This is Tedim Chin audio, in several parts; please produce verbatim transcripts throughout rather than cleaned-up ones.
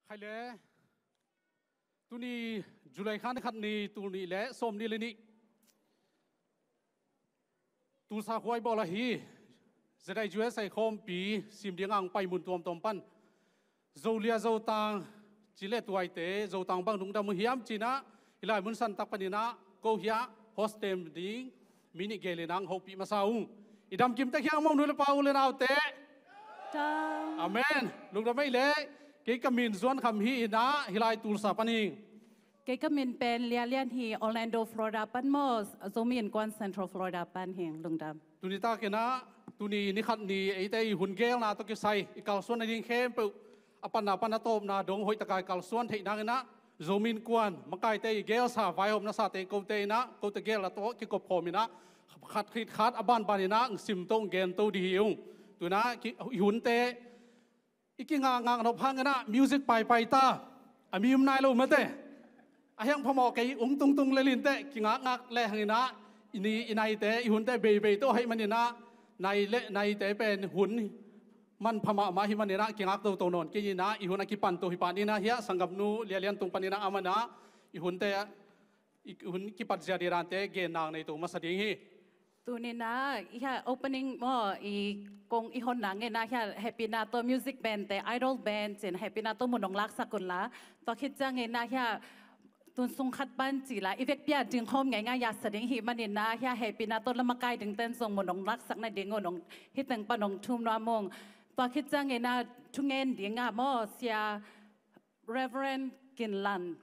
Khai le, tuni July kha ni khat ni, tul nih le sawm nih le nih, Tulsa khua i bawl ahi ZIUSA khawmpi sim ding ang pai mun tuamtuam pan Zolia Zotang ci le tuaite, Zotang bang lungdam uh hiam cinah, hih lai mun santak paninah ko hiah host tem ding mi nih gel inah hopih masa ung. I damkim tek hiang mong nu le pa u le naute. Amen. Lungdam ei le, kei ka min Zuan Kham hi inah, hih lai Tulsa pan hing. Kei ka min pen Lia Lian hi, Orlando, Florida pan maw, Zomi Innkuan Central Florida pan hing, lungdam. Tuni takinah, tuni ni khat ni eite i hun gelna tawh kisai i kalsuan nading khempeuh a panna pan a tawpna dong hoih taka i kalsuan theih nanginah, Zomi Innkuan makaite i gelsa vaihawmna sate kote inah, kote gelna tawh kikop khawm inah, khat khit khat a banban inah sim to gen to dih hi ung. Tunah i hunte i kingakngak nop hanginah music paipai ta, a mi um nai lo mate. A hiang phamawh kei ung tungtung le linteh kingakngak le hanginah, i ni i naite, i hunte beibei tawh hei maninah, nai le naite pen hun man pha mahmah hi maninah kingak toto nawn kei inah, i hun a kipan to hi paninah hiah sanggamnu Lia Lian tung paninah amanah i hunte i hun kipat zia didante gen nang nei to masa ding hi. Tuninah hiah opening maw, i kong i hon nanginah hiah hehpihna tawh music band te, Idol Band cin hehpihna tawh mun hong laksak unla. Tua khit cianginah hiah tun sung khat pan cila i vekpi a ding khawm ngeingai a sa ding hi maninah, hiah hehpihna tawh lamakai dingten zong mun hong laksak nading un hong, hih teng pan hong thum nuam ung. Tua khit cianginah thungen dingah maw, Sia Reverend Kin Lan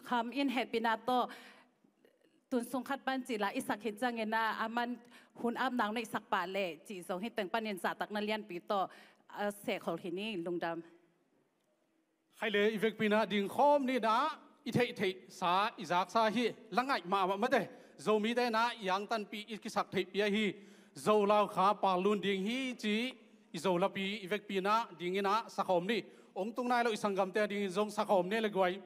Kham in hehpihna tawh tun sung khat pan cila i sak hi cianginah, aman hun ap nang na i sak pah leh cih zong hih teng panin zahtakna lianpi tawh a sehkhol hi ni, lungdam. Khai le, i vekpi inah ding khawm ninah, i theihtheihsa i zaksa hi, la ngaih mahmah mate. Zomite inah i angtanpih i kisak theihpih ahi, Zo Lau Kha Pal Lun ding hi ci, i Zo lapi i vekpi inah dinginah sakhawm ni. Ong tung nai lo i sanggamte a dingin zong sakhawm ni le guai.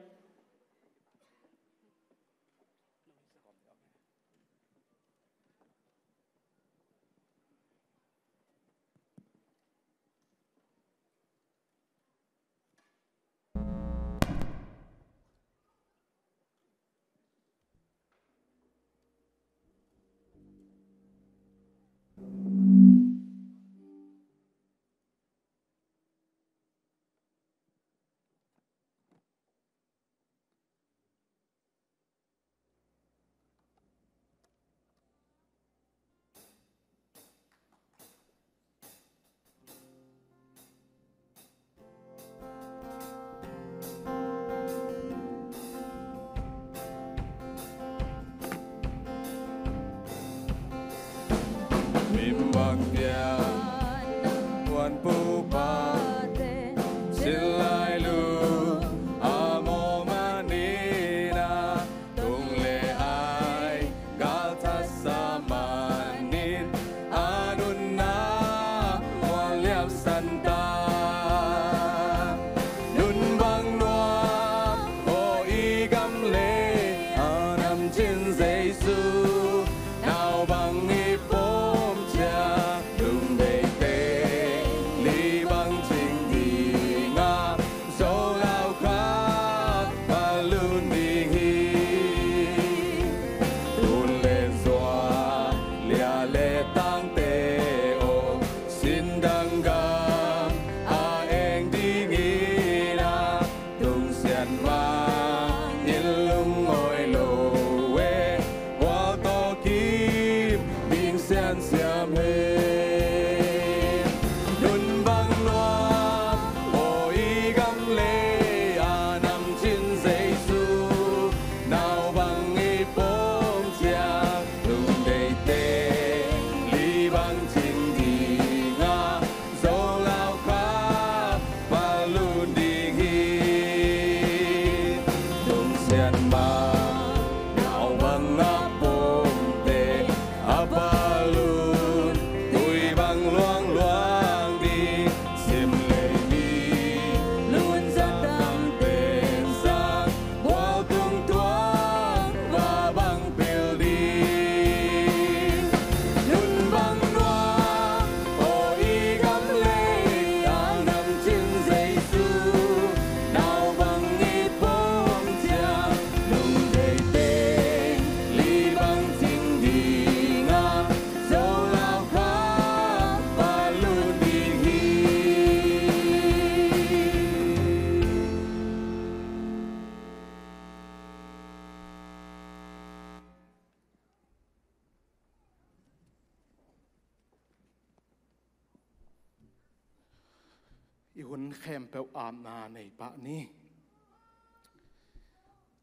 Khempeuh apna nei pah ni.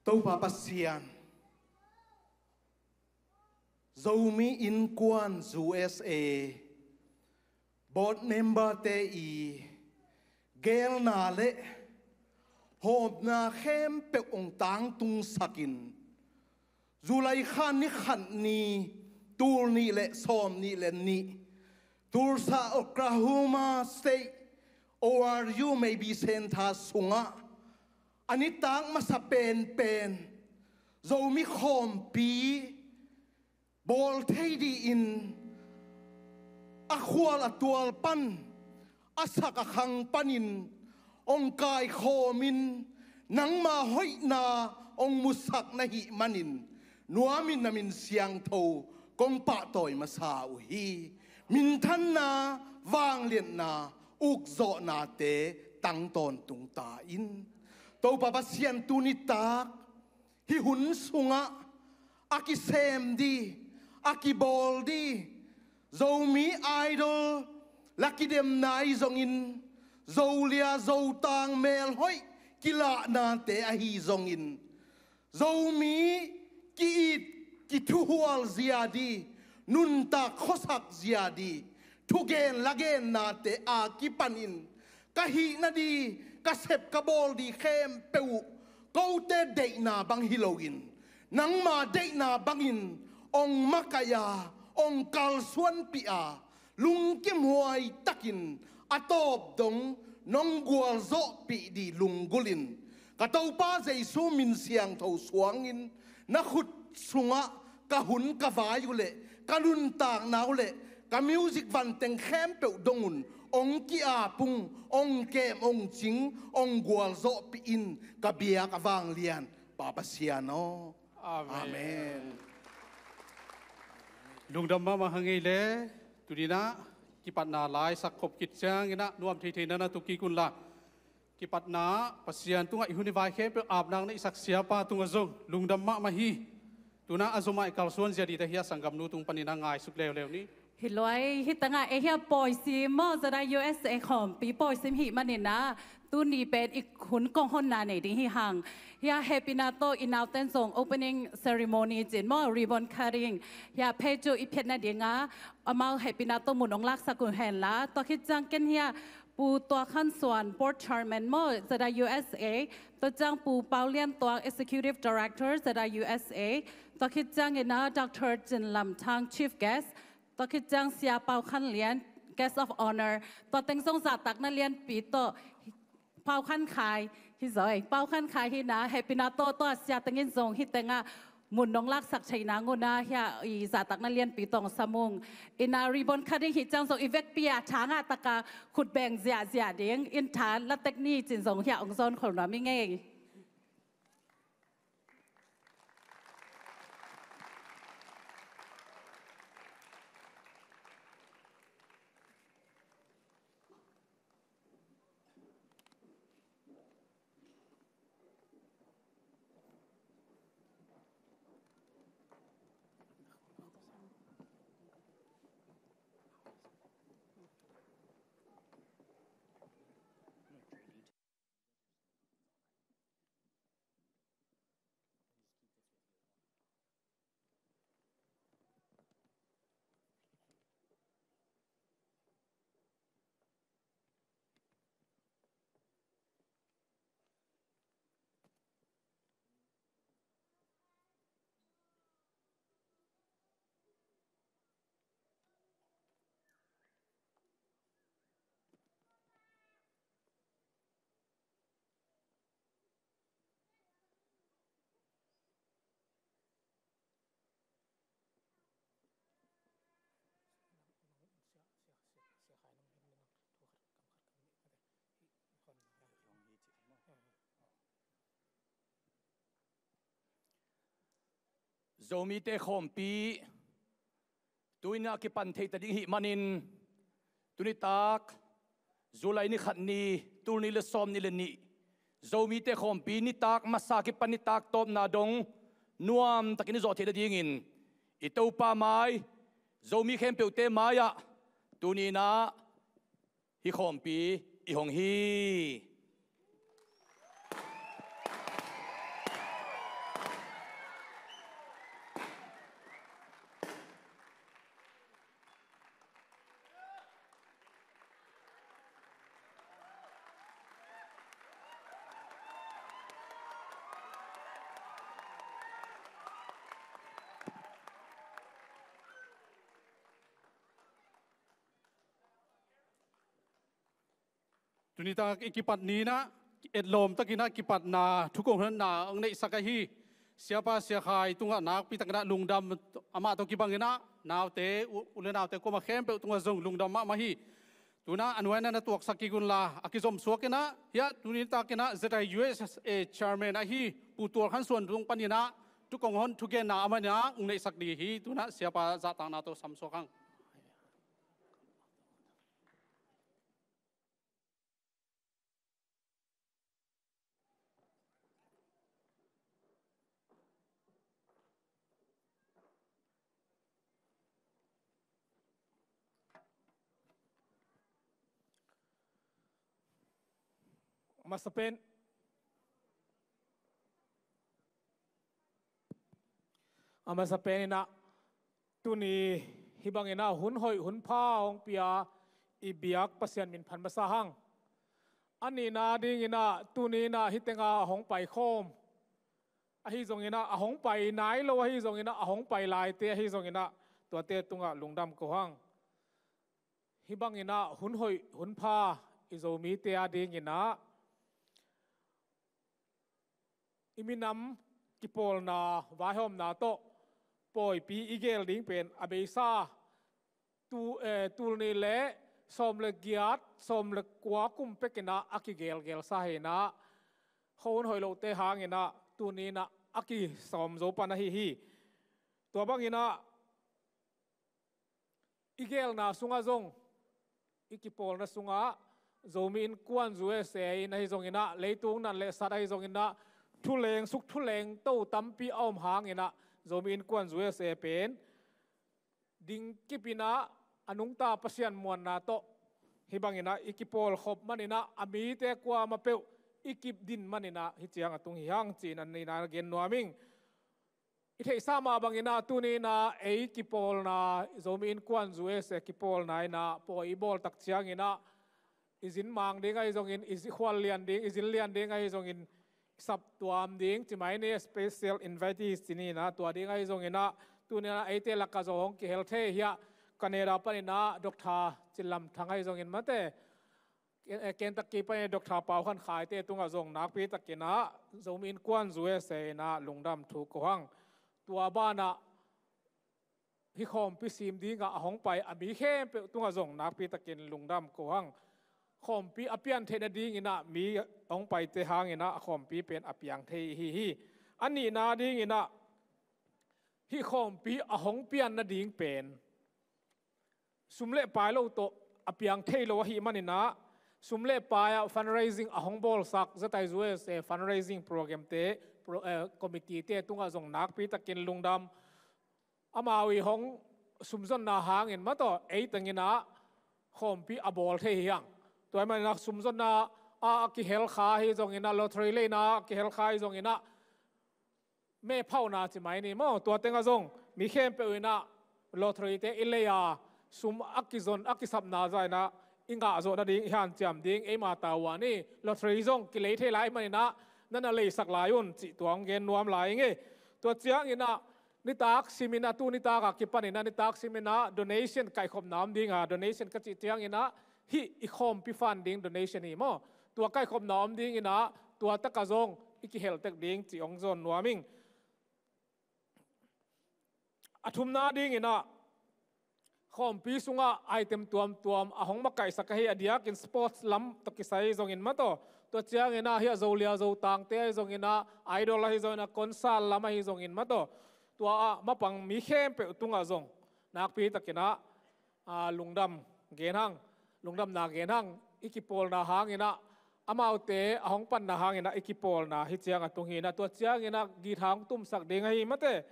Topa Pasian, Zomi Innkuan U S A board member-te i geelna le hawmna khempeuh hong tangtungsakin, July kha ni khat ni, tul nih le sawm nih le nih, Tulsa, Oklahoma State, O R U Mabee Center sungah a nitak masa penpen Zomi khawmpi bawl thei dingin a khual a tual pan, a sak a khang panin hong kaikhawmin, nangma hoihna hong musak na hih manin, nuamin na min siangtho kong pahtawi masa uh hi. Minthanna, vangliatna, ukzawhnate tang tawntung ta in. Topa Pasian, tuni tak hih hun sungah a kisem ding, a kibawl ding Zomi Idol la kidemna ahi zongin, Zolia Zotang melhoih kilahnate ahi zongin, Zomi ki-it kithuhual zia ding, nuntak khuasak zia ding thugen lagennate a kipanin ka hih nading, ka sep ka bawl ding khempeuh uh kote deihna bang hi loin, nangma deihna bangin hong makaih a, hong kalsuanpih a, lungkimhuai takin a tawp dong nong gualzawhpih ding lunggulhin, ka Topa Jesu min siangtho suangin na khut sungah ka hun ka vai uh le ka nuntakna uh le ka music vanteng khempeuh dong un hong ki-ap ung, hong kem, hong cing, hong gualzawhpih in, ka biak a vanglian Pa Pasian aw. Amen. Amen. Lungdam mahmah hang ei le, tuni-in ah kipatna lai sak khop khit ciangin ah nuam theithei na na tung kik un la, kipatna Pasian tungah i hun i vai khempeuh ap nang na i sak siapa tungah zong lungdam mahmah hi. Tu-in ah a zom a i kalsuan zia ding ta hi a, sanggamnu tung panin ah ngaisuk leuleu ni. Hi lua, hih tengah ei hia pawisim maw, ZIUSA khawmpi pawisim hih manin ah tuni pen i hun kong honna nei ding hi hang. Hia hehpihna tawh i nauten zong opening ceremony cin maw, ribbon cutting, hia phei cu i phiat nading a, amau hehpihna tawh mun hong laksak uh hen la. Tua khit ciang ken hia Pu Tua Khan Suan, Board Chairman maw, ZIUSA, tua ciang Pu Pau Lian Tuang, Executive Director, ZIUSA, tua khit ciangin ah Doctor Cin Lam Thang, Chief Guest, tua khit ciang Sia Pau Khan Lian, Guest of Honor, tua teng zong zahtakna lianpi tawh, Pau Khan Khai hi zaw, Pau Khan Khai hi-in ah hehpihna tawh tua sia tengin zong hih tengah mun hong laksak theih nang un ah hia i zahtakna lianpi tawh hong sam ung. In ah ribbon cutting hi ciang zong i vekpi a tha ngah takin khut beng ziahziah ding in tha la tek ni cin zong hia hong zawn khol nuam ing ei. Zomite khawmpi tu-in a kipan theih ta ding hih manin, tuni tak July ni khat ni, tul nih le sawm nih le nih, Zomite khawmpi nitak masa kipan nitak tawpna dong nuam takin i zawh theih nadingin i Topa mai, Zomi khempeuhte mai-ah tuni-in ah hih khawmpi i hong hi. Tuni tak i kipat ni-in ah, etlawm takin ah kipatna thukong honna hong neihsak ahi Siapa Sia Khai tungah nakpi takin ah lungdam, amah tawh kibanginah naute, u-, u le naute kuamah khempeuh tungah zong lungdam mahmah hi. Tu-in ah a nuai-ah na tuaksak kik unla, a kizom suakin ah, hiah tuni takin ah Z I U S A chairman ahi Pu Tual Khan Suan tung panin ah thukong hon thugenna amah in ah hong neihsak ding hi. Tu-in ah Siapa zahtakna tawh sam suak hang. A masa pen, a masa pen in ah, tuni hih bangin ah hun hoih hun pha hong pia i biak Pasian min phat masa hang. A nihna dingin ah tuni in ah hih tengah a hong paikhawm ahi zongin ah, a hong pai nai lo ahi zongin ah, a hong pai laite ahi zongin ah, tuate tungah lungdam ko hang. Hih bangin ah hun hoih hun pha i Zomite a dingin ah i minam kipawlna vaihawmna tawh pawipi i geel ding pen a beisa tu, eh, tul nih le sawm le giat, sawm le kua kum pekin ah a kigeelgeelsa hi in ah, hun hoih lote hangin ah tuni in ah a kisawm zo pan ahi hi. Tua bangin ah i geelna sungah zong, i kipawlna sungah Zomi Innkuan U S A in ahi zongin ah, leitung nat le sat ahi zongin ah, thuleng suk thuleng to tampi a om hangin ah, Zomi Innkuan U S A pen dingkipin ah a nungta Pasian muanna tawh hih bangin ah i kipawl khop manin ah, a mite kuamah peuh i kip din manin ah hih ciang a tung hi hang ci-in a nihna gen nuam ing. I theihsa mah bangin ah tuni in ah ei kipawlna, Zomi Innkuan U S A kipawlna in ah pawi i bawl tak ciangin ah i zin mang ding ahi zongin, i zi-, khual lian ding, i zin lian ding ahi zongin, i saptuam ding ci mai ni, special invitees ci ni in ah, tua ding ahi zongin ah tuni in ah eite lakah zong hong kihel thei hiah Canada panin ah Doctor Cin Lam Thang ahi zongin mate, Ken-, eh, Kentucky panin Doctor Pau Khan Khaite tungah zong nakpi takin ah Zomi Innkuan U S A in ah lungdam thu ko hang. Tua banah hih khawmpi sim dingah a hong pai a mi khempeuh tungah zong nakpi takin lungdam ko hang. Khawmpi a pian theih nadingin ah mi a hong paite hangin ah a khawmpi pen a piang thei hi hi. A nihna dingin ah hih khawmpi a hong pian nading pen sum le pai lo tawh a piang thei lo ahih manin ah, sum le pai ah fundraising a hong bawlsak Z I U S A fundraising program te, pro-, eh, committee te tungah zong nakpi takin lungdam. Amau i hong sumzonna hangin mah tawh ei tengin ah khawmpi a bawl thei hi hang. Tua ahih manin ah sumzonna ah a kihel kha ahi zongin ah, lottery leina ah a kihel kha ahi zongin ah, mephauhna ci mai ni maw, tua tengah zong mi khempeuh in ah lottery te i lei a, sum a kizon, a kisapna zah in ah i ngah zawh nading, i hanciam ding eima tau a ni. Lottery zong kilei thei lai manin ah na na leisak lai un cih tua hong gen nuam lai ing ei. Tua ciangin ah nitak simin ah, tu nitak a kipanin ah nitak simin ah donation kaihkhopna om ding a, donation ka cih ciangin ah hih i khawmpi fund ding donation hi maw. Tua kaihkhopna om dingin ah tua takah zong i kihel tek ding cih hong zawn nuam ing. A thumna dingin ah khawmpi sungah item tuamtuam a hong makaihsak ahi, a diakin sports lam tawh kisai zongin mah tawh, tua ciangin ah hiah Zolia Zotangte ahi zongin ah, Idol ahi zongin ah, concert lam ahi zongin mah tawh, tua ah mapang mi khempeuh tungah zong nakpi takin ah, aa, lungdam gen hang, lungdamna gen hang. I kipawlna hangin ah, amaute a hong panna hangin ah i kipawlna hih ciang a tung hi in ah, tua ciangin ah guitar hong tumsak ding ahi mate,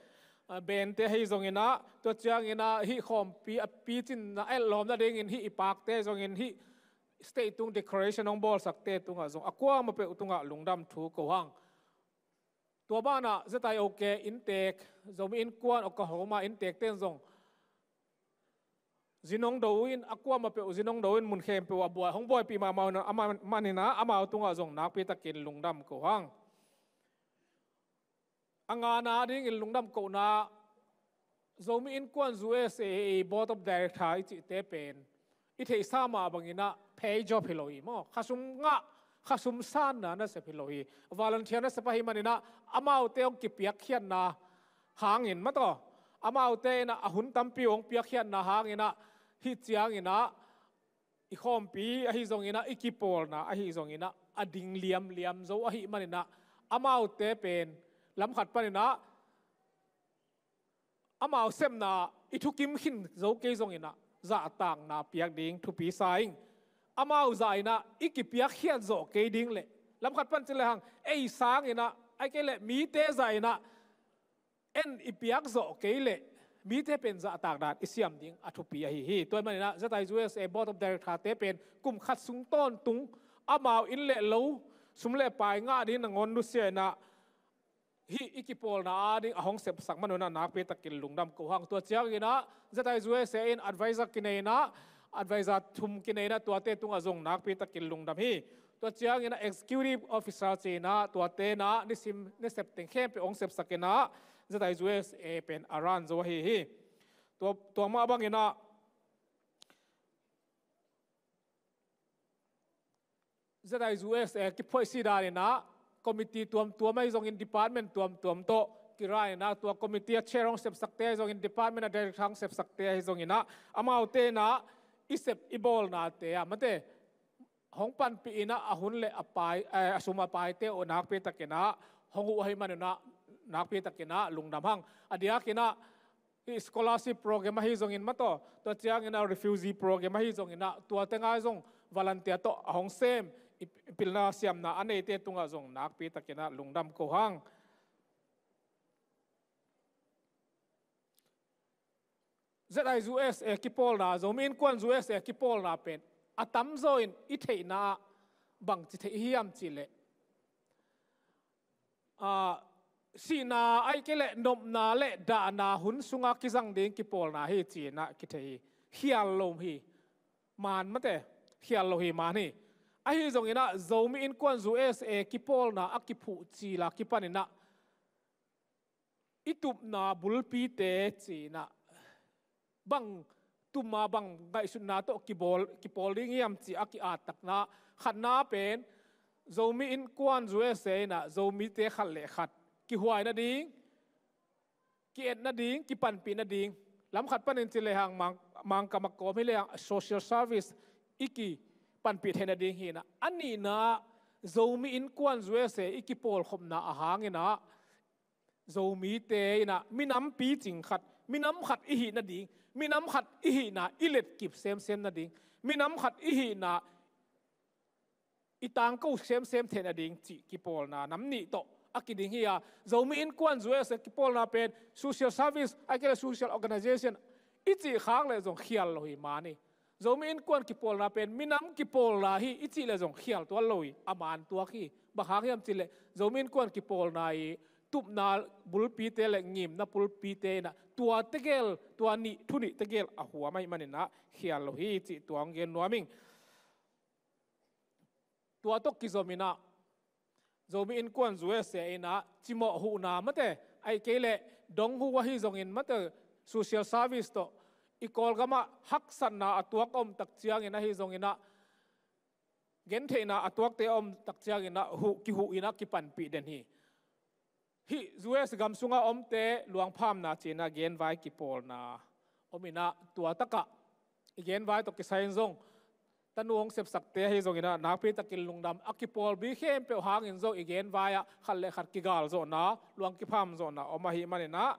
aa, band te ahi zongin ah, tua ciangin ah hih khawmpi a picinna, etlawm nadingin hih i pakte zongin, hih state tung declaration hong bawlsakte tungah zong a kuamah peuh tungah lungdam thu ko hang. Tua banah ZIOK inntek, Zomi Innkuan Oklahoma inntekte in zong zin hong do in, a kuamah peuh zin hong do in, mun khempeuh ah buai, hong buaipih mahmah uh a, ama maninah amau tungah zong nakpitakin lungdam ko hang. A ngana dingin lungdam kohna, Zomi Innkuan U S A Board of Director i cihte pen i theihsa mah banginah pay job hi lo hi maw? Khasum ngah, khasum sanna nasep hi lo hi. Volunteer nasep ahi maninah amaute hong kipiakkhiatna hangin mataw, amaute inah a hun tampi hong piakkhiatna hanginah, hih cianginah i khawmpi ahi zonginah, i kipawlna ahi zonginah a ding liamliam zo ahi maninah, amaute pen lamkhat paninah amau sepna i thukim khin zo kei zonginah zahtakna piak ding thupi sa ing. Amau zah inah i kipiakkhiat zawh kei ding leh, lamkhat pan ci lehang ei sanginah, ai kei leh mite zah inah en i piak zawh kei leh mite pen zahtak dan i siam ding a thupi ahi hi. Tua ahih maninah ZIUSA Board of Director-te pen kum khat sung tawntung amau inn le lo, sum le pai ngah ding nangawn nusia inah hih i kipawlna ading a hong sepsak man unah nakpitakin lungdam ko hang. Tua cianginah ZIUSA in advisor kineinah, advisor thum kineinah tuate tungah zong nakpitakin lungdam hi. Tua cianginah executive officer cinah tuate inah nisim, nisep teng khempeuh hong sepsak inah ZIUSA pen a run zo ahi hi. Tua, tua mah banginah ZIUSA kiphoih si daninah committee tuamtuam ahi zongin, department tuamtuam tawh kiraninah, tua committee a chair hong sepsakte ahi zongin, department a director hong sepsakte ahi zonginah, amaute inah i sep i bawlnate ah mate hong panpih inah a hun le a pai, eh, a sum a paite uh nakpitakinah hong huh ahi man unah nakpitakinah lungdam hang. A diakinah i scholarship program ahi zongin mataw, tua cianginah refugee program ahi zonginah, tuate ngai zong volunteer tawh a hong sem, i, i pilna siamna a neite tungah zong nakpitakinah lungdam ko hang. ZIUSA kipawlna, Zomi Innkuan USA kipawlna pen a tamzaw in i theihna ah bangci theih hiam cihleh, ah, sihna ahih kei leh nopna le dahna hun sunga kizang ding kipawlna hi cinah kithei hi. Khial lo hi man mate, khial lo hi man hi. Ahi zonginah Zomi Innkuan USA kipawlna a kiphuh cila kipaninah i tupna bulpite cinah bang tuma bang ngaihsutna tawh kibawl, kipawl ding hiam cih a ki-attakna khatna pen Zomi Innkuan USA inah Zomite khat le khat kihuai nading, ki-et nading, kipanpih nading, lamkhat panin ci lehang Mang, Mangkam a kawm hi lehang social service i kipanpih theih nading hinah, a nihna Zomi Innkuan USA i kipawlkhopna a hanginah Zomite inah minam picing khat, minam khat i hih nading, minam khat i hihna i letkip semsem nading, minam khat i hihna i tangko semsem theih nading cih kipawlna nam nih tawh a kiding hi a, Zomi Innkuan USA kipawlna pen social service ahih kei leh social organization i cih khak leh zong khial lo hi man hi. Zomi Innkuan kipawlna pen minam kipawlna hi i cih leh zong khial tuan lo hi, a man tuak hi. Bang hang hiam cihleh Zomi Innkuan kipawlna i tupna bulpite le ngimna bulpite inah tua tegel, tua nih, thu nih tegel a huam ahih maninah khial lo hi cih tua hong gen nuam ing. Tua tawh kizominah Zomi Innkuan USA inah cimawh huhna mate, ahih kei leh dong huh ahi zongin mate, social service tawh i Kawlgamah haksatna a tuak a om tak ciangin ahi zonginah, gentheihna a tuakte a om tak cianginah huh, kihuh inah kipanpih den hi. Hih US gam sunga omte luangphamna cinah genvai kipawlna om inah, tua takah i genvai tawh kisai in zong tanu hong sepsakte ahi zonginah nakpitakin lungdam. A kipawlbi khempeuh hangin zong i genvai ah khat le khat kigal zawhna, luang kipham zawhna om ahih maninah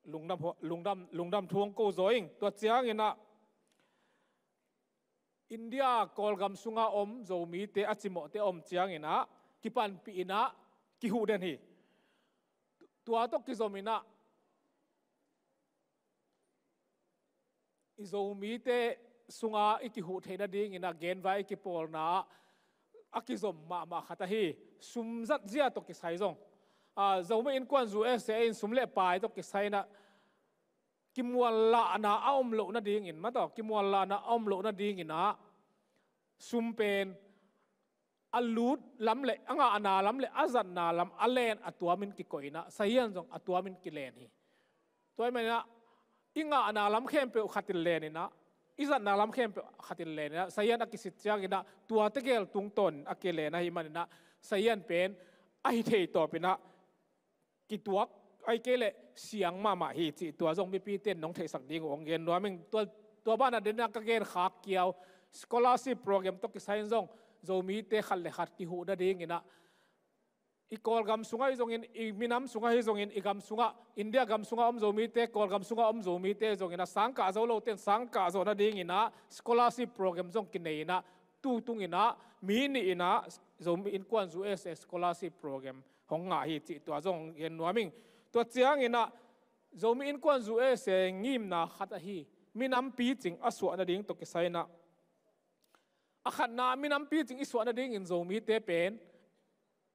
lungdam, lungdam, lungdam thu hong ko zaw ing. Tua cianginah India Kawlgam sunga om Zomite a cimawhte a om cianginah kipanpih inah kihuh den hi. Tua tawh kizominah i Zomite sunga i kihuh theih nadingin a genvai i kipawlna ah a kizom mahmah khat ahi. Sum zat zia tawh kisai zong, a, Zomi Innkuan U S A in sum le pai tawh kisai in ah kimuanlahna a om loh nadingin, mataw, kimuanlahna a om loh nadingin ah sum pen a lut lam le a ngahna lam le a zatna lam a len a tuamin kikoih in ah, sazian zong a tuamin kilen hi. Tua ahih manin ah i ngahna lam khempeuh khat in len in ah, i zatna lam khempeuh khat in len in ah, sazian a kisit ciangin ah tua tegel tungtawn a kilen ahih manin ah sazian pen a hi thei tawpin ah kituak, ahih kei leh siang mahmah hi cih tua zong mipite in nong theihsak ding uh hong gen nuam ing. Tua, tua banah den ah ka gen khak kiau, scholarship program tawh kisai in zong Zomite khat le khat kihuh nadingin ah, i Kawlgam sungah hi zongin, i minam sungah hi zongin, i gam sungah, India gam sungah om Zomite, Kawlgam sungah om Zomite hi zongin ah, sangkah zo lote in sangkah zawh nadingin ah scholarship program zong kinei in ah, tu tungin ah mi nih in ah Zomi Innkuan U S A scholarship program hong ngah hi cih tua zong gen nuam ing. Tua ciangin ah Zomi Innkuan U S A ngimna khat ahi, minam picing a suah nading tawh kisai in ah, a khatna minam picing i suah nadingin Zomite pen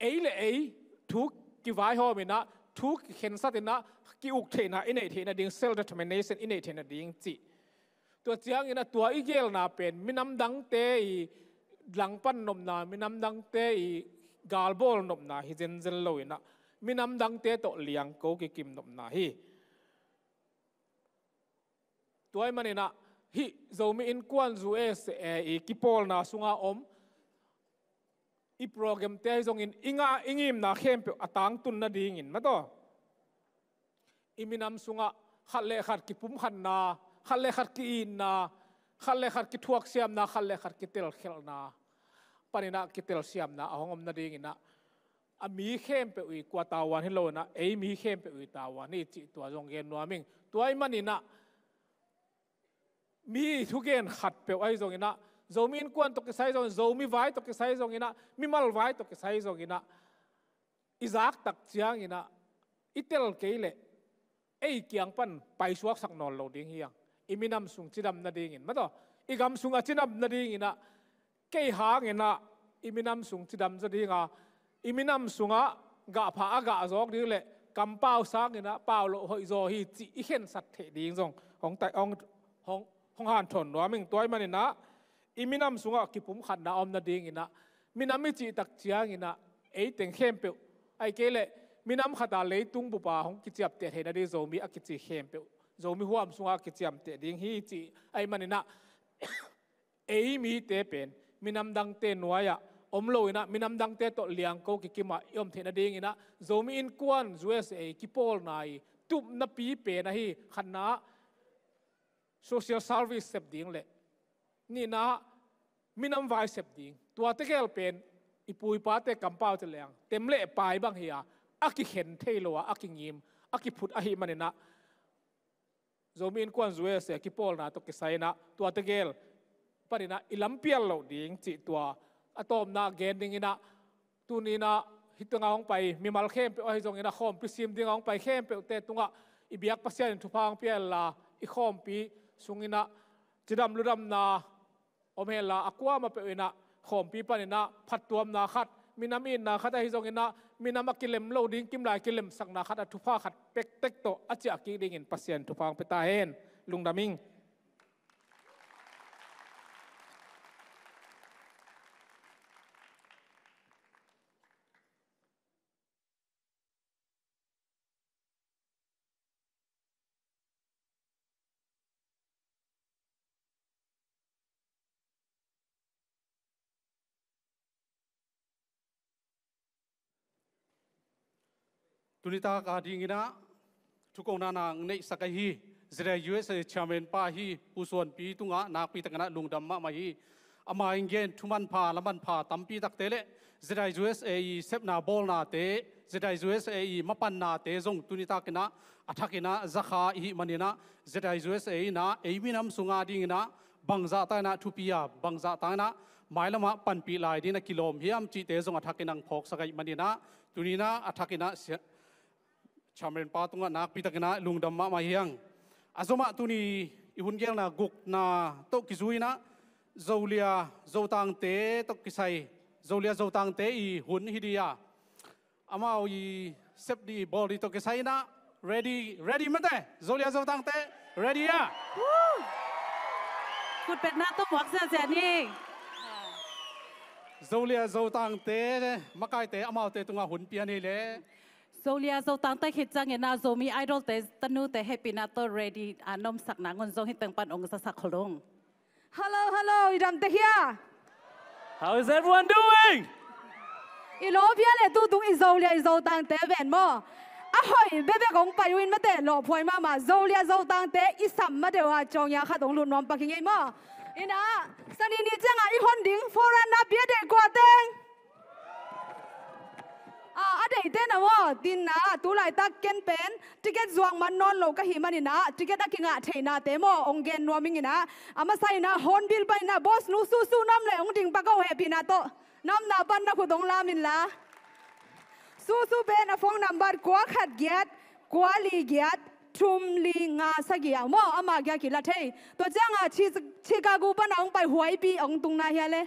ei le ei thu kivaihawm in ah, thu kikhensat in ah, ki-uk theihna i neih theih nading, self determination i neih theih nading cih. Tua ciangin ah tua i gelna pen minam dangte i langpan nopna, minam dangte i galbawl nopna hi zenzen lo in ah, minam dangte tawh liangko kikim nopna hi. Tua ahih manin ah hih Zomi Innkuan U S A i kipawlna sunga om i programte ahi zongin i ngah i ngimna khempeuh a tangtun nadingin, mataw, i minam sungah khat le khat kipumkhatna, khat le khat ki-itna, khat le khat kithuaksiamna, khat le khat kitelkhelhna panin ah kitelsiamna a hong om nadingin ah, a mi khempeuh i kua tavuan hi lo in ah, ei mi khempeuh i tavuan hi cih tua zong gen nuam ing. Tua ahih manin ah mi thugen khatpeuh ahi zongin ah, Zomi Innkuan tawh kisai zongin, Zomi vai tawh kisai zongin ah, mimal vai tawh kisai zongin ah, i zak tak ciangin ah i tel kei leh ei kiang pan paisuaksak nawn lo ding hi hang. I minam sung cidam nadingin, mataw, i gam sung a cidam nadingin ah, kei hangin ah i minam sung cidam zaw ding a, i minam sungah gahpha a gah zawk ding le kampau sangin ah pau loh hoih zaw hi cih i khensat theih ding zong hong tai-, hong, hong, hong hanthawn nuam ing. Tua ahih manin ah i minam sungah kipumkhatna a om nadingin ah, minam i cih tak ciangin ah ei teng khempeuh, ahih kei leh minam khat a leitung bup a hong kiciapteh theih nading Zomi a kici khempeuh, Zomi huam sungah a kiciamteh ding hi cih ahih manin ah, ei mite pen minam dangte nuai-ah om lo in ah, minam dangte tawh liangko kikim ah i om theih nadingin ah, Zomi Innkuan U S A kipawlna i tupna pi pen ahi, khatna ah social service sep ding le nihna ah minam vai sep ding. Tua tegel pen i pu i pate kampau ci leng tem le pai bang hi a, a kikhen thei lo a, a kingim, a kiphut ahih manin ah, Zomi Innkuan U S A kipawlna tawh kisai in ah tua tegel panin ah i lampial loh ding cih tua a tawpna gen dingin ah, tuni in ah hih tungah hong pai mimal khempeuh ahi zongin ah, khawmpi sim dingah hong pai khempeuhte tungah i biak Pasian in thupha hong pia hen la, i khawmpi sungin ah cidam ludamna om hen la, a kuamah peuh in ah khawmpi panin ah phattuamna khat, minam itna khat ahi zongin ah minam a kilem lo ding kimlai kilemsakna khat a thupha khat pektek tawh a ciah kik dingin Pasian thupha hong pia ta hen. Lungdam ing. Tuni tak a dingin ah thukomna na neihsak ahi, Zedai U S A Chairman pa hi, Pu Suanpi tungah nakpi takin ah lungdam mahmah hi. Ama in gen thu manpha, la manpha tampi takte le Zedai U S A i sepna bawlnate, Zedai U S A i mapannate zong tuni takin ah a thakin ah zakha i hih manin ah, Zedai U S A in ah ei minam sung a dingin ah bangzah takin ah thupi a, bangzah takin ah mailam ah panpih lai dingin a kilawm hiam cihte zong a thakin ah hong phawksak ahih manin ah, tuni in ah a thakin ah sia-, Chairman pa tungah nakpi takin ah lungdam mahmah hi hang. A zomah tuni i hun gelna gukna tawh kizui-in ah, Zolia Zotangte tawh kisai, Zolia Zotangte i hun hi ding a, amau i sep ding bawl ding tawh kisai-in ah, ready, ready mate, Zolia Zotangte, ready a? Khutbetna tawh muak ziahziah ni. Zolia Zotangte makaite amaute tungah hun pia ni leh. Zolia Zotangte khit ciangin ah Zomi Idol-te tanute hehpihna tawh ready a na omsak nangun zong hih teng pan ong zasak khol ung. Hello, hello, i dam teh hia? How is everyone doing? I lawp hia leh tutung i Zolia i Zotangte pen maw, a hoih bekbek hong pai uh in mate, lawphuai mahmah. Zolia Zotangte i sam ma deuh a, ciang a khat hong lut nuam pak hi ing ei maw. In ah, Sani ni ciangah i hon ding, forerunner-pi a deih kua teng? Ah, a deihte na maw, tin ah, tu laitak ken pen ticket zuak man nawn lo ka hih manin ah, ticket a kingah theihnate maw, hong gen nuam ing in ah, a masa in ah, Hornbill pan in ah, boss nu Susu na om leh hong ding pak o, hehpihna tawh. Na omna pan na khut hong lam inla. Susu pen a phone number kua khat giat, kua li giat, thum li nga sagih ah maw, ama kiang kila thei. Tua ciangah Chi-, Chicago pan a hong pai Huaipi hong tungna hia leh.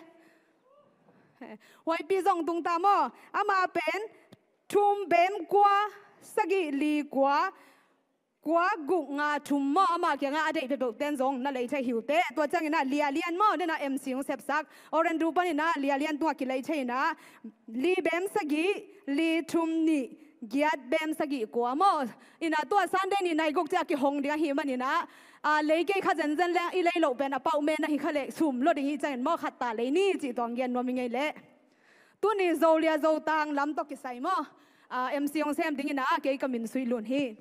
Huaipi zong tung ta maw. Ama pen thum bem kua sagih li kua, kua guk nga thum maw. Ama kiangah a deih peuhpeuh ten zong na lei thei hi uh teh. Tua ciangin ah Lia Lian maw, den ah M C hong sepsak, Orendu pan in ah Lia Lian tungah kilei thei in ah, li bem sagih, li thum nih, giat bem sagih kua maw. In ah tua Sunday ni nai guk ciang kihong ding ahih manin ah, a, lei kei kha zenzen leng, i lei loh pen a pau men ahi kha leh sum lo ding hi ciangin maw, khat ta lei ni cih tua hong gen nuam ing ei leh. Tuni Zolia Zotang lam tawh kisai maw, a, M C hong sem ding in ah, kei ka min Sui Lun hi.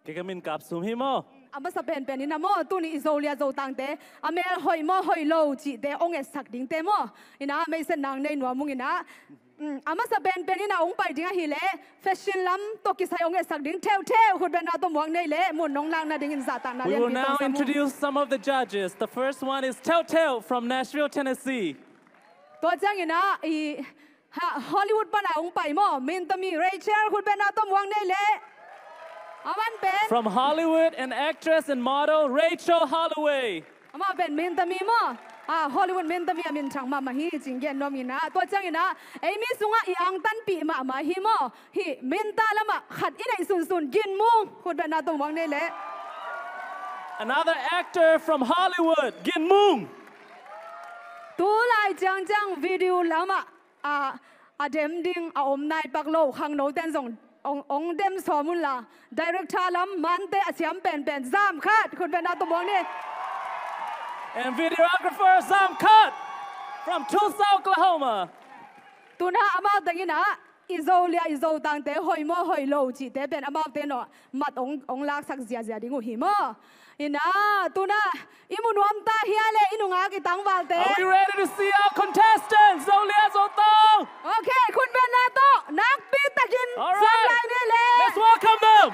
Kei ka min Kap Sum hi maw. A masa penpen in ah maw, tuni i Zolia Zotangte a mel hoih maw hoih lo cihte hong etsak dingte maw, in ah meisen nang nei nuam ung in ah. Mm, a masa penpen in ah hong pai ding ahih leh, fashion lam tawh kisai hong etsak ding Theuhtheuh, khutbetna tawh muak ni leh, mun hong lak nadingin zahtakna lianpi tawh sam ung. We will now introduce some of the judges. The first one is Theuhtheuh from Nashville, Tennessee. Tua ciangin ah, i, ha, Hollywood pan a hong pai maw, Mintami Rachel, khutbetna tawh muak ni leh. A man pen. From Hollywood, an actress and model, Rachel Holloway. Amah pen Mintami maw. Ah, Hollywood Mintami a minthang mahmah hi, ci-in gen nuam ing ah. Tua ciangin ah, ei mi sungah i angtanpih mahmah hi maw. Hih Minta lamah khat i neih sunsun, Gin Mung. Khutbetna tawh muak ni leh. Another actor from Hollywood, Gin Mung. Tu lai ciangciang video lamah, ah, a dem ding a om nai pak lo, khangno ten zong ong, ong dem sawm un la. Director lam, mante a siam penpen, Zam Khat, khutbetna tawh muak ni. And videographer Zam Khat from Tulsa, Oklahoma. Tu-in ah amau teng in ah, i Zolia, i Zotangte hoih maw hoih lo cihte pen amaute nawh mat ong, ong laksak ziazia ding uh hi maw. In ah, tu-in ah, i mu nuam ta hia leh i nungak i tangvalte? Are we ready to see our contestants, Zolia Zotang? Okay, khutbetna tawh nakpi takin, all right, sawm lai ni leh. Let's welcome them.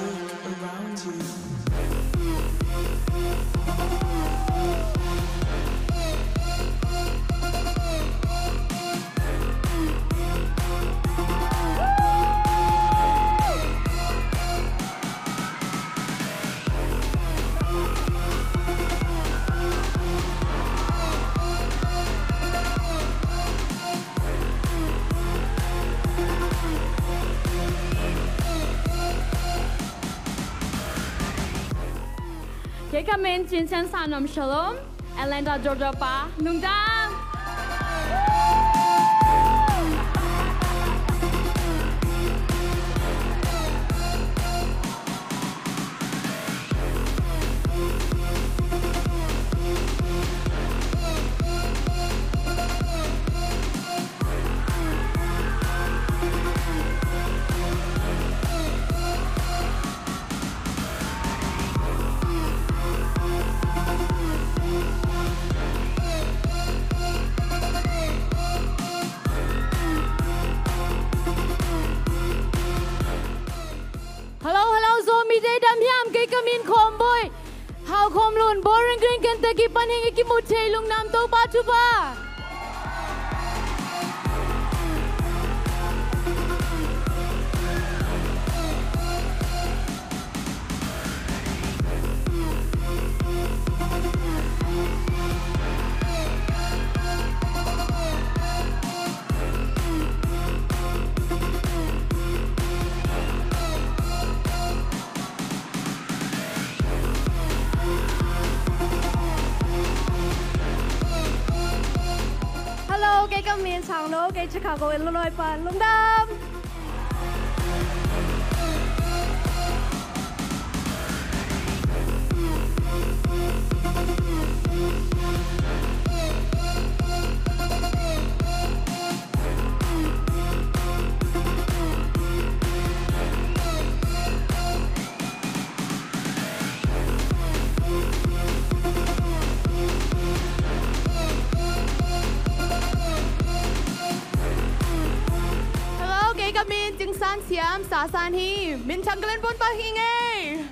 Look around you. Kei ka min Cin Cin Sanom Shalom, Atlanta, Georgia pa, lungdam. Kei ka min Khawm Bawi. Hau Khawm Lun, Bowling Green, Kentucky pan hing, i kimu thei lungdam, Topa thupha. Hello, kei ka min Chang No, kei Chicago, Illinois pan. Lungdam! Hello, kei ka min Cing San Siam, Sa San hi, minthang ka len pon pa hi ngei.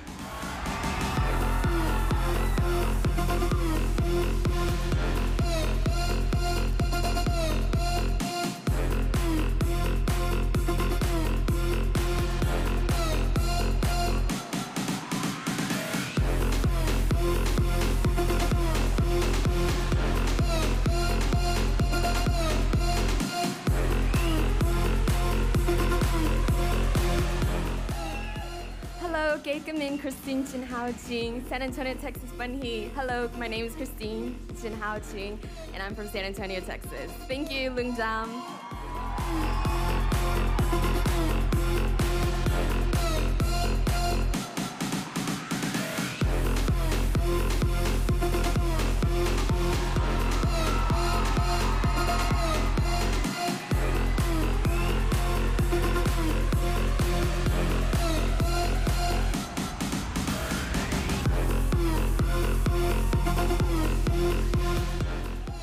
Hello, kei ka min Christine Chin Hau Ching, San Antonio, Texas pan hi. Hello, my name is Christine Chin Hau Ching, and I'm from San Antonio, Texas. Thank you, lungdam.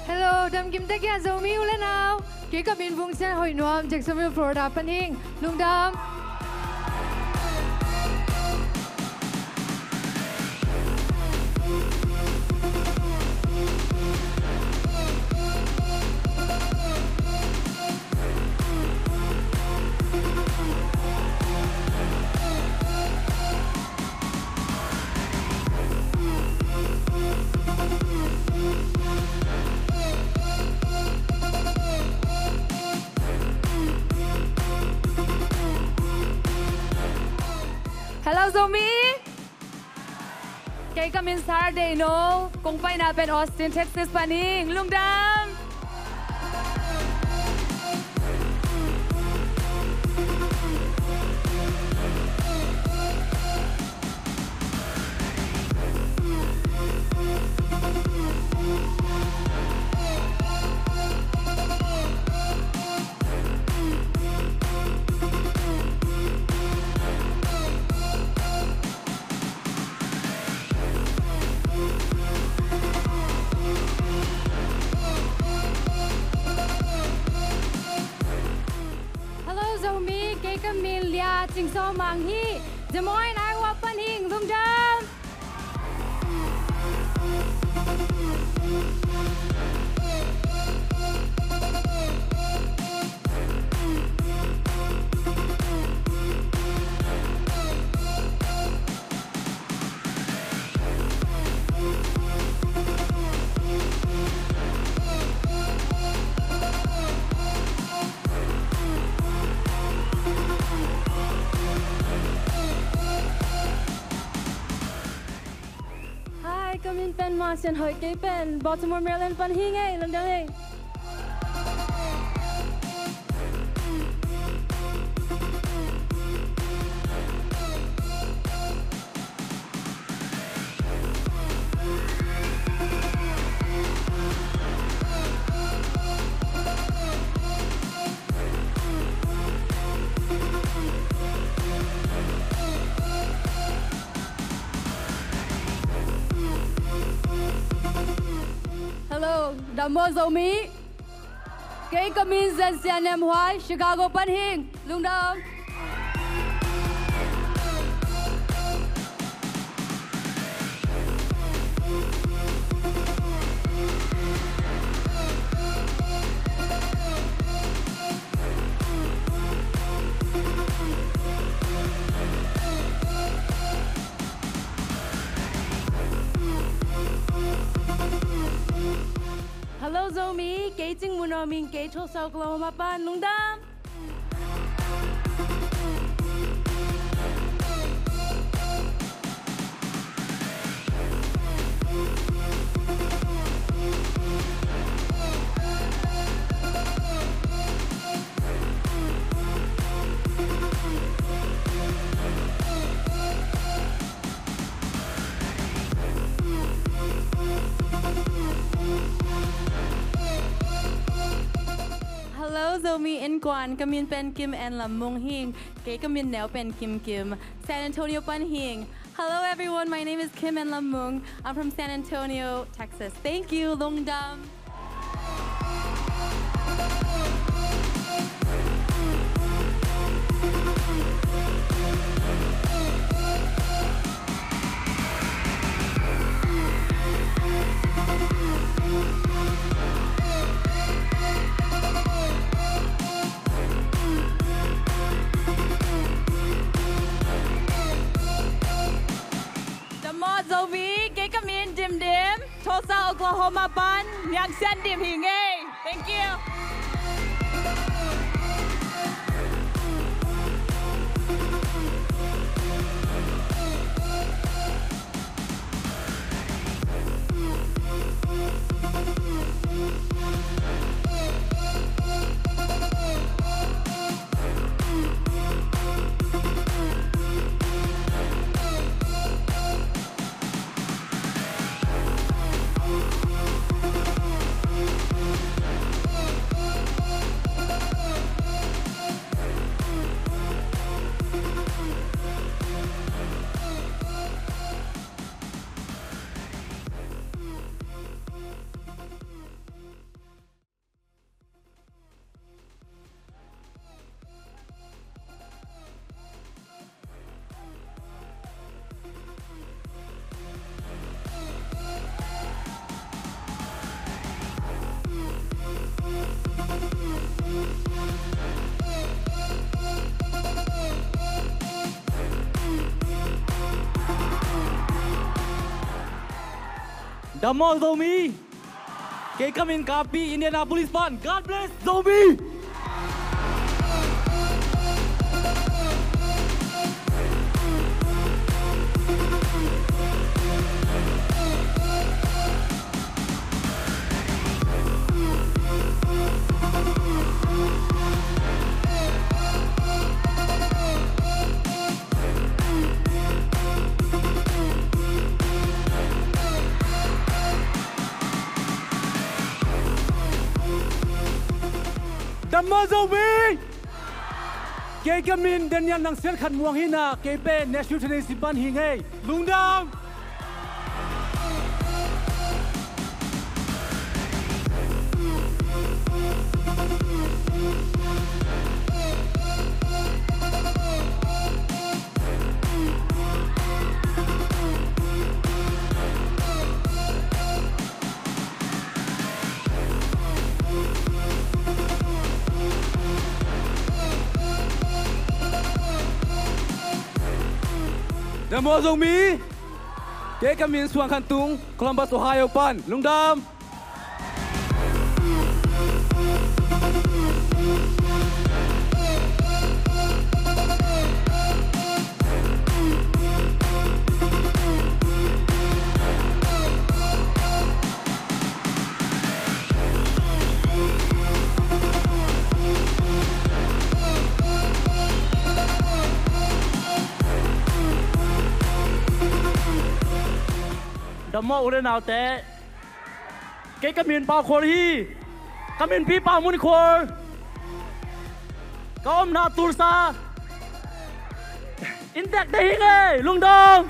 Hello, dam kim tek hia Zomi u le nau. Kei ka min Vung Sian Hoih Nuam, Jacksonville, Florida pan hing. Lungdam. Hello, Zomi. Kei ka min Sar Dei No, kong paina pen Austin, Texas pan hing. Lungdam. Hello, Zomi, kei ka min Lia Ching Saw Mang hi. Des Moines, Iowa pan hing. Lungdam. Hi, ka min pen Ma Sian Hoih, kei pen Baltimore, Maryland pan hi ngei, lungdam ei. Hello, dam maw Zomi. Kei ka min Zen Sian Nem Huai, Chicago pan hing. Lungdam. Hello Zomi, kei Cing Mun Aung Min, kei Tulsa Oklahoma pan, lungdam. Hello Zomi Innkuan, ka min pen Kim En Lam Mung hi ing, kei ka min neu pen Kim Kim, San Antonio pan hi ing. Hello everyone, my name is Kim En Lam Mung. I'm from San Antonio, Texas. Thank you, lungdam. Dam maw Zomi, kei ka min Dim Dim, Tulsa, Oklahoma pan, Myaung Sian Dim hi ing ei. Thank you. Dam maw Zomi. Kei ka min Kapi, Indianapolis pan. God bless Zomi. Dam maw Zomi. Kei ka min Daniel Nang Sian Khan Muang hi a, kei pen Nashville, Tennessee pan hi ing ei. Lungdam. Dam maw Zomi. Kei ka min Suang Khan Tung, Columbus, Ohio pan. Lungdam. Dam maw u le naute. Kei ka min Pau Khual hi. Ka minpi Pau Mun Khual. Ka omna Tulsa. Inntek te hi ing ei, lungdam.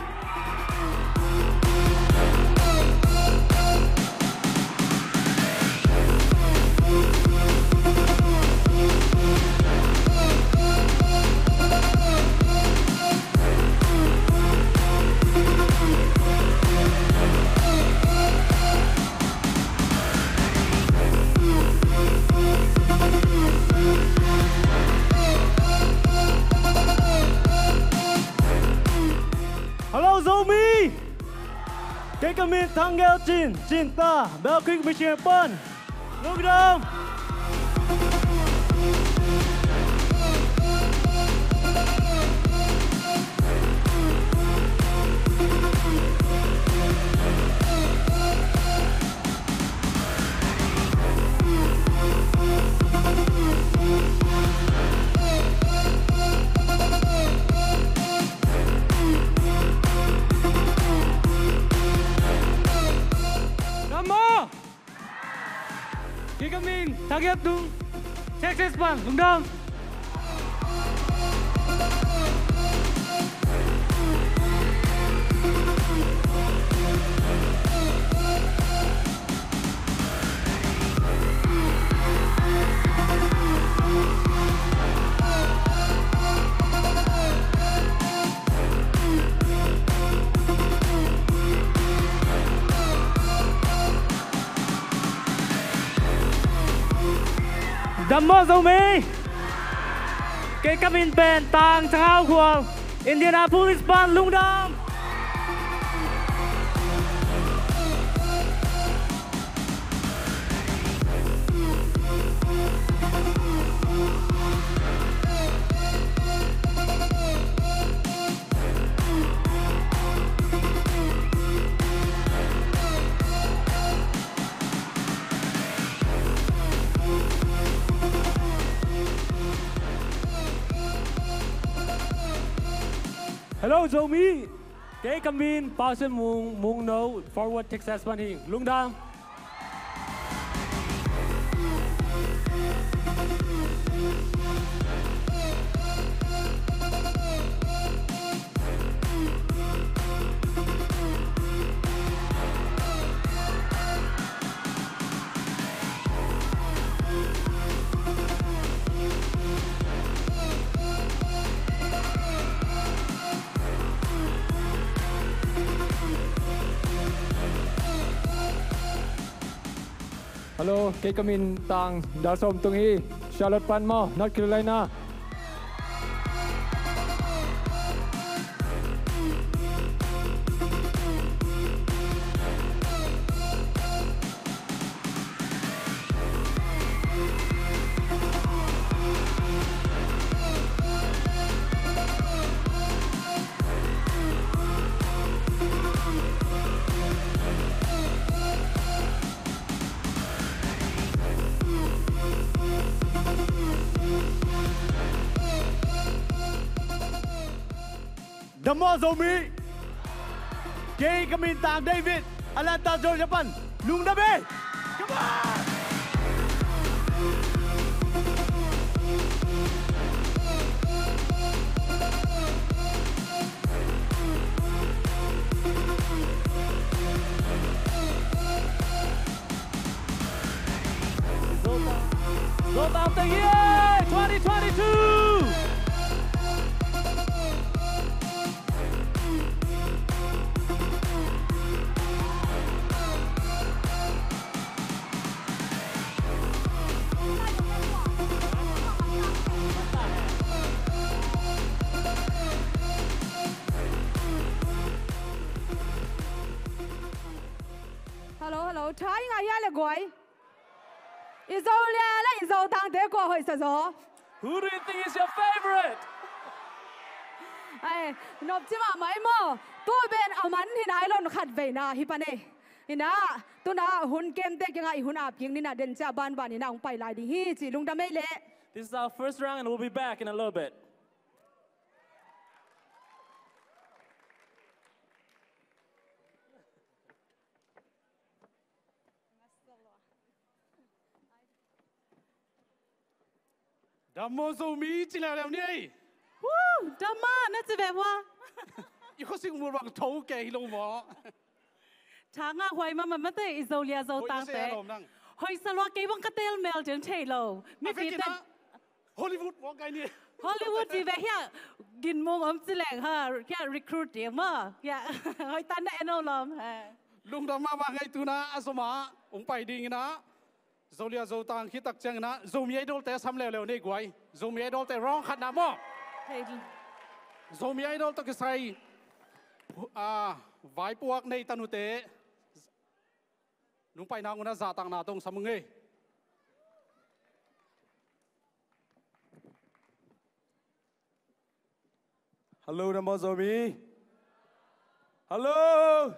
Hello Zomi. Kei ka min Thang Gel Cin, Cin ta, Bell Creek, Michigan pan. Lungdam! Dam maw! Kei ka min Thang Hiap Tung, Texas pan, lungdam. Dam maw Zomi? Kei ka min pen Tang Thang Hau Khual, Indianapolis pan, lungdam. Hello Zomi. Kei ka min Pau Sian Mung, Mungno, Fort Worth, Texas pan hi. Lungdam. Hello, kei ka min Tang Dal Sawm Tung hi, Charlotte pan maw, North Carolina. Dam maw Zomi. Kei ka min Tang David, Atlanta Georgia pan, lungdam e. Come on. Zomi of the Year twenty twenty-two. Hello, hello. Tha i ngah hia le guai? I Zolia le i Zotangte kua hoihsa zaw? Who do you think is your favorite? Ai, nopci mahmah i maw. Tu pen a man hi nai lo, khat veina hi pan e. Hi na, tu na hun kemte kiangah i hun ap kik ni na, den cia banban hi na, hong pai lai ding hi ci, lungdam ei leh. This is our first round and we'll be back in a little bit. Dam maw Zomi, ci leuleu ni ei. Woo, dam maw, na ci ve maw. I khuasik mur bang tho kei hi lo maw. Tha ngah huai mahmah mate, i Zolia Zotangte. Hoih na se lawm nang. Hoihsa lua, kei bang ka tel mel ding thei lo. A mipi vekina ten Hollywood maw kai ni. Hollywood ci ve hia, ginmung om ci leng ha, hia recruit ding maw. Hia, hoih tan na en o lawm. Eh. Lungdam mahmah ngei, tu na a zom a hong pai ding hi na. Zolia Zotang khit tak ciangin ah, Zomi Idol-te sam leuleu ni guai. Zomi Idol-te round khatna maw. Hei. Zomi Idol tawh kisai, ah, vaipuak nei tanute, nong paina ngun ah zahtakna tawh sam ung ei. Hello, namo Zomi. Hello.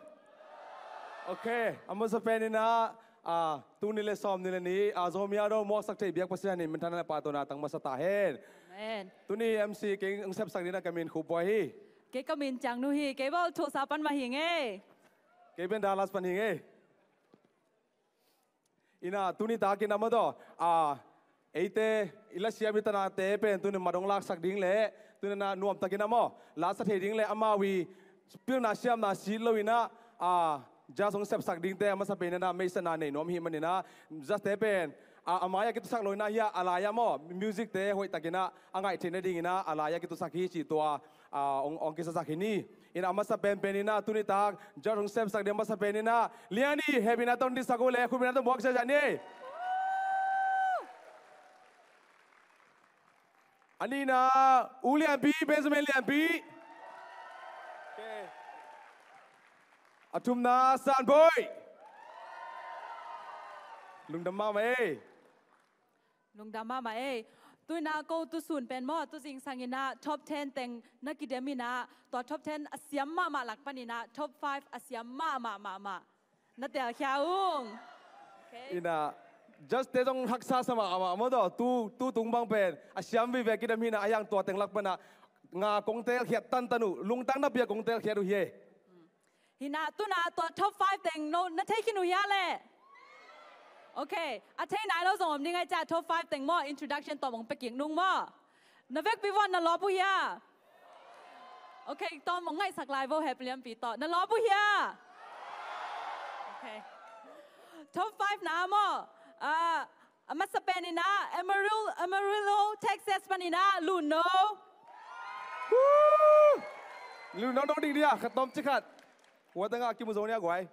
Okay, a masa pen in ah, ah, tul nih le sawmnih le nih, ah, Zomi Idol muaksak thei biak Pasian in minthanna le pahtawina tang masa ta hen. Amen. Tuni M C kei hong sepsak dingin ah ka min Khup Buai hi. Kei ka min Ciang Nu hi, kei bel Tulsa pan mah hi ing ei. Kei bel Dallas pan hi ing ei. In ah tuni takin ah maw, ah, eite i lasiam i tanate pen tuni mat hong laksak ding le tuni in ah nuamtakin ah maw, la sa thei ding le amau i pilna siamna sit lo in ah, ah, judge hong sepsak dingte a masa pen in ah meisana nei nuam ahih manin ah judge-te pen, ah, a mai-ah kitusak lo in ah hi a, a lai-ah maw music-te hoihtakin ah a ngaih theih nadingin ah a lai-ah kitusak hi cih tua, ah, hong, hong kisasak hi ni. In ah a masa penpen in ah tuni tak judge hong sepsak ding a masa pen in ah Lian hi, hehpihna tawh hong dingsak uh leh khutbetna tawh muak ziahziah ni. A nihna U Lianpi, Benjamin Lianpi. Okay. A thumna San Bawi. Lungdam mahmah ei. Lungdam mahmah ei. Tu in ah ko tusun pen maw, tu zingsang in ah top ten teng na kidem in ah, tua top ten a siam mahmah lak pan in ah top five a siam mahmah mahmah na telkhia ung. Okay. In ah judge-te zong haksa sa mahmah maw, tua tu, tu tung bang pen a siam vive kidem hi in ah, a hiang tua teng lak pan ah nga kong telkhiat tantan uh, lungtang napi-a kong telkhiat uh hi ei. Hi in ah tu in ah tua top five teng no na thei khin uh hia leh? Okay, a thei nai lo zong om ding ahih ciang top five teng maw introduction tawm hong pia kik nung maw. Na vekpi vua na lawp uh hia? Okay, tawm hong ngaihsak lai vo, hehpih lianpi tawh. Na lawp uh hia? Okay. Top five na maw, ah, a masa pen in ah Amarillo, Amarillo, Texas pan in ah Luno. Woo! Luno no ding dia, khat tawm ci khat. Hua tengah kimu zo nia guai.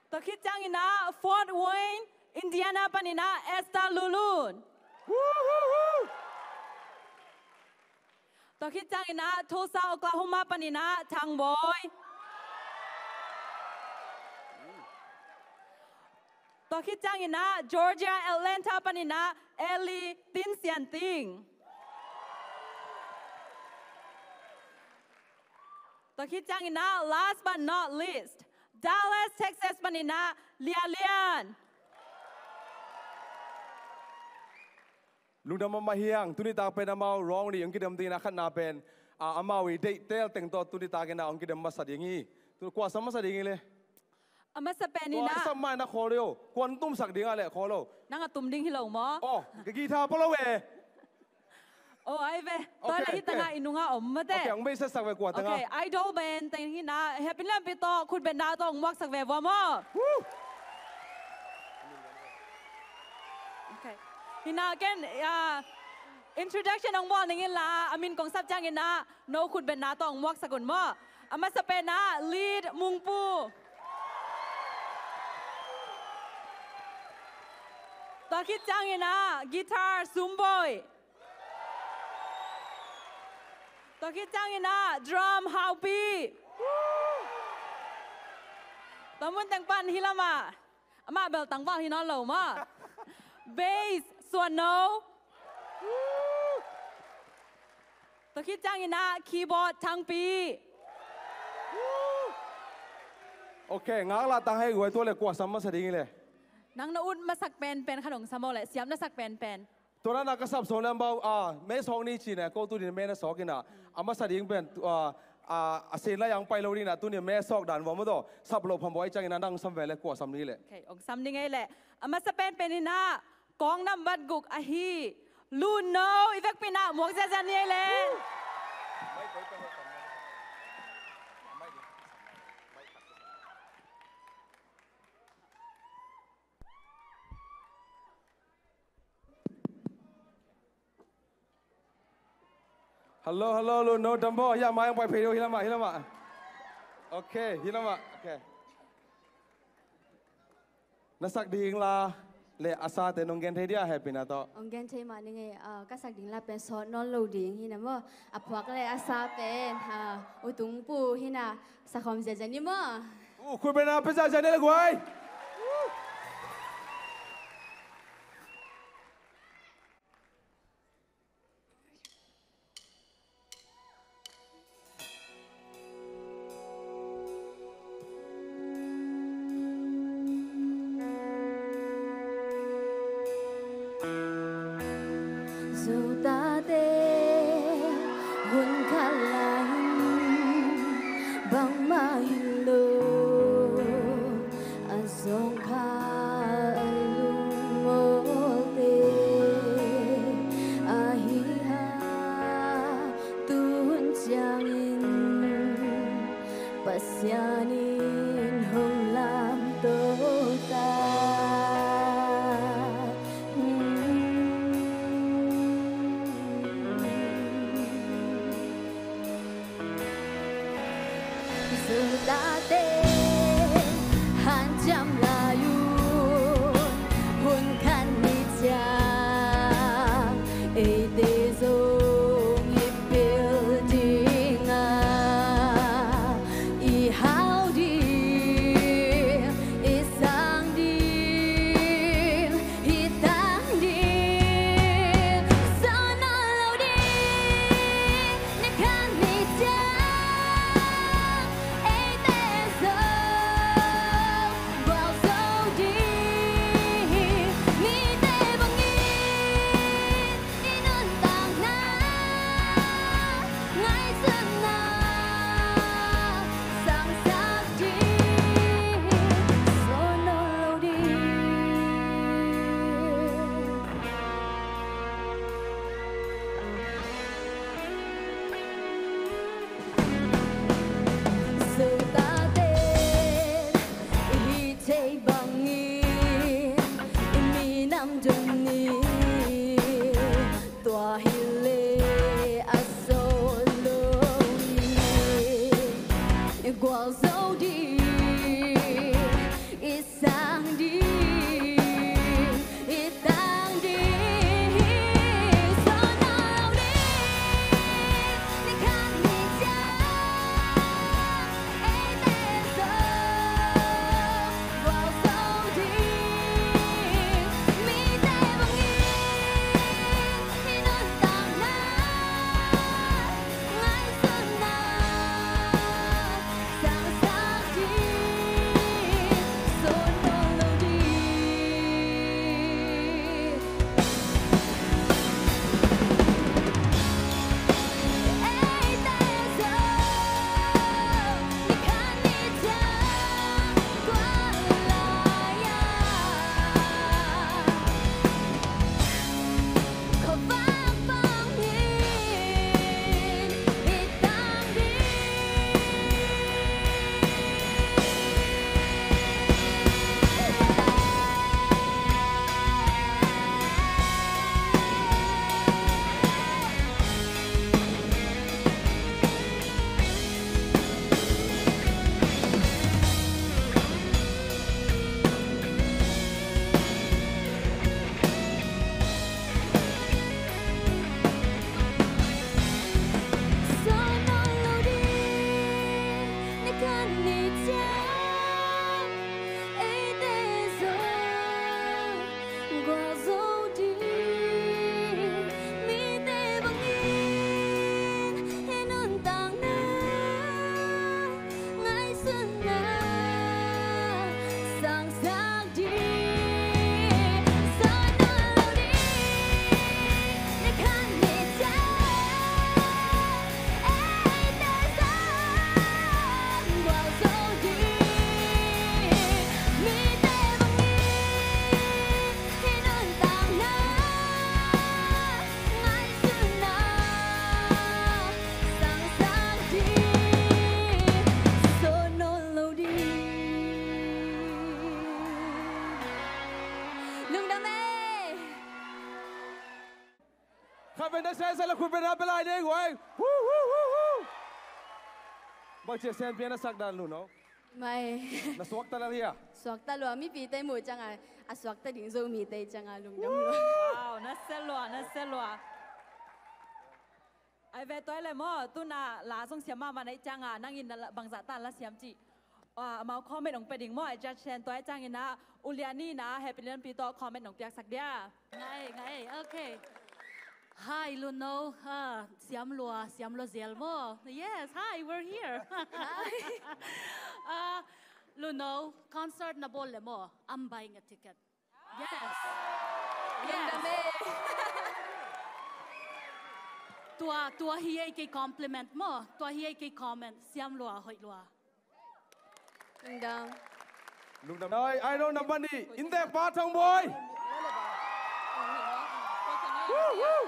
Tua khit ciangin ah Fort Wayne, Indiana pan in ah Esther Lulun. Woo, woo, woo! Tua khit ciangin ah Tulsa, Oklahoma pan in ah Thang Bawi. Tua khit ciangin ah Georgia, Atlanta pan in ah Ellie Tin Sian Ting. Tua khit ciangin ah last but not least, Dallas, Texas pan in ah Lia Lian. Lungdam mahmah hi hang, tuni tak pen amau round nih hong kidem ding in ah khatna pen, ah, amau i deihtel teng tawh tuni takin ah hong kidem masa ding hi. Tu kuasam masa ding hi le. A masa pen in ah. Kuasam mai na khawl lo. Kuan tumsak ding a le khawl lo. Nang a tum ding hi lo maw? Oh, ka guitar pua lo e. Oh, ai ve. Tua le hi tangah i nungah om mate. Okay, hong beisetsak ve kua tangah. Okay, idol band teng hi in ah, hehpih lianpi tawh khutbetna tawh hong muaksak ve vua maw. Woo! Okay. Hi in ah ken, ah, introduction hong bawl ning in la, a min kong sap ciangin ah no khutbetna tawh hong muaksak un maw. A masa pen ah lead Mungpu. Tua khit ciangin ah guitar Sumbawi. Tua khit ciangin ah drum Haupi. Tua mun teng pan hi lamah. Amah bel tangval hi nawn lo maw. Bass Suan No. Tua khit ciangin ah keyboard Thangpi. Okay, ngaklah tang hei guai, tua le kuasam masa ding hi le. Nang na ut masak penpen khat hong sam aw le, siam na sak penpen. Tua na ka sap sawk lem bau, ah, me sawk ni ci ne, ko tu din me na sawk in ah, a masa ding pen, ah, ah, a sen lai ang pai lo ding in ah, tu ni me sawk dan vua maw taw, sap lo pham buai ciangin ah nang sam ve le, kua sam ni le. Okay, ong sam ni ngei le. A masa penpen in ah, kawng nambat guk ahi, Lun No, i vekpi in ah, muak ziazia ni ei le. Hello, hello, Lun No, dam baw, hi lamah, hi lamah, hi lamah. Okay, hi lamah, okay. Na sak ding la le a sate nong gen thei dia, hehpihna tawh. Ong gen thei mah ni ngei, ah, ka sak ding la pen sawt nawn lo ding hi na maw. A phuak le a sa pen, ah, U Tung Pu hi na, sa khawm ziazia ni maw. Uh, khut beng na pia ziazia ni le guai. Na sensei la khut beng na pia lai ding guai. Hu, hu, hu, hu. Bangci a Sen Pian na sak dan Lu No? Mai. Na suakta lel hia? Suakta lua, mipite muh cianga a suakta ding Zomite cianga lungdam lua. Wow, na sia lua, na sia lua. Ai ve tuai le maw, tuna la zong siam mahmah na hih cianga nang in na la, bangzah ta la siam cih. Ah, amau comment hong pia ding maw, ai judge ten tuai ciangin ah, ulian in ah, Happy Lianpi tawh comment hong piaksak dia. Ngai, ngai, okay. Hi, Lu No. Ah, siam lua, siam lua zel maw. Yes, hi, we're here. Hi. Ah, Lu No, concert na bawl le maw, I'm buying a ticket. Yes. Yes. Tua, tua hi ei kei compliment maw. Tua hi ei kei comment. Siam lua, hoih lua. Lungdam. Lungdam. Ai, ai, lungdam bani. Inntek pa Thang Bawi. Woo, woo.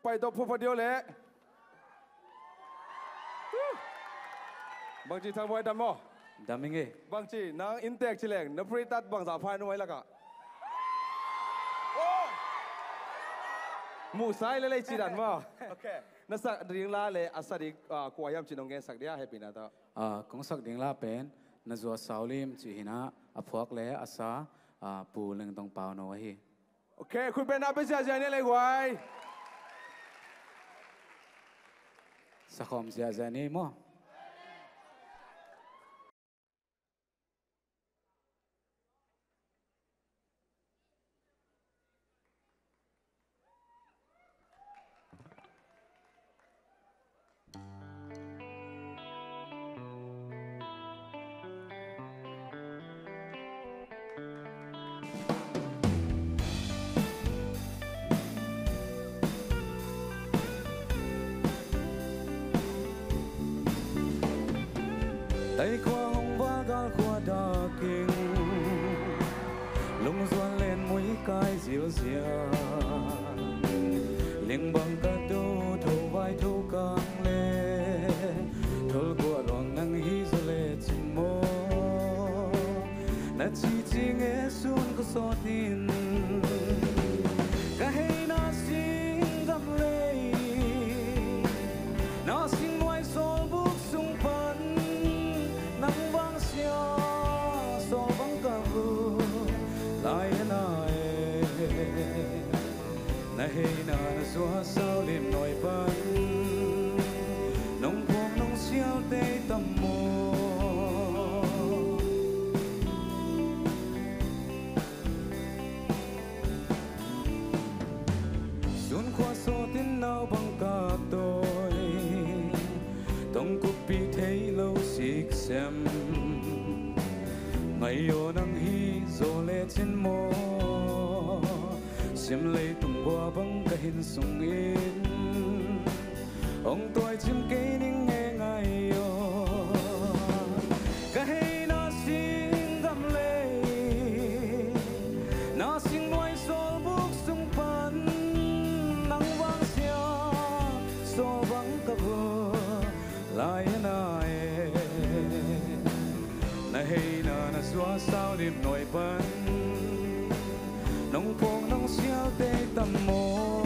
Pai tawh phuaphuat ding uh leh. Bangci Thang Bawi, dam maw? Dam ing e. Bangci, nang inntek ci leng, na free tat bangzah pha nuai lakah. Muhsai le lei ci dan maw? Okay. Na sak ding la le a sa ding, ah, kua hiam ci nong gensak dia, Happy na tawh. Ah, kong sak ding la pen, Na Zuau Sau Lim ci hi in ah, a phuak le a sa, ah, Pu Leng Tong Pau No ahi. Ok, khut beng na pia ziahziah ni le guai. Sakhawm ziahziah ni maw. Taikhua hong va galkhua dak ing, lungzuan len muikai zilzial. Lingbang ka do tho vai tho kang le, tholguah luang nang hi zaw le cin maw. Na cici nge sun ka sawt in, ka hei na sing gam lei, na sing nuai sawlbuk sung pan, nang vang sia sawl bang ka vun lai a na e. Na hei na na zuau sau lim nuai pan, nong phuak nong sial tei tam maw. Sun khua sawt in nau bang ka tawi, tong kupi thei lo sik sem. Ngai aw nang hi zaw le cin maw, sim leitung gua bang ka hin sung in, hong tuai cim kei ning e ngai aw. Ka hei na sing gam lei, na sing nuai sawlbuk sung pan, nang vang sia sawl bang ka vun lai a na e. Na hei na na zuau sau lim nuai pan, nong phuak nong sial tei tam maw.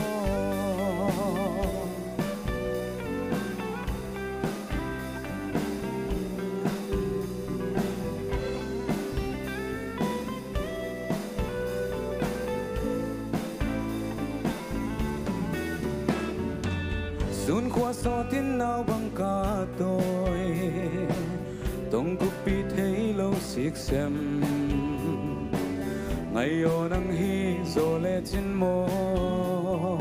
Sun khua sawt in nau bang ka tawi, tong kupi thei lo sik sem. Ngai aw nang hi zaw le cin maw,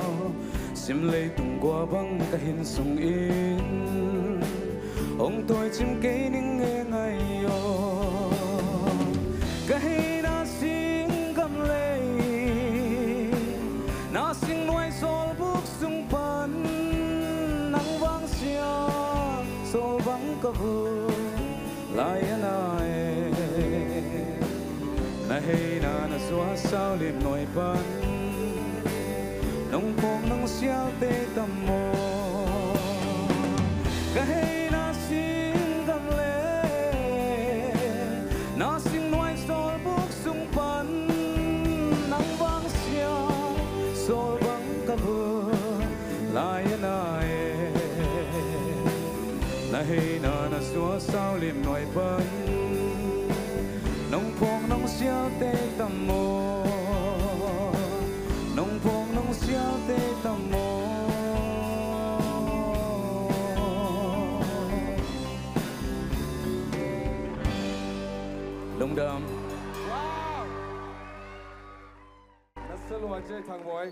sim leitung gua bang ka hin sung in, hong tuai cim kei ning e ngai aw. Ka hei na sing gam lei, na sing nuai sawlbuk sung pan, nang vang sia sawl bang ka vun lai a na e. Na hei na na zuau sau lim nuai pan, nong phuak nong sial tei tam maw. Ka hei na sing gam lei, Nai e, nai e, na hei na na sua sau lim nuai pan. Nong phong nong sial te tam maw? Nong phong nong sial te tam maw? Lungdam. Wow! Na sa lua ce Thangbawi.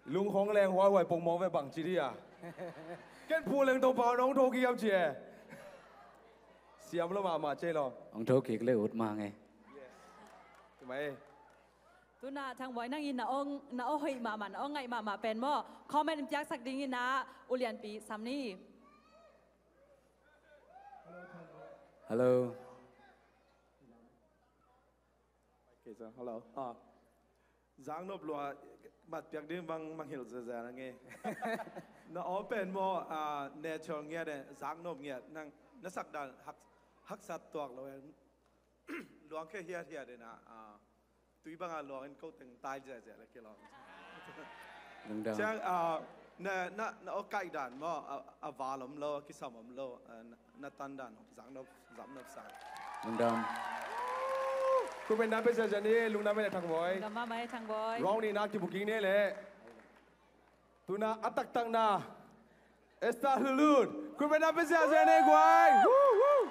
Lung khong leng huaihuai pongmawk ve bang ci dia. Ken phu leng Topa nong tho kiam ci e. Siam lo mahmah ce lo. Ong tho kik le ut mang e. Yes. Tumai. Tuna Thangbawi nang in na ong, na ong hoih mahmah, na ong ngaih mahmah pen maw? Comment in piaksak ding in a ulianpi sam ni. Hello. Okay, so, hello. Ah. Zaknop lua matpiak ding bang mangngilh zezia na ngei. Na aw pen maw, ah, natural ngiat e, zaknop ngiat, nang na sak dan hak, haksat tuak lo e. Luang khe hiat hiat e na, ah, tui banga luang in ko teng tai zezia le kilawm. Lungdam. Ciang, ah, na, na, na aw kaih dan maw, a, a val om lo, a kisam om lo, ah, na, na tan dan, zaknop, zaknop sang. Lungdam. Khupen na pe zia zia ni, lungdam e Thangbawi. Lungdam mahmah e Thangbawi. Round nihna kibooking ni le. Tuna a taktakna Esther Hlulun. Khupen na pe zia zia ni guai. Woo, woo.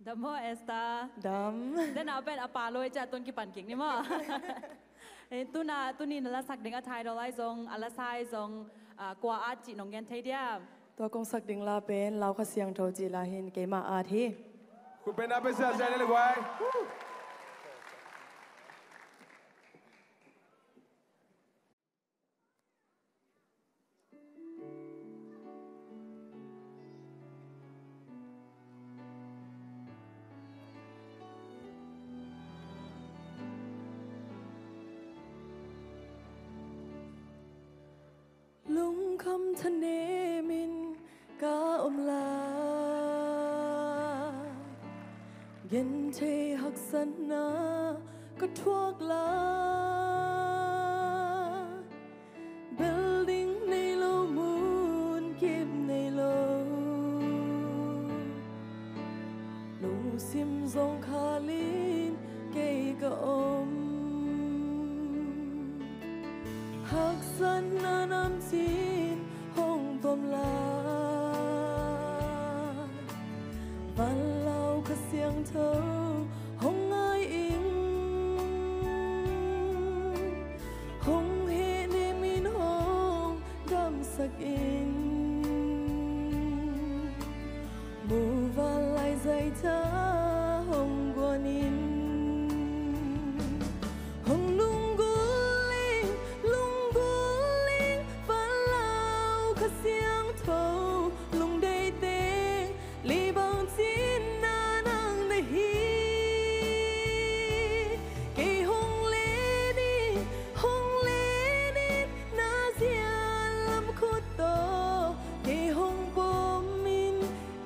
Dam maw, Esther? Dam. Dena pen a pa loi cia tun kipan kik ni maw? Eh, tuna, tuni na la sak ding a title ai zong, a la sa ai zong, ah, kua at cih nong gen thei dia? Tua kong sak ding la pen Lau Kha Siangtho cih la hin keima at hi. Khupen na pe zia zia ni le guai. Lungkham thanemin ka om lai, genthei haksatna ka thuak lai. Building nei lo, munkip nei lo, lungsim zong khalin kei ka om. Haksatna namcin hong tuam lai, van Lau Kha Siangtho hong ngai in. Hong hehnem in hong damsak in, muvanlai zaita hong guan in. Hong lunggulh ing, lunggulh ing, van Lau Kha Siangtho lungdei teng, li bang cin na nang na hi. Kei hong len in, hong len in, na zian lam khut tawh kei hong pom in,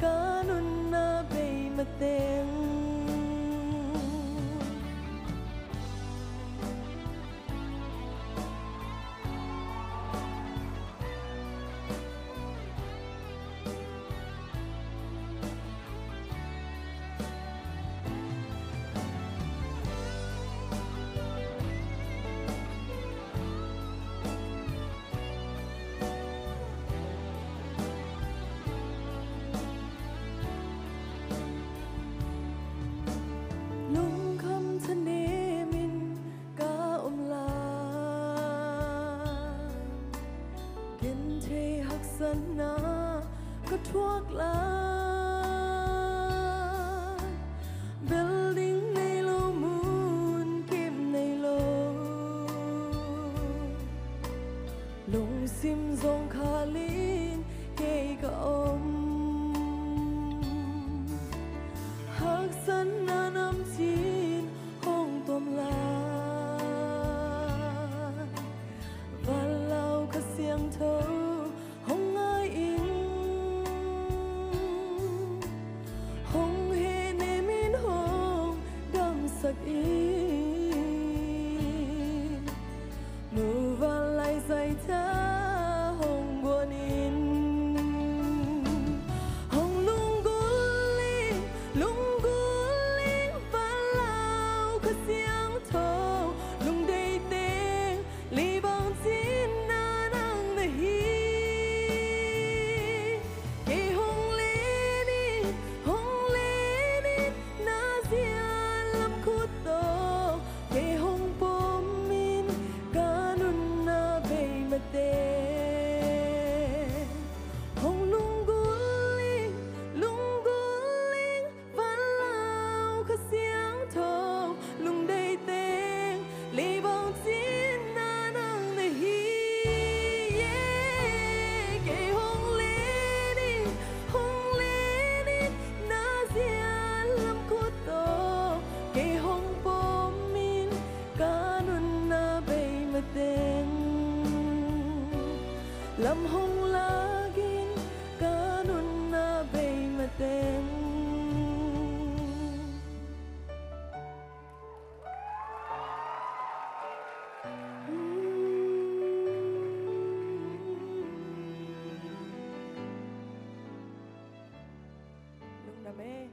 ka nunna bei mateng. Lungkham thanemin ka om lai, genthei haksatna ka thuak lai. Building nei lo, munkip nei lo, lungsim zong khalin kei ka om. Haksatna namcin hong tuam lai, van Lau Kha Siangtho hong ngai in. Hih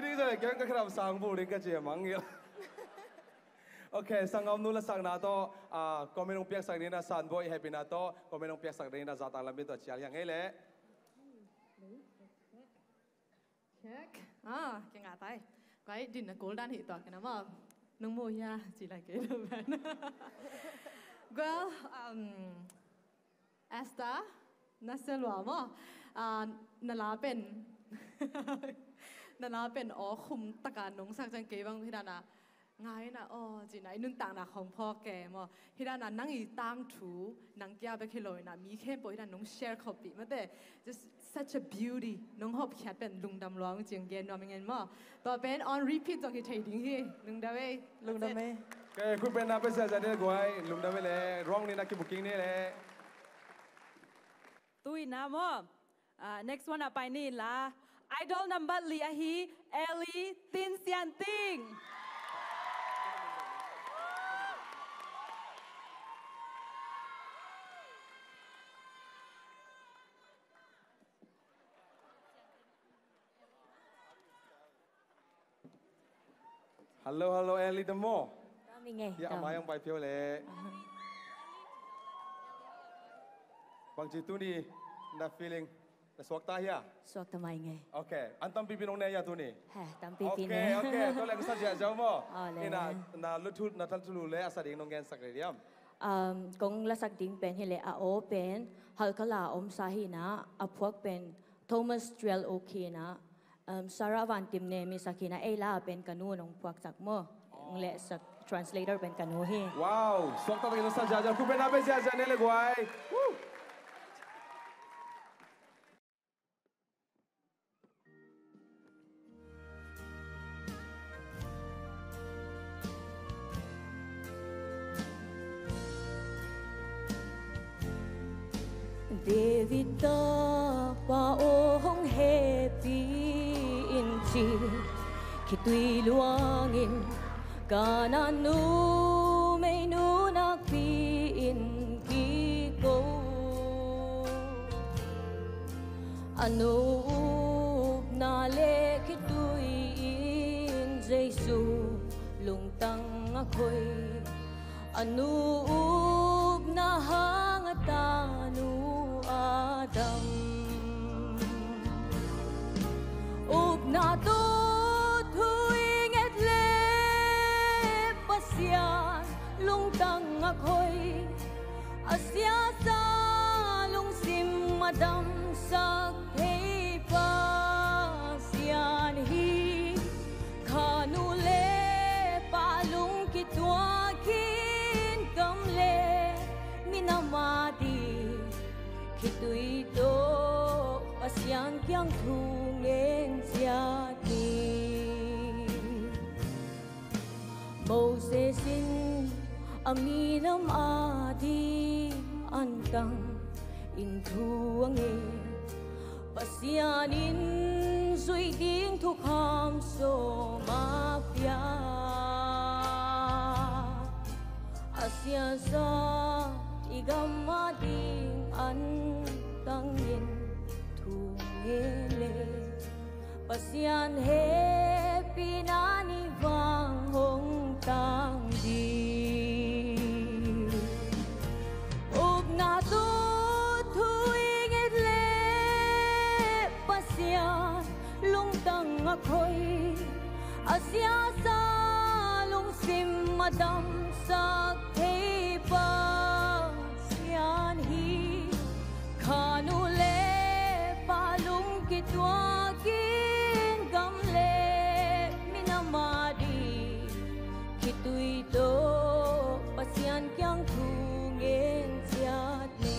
ding zong kei ka kharap sang bu ding ka ci a mang ngil. Ok, sanggam nu lasakna tawh, ah, comment hong piaksak ding na Sanboi hehpihna tawh comment hong piaksak ding na zahtak lampi tawh cial hiang ei leh. Check. Ah, kingah tai. Guai, din na kul dan hi tua kena maw. Nung mu hia, ci lai kei lo ban. Well, um, Esther, na sia lua maw. Ah, na la pen. Na la pen aw khum taka nong sak ciang kei bang hi dan a. Ngai na aw, ci na i nuntakna khong phawk ke maw. Hi dan a nang i tangthu, nang kia bek hi lo in a mi khempeuh hi dan nong share khop pi mate. Just such a beauty. Nong hopkhiat pen lungdam lua ung ci ong gen nuam ing en maw. Tua pen on repeat zong hi thei ding hi. Lungdam ei. Lungdam ei. Ok, khut beng na pia ziahziah ni le guai. Lungdam ei le. Ruang ni na kibooking ni le. Tu in a maw. Ah, next one ah pai ni la. Idol number li ahi Ellie Tin Sian Ting. Hello, hello, Ellie, the mo. Kami nge. Ya, kami. Amai ang pai pio le. Bang ci tuni na feeling na suak ta hia? Suak ta mai nge. Ok, an tampipi nong ne hia tuni? He, tampipi ne. Ok, ok, tua le ka sa ziahziah mo. Aw le. Ina, na luthu, na thalthu le a sa ding nong gensak le diam? Um, kong lasak ding pen hi le a aw pen Halkala om sa hi na, a phuak pen Thomas Trial Oak hi na, um, Sarah Van Tim ne mi sak hi na, ei la pen ka nu nong phuak sak mo. Nong le sak translator pen ka nu hi. Wow, suak ta takin nong sa ziahziah, khut beng na pia ziahziah ni le guai. Woo! David tapa aw hong hehpih in ci, khitui luangin Kanaan numeinu nakpi-in kiko. A no upna le khitui in Jesu lungtang a khoi. A nu upna hang a tanu a dam. Upna tawh thu i nget le Pasian lungtang a khoi. A siasa lungsim a damsak thei Pasian hi. Kha nu le pa lung kituakin gam le minam a ding khitui tawh Pasian kiang thu ngen ciat ni. Moses in a minam a ding antang in thu a ngen. Pasian in zuih ding thukham sawm a pia. A siasa i gam a ding antangin thu ngen le Pasian hehpihna ni vang hong tang ding. Upna tawh thu i nget le Pasian lungtang a khoi. A siasa lungsim a damsak thei Pasian hi. Kha nu le pa lung kituakin gam le minam a ding khitui tawh Pasian kiang thu ngen ciat ni.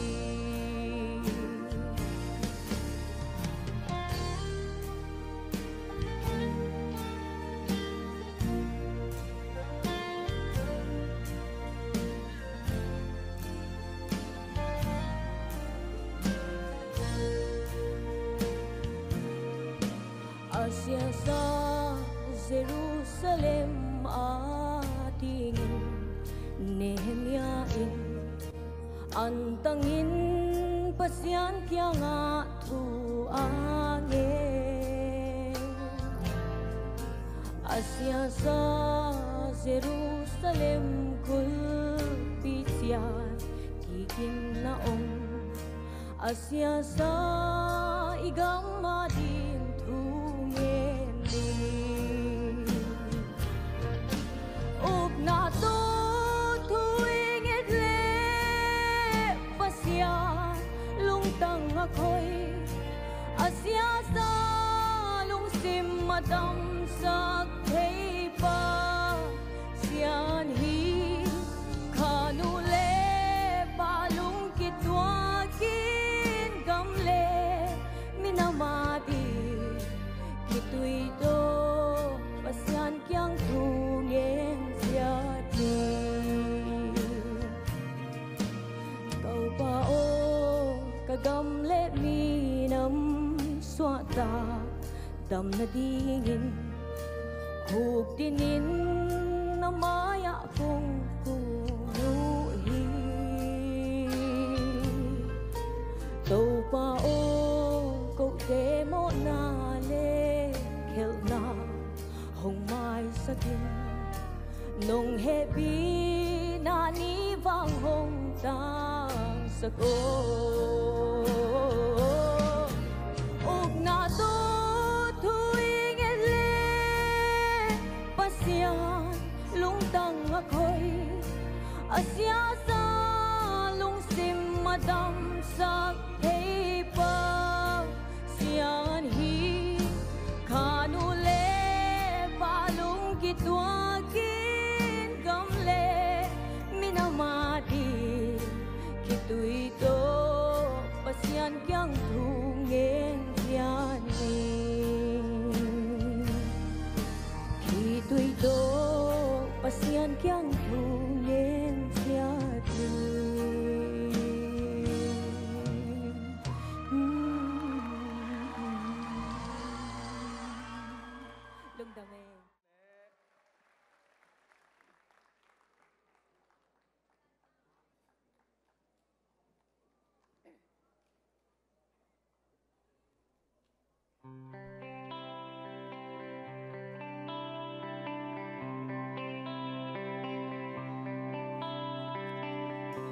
A siasa Jerusalem a dingin Nehemiah in antangin Pasian kiangah thu a ngen. A siasa Jerusalem kulhpi ciat kikin na om. A siasa i gam adingin thu ngen ni. Ukna tawh thu i nget leh Pasian lungtang a khoi. A siasa lungsim a damsak thei Pasian hi. Kha nu le pa lungkituakin gam le minam adingin khitui tawh Pasian kiang thu ngen ciat ni. Topa aw, ka gam le minam suahtak dam nadingin khukdin in na mai-ah kong kun uh hi. Topa aw, kote mawhna le khelhna hong maisak in. Nong hehpihna ni vang hong tangsak aw. Ukna tawh thu i nget leh Pasian lungtang a khoi. A siasa lungsim a damsak thei Pasian hi. Kha nu le pa lungkituakin gam le minam adingin khitui tawh Pasian kiang thu ngen ciat ni. Khitui tawh Pasian kiang thu ngen ciat ni. Lungdam e.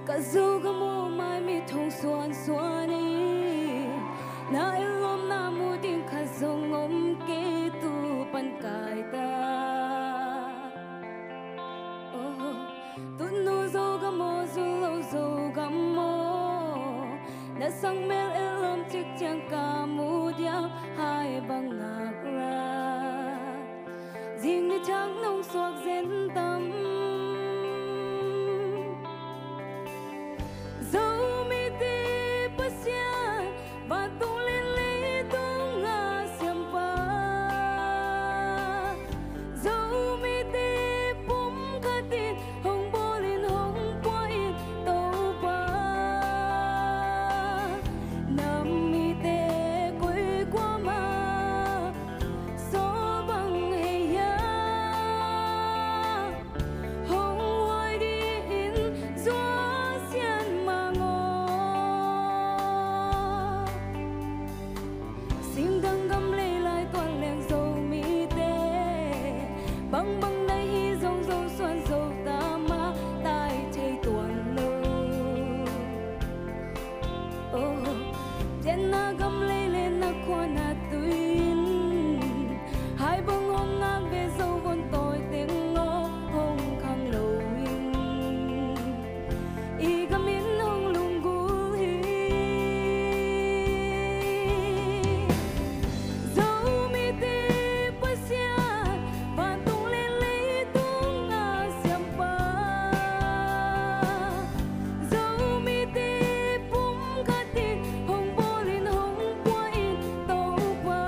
Ka Zogam aw, mai mit hong suansuan in, na ellawmna mu ding khat zong om kei, tu pan kai ta. Oh, Tutnu Zogam aw, Zulu Zogam aw, na sang mel ellawm cik ciang ka mu diam, hai bang nak la. Zing ni thak nong suak zen tam. Zomite Pasian, vantung le leitung a siampa, Zomite pumkhat in hong bawl in hong pua in Topa, na mite koi kuamah sawl bang hei hiam, hong huai dingin zuau sian mang aw. Singdang gam lei lai tuan leng Zomite, bangbang na hi zong Zosuan Zotama tai thei tuan lo. Oh, pianna gam lei le na khua na tui in, hai bang hong ngak ve, Zo vun tawi teng aw, hong khang lo in. I gam in hong lunggulh hi. Zomite Pasian, vantung le leitung a siampa, Zomite pumkhat in hong bawl in hong pua in Topa,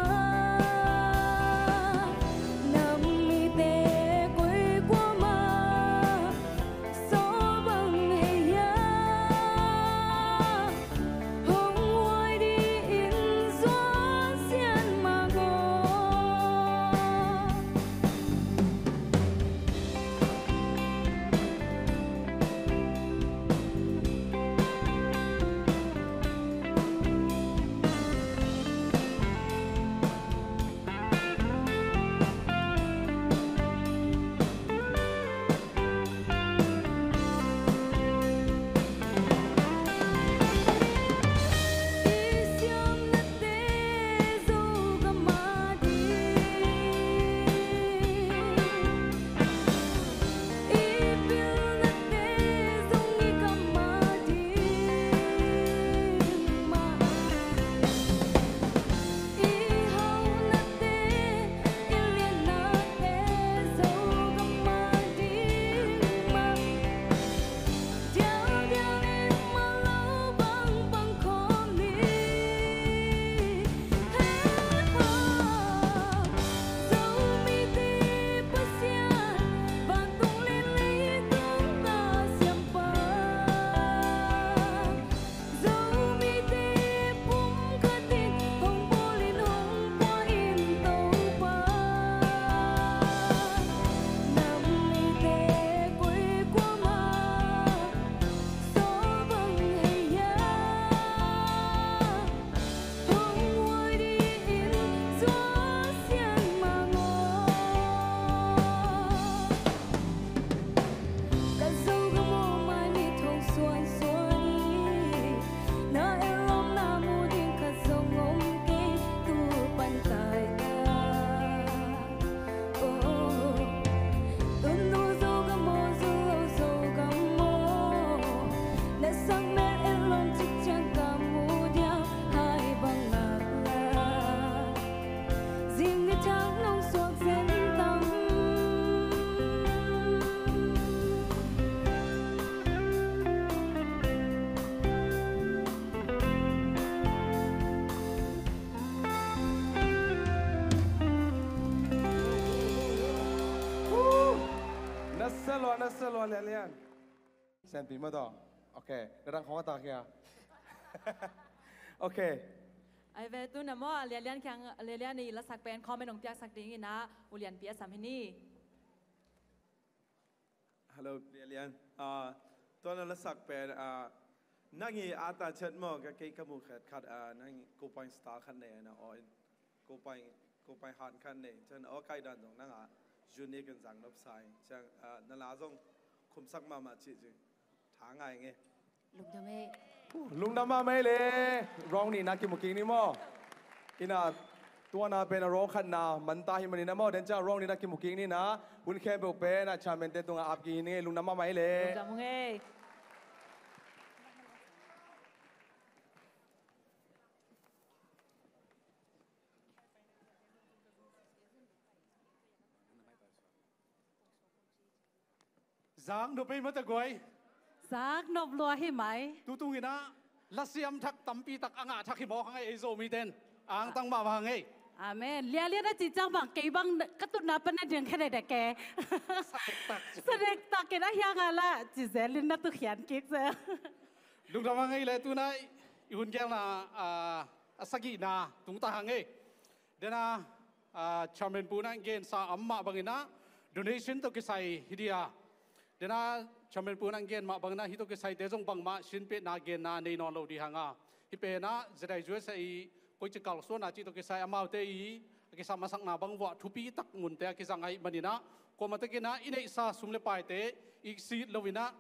Lianlian. Sianpi maw tawh. Ok. Gadang khong a tak hia. Ok. Ai ve, tu na maw, Lianlian kiang, Lianlian i lasak pen comment hong piaksak dingin ah, U Lianpi a sam hi ni. Hello, Lianlian. Ah, tua na lasak pen, ah, nang i ata chet maw, ka kei ka mu khat khat, ah, nang i ko point star khat nei na aw in. Ko point, ko point han khat nei. Chan aw kai dan zong nang a unique in zang nop sai. Chan, ah, na la zong khumsak mahmah cih cih. Tha ngai nge. Lungdam e. Lungdam mahmah e le. Round nihna kimu kik ni maw. Ina tua na pen a round khatna man ta hi mani na maw. Den ciang round nihna kimu kik ni na. Hun khempeuh pen a chairman te tungah ap kik hi ni. Lungdam mahmah e le. Lungdam nge. Zak nop ei mata guai. Zak nop lua hi mai. Tutung ina lasiam thak tampi tak a ngah thak hi mawk hang ei, ei Zomite in. Angtang mahmah hang ei. Amen. Lianlian a ci ciang bang kei bang ka tutna pan na diang khe dek dek ke. Sa dektak. Sa dektak in a hiang a la ci zelin na tu khian kik zel. Lungdam hang ei le tu nai i hun gelna, ah, a sagihna tungta hang ei. Dena, ah, chairman pu na gensa am mah bangin ah donation tawh kisai hi dia. Dena chairman pu na gen mah bangin ah hih tawh kisaite zong bangmah sinpetna genna nei nawn lo dih hang a. Hih pen ah Z I U S A i koici kalsuanna cih tawh kisai amaute i a kisam masakna bang vuah thupi tak ngunte a kizang ahih manin ah kuamah takin ah i neihsa sum le paite i sit loin ah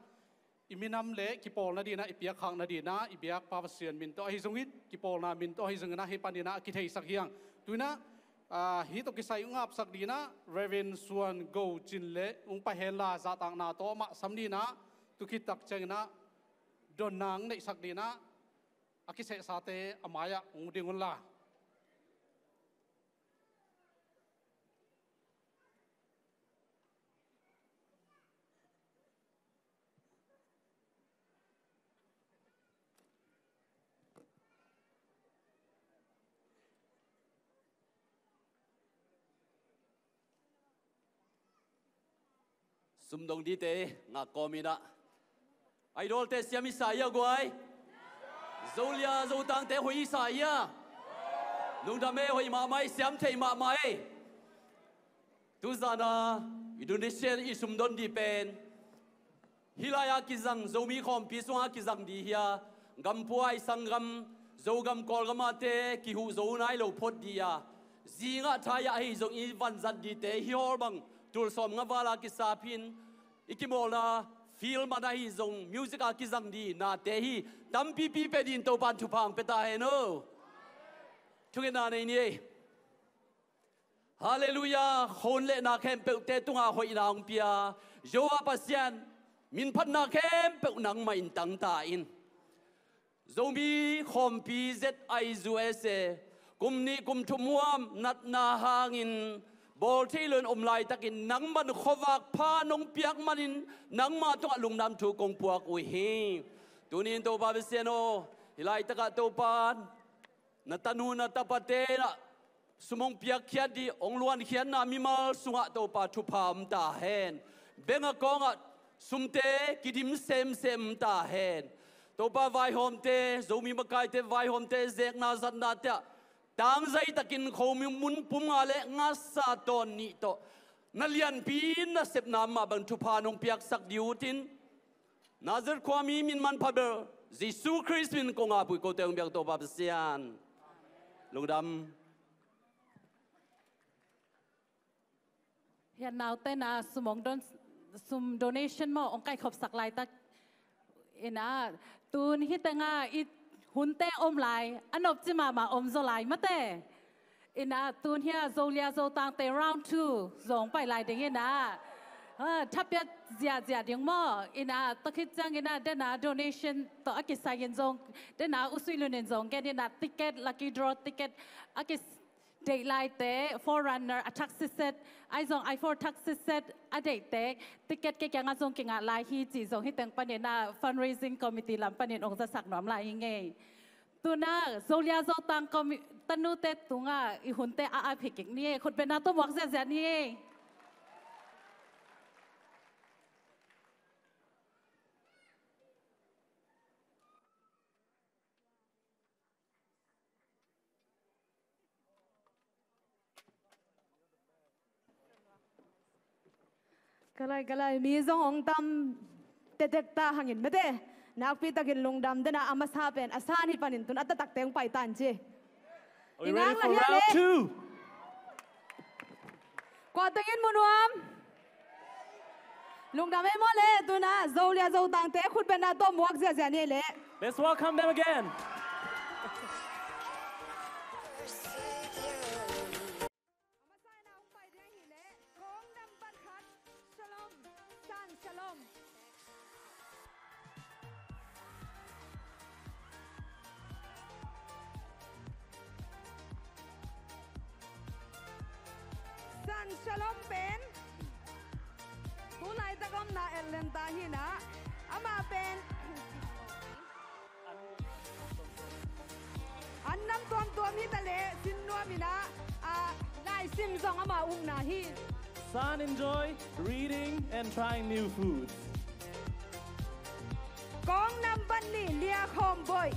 i minam le kipawlna dingin ah, i piakkhakna dingin ah, i biakpa Pasian min tawh ahi zongin, kipawlna min tawh ahi zongin ah, hih panin ah a kitheisak hi hang. Tu in ah, ah, hih tawh kisai ung apsak dingin ah, Reverend Suan Go Cin le ung pahen la zahtakna tawh amah sam dingin ah, tu khit tak ciangin ah, donna ung neihsak dingin ah, a kisehsate a mai-ah ung ding un la. Sumdong dite ngak kawm in ah, Idol-te siam i sa hia guai? Zolia Zotangte hoih i sa hia? Lungdam e, hoih mahmah e, siam theih mahmah e. Tuzan a i donation, i sumdon dih pen hih lai-a kizang, Zomi khawmpi sungah kizang dih hi a, gampuai sanggam, Zogam Kawlgam ahte kihuh zo nai lo phot dih a, zingah thai-ah ahi zong i vanzat dihte hih hawl bang tul sawmnga val a kisap hi in, i kimawlna field man ahi zong music a kizang dih nate hi. Tampipi pia dih in Topa'n thupha hong pia ta hen aw. Thungetna nei ni ei. Halleluiah. Khon le na khempeuhte tungah hoihna hong pia Jehovah Pasian, minphatna khempeuh nangmah in tangta in. Zomi khawmpi Z I U S A kum nih kum thum huam natna hangin bawl thei loin om laitakin nangman khuavak pha nong piak manin nangmah tungah lungdam thu kong puak uh hi. Tuni in Topa Pasian aw, hih laitakah Topa na tanu na tapate na sum hong piakkhiat dih, hong luankhiatna mimal sungah Topa thupha om ta hen. Bank account ah sumte kidim semsem om ta hen. Topa vaihawmte, Zomi makaite vaihawmte, zekna zatnate ah tangzai takin khomi mun pum nga le ngasa tawn nih tawh na lianpi in na sepna mah bang thupha nong piaksak dih uh tin, Nazareth khuami min manpha bel Jesu Khrist min kong ap uh hi. Kote hong biak Topa Pasian. Lungdam. Hian naute na sum hong don, sum donation maw hong kaikhopsak laitak in ah, tun hih tengah i hunte om lai, a nopci mahmah om zaw lai mate. In ah, tun hih a Zolia Zotangte round two zong pai lai ding in ah, ah, thapiat ziahziah ding maw. In ah, tua khit ciangin ah, dena donation tawh a kisai in zong, dena U Sui Lun in zong gen in ah, ticket, lucky draw ticket a ki deih laite, Four Runner a thak siset, ahi zong i four thak siset a deihte, ticket kei kiangah zong kingah lai hi cih zong hih teng panin ah fundraising committee lam panin ong zasak nuam lai hi ngei. Tun ah Zolia Zotang commi-, tanute tungah i hunte a ap hi kik ni ei, khutbetna tawh muak ziahziah ni ei. Ka lai, ka lai, mi zong hong tam tektek ta hangin mate. Nakpi takin lungdam den a, a masa pen a san hi panin tun a taktakte hong pai tan ci. Are we ready for round two? Kua tengin mu nuam? Lungdam ei maw le, tun a Zolia Zotangte khut beng a tawh muak ziazia ni le. Let's welcome them again. A masa in a hong pai ding ahih leh kawng nambat khat, Shalom, San Shalom. San Shalom pen tu laitak omna Atlanta hi in a, amah pen an nam tuamtuam hi ta leh sin nuam in a, a, laisim zong ama ukna hi. San enjoy reading and trying new foods. Kawng nambat nih, Lia Khawmboih.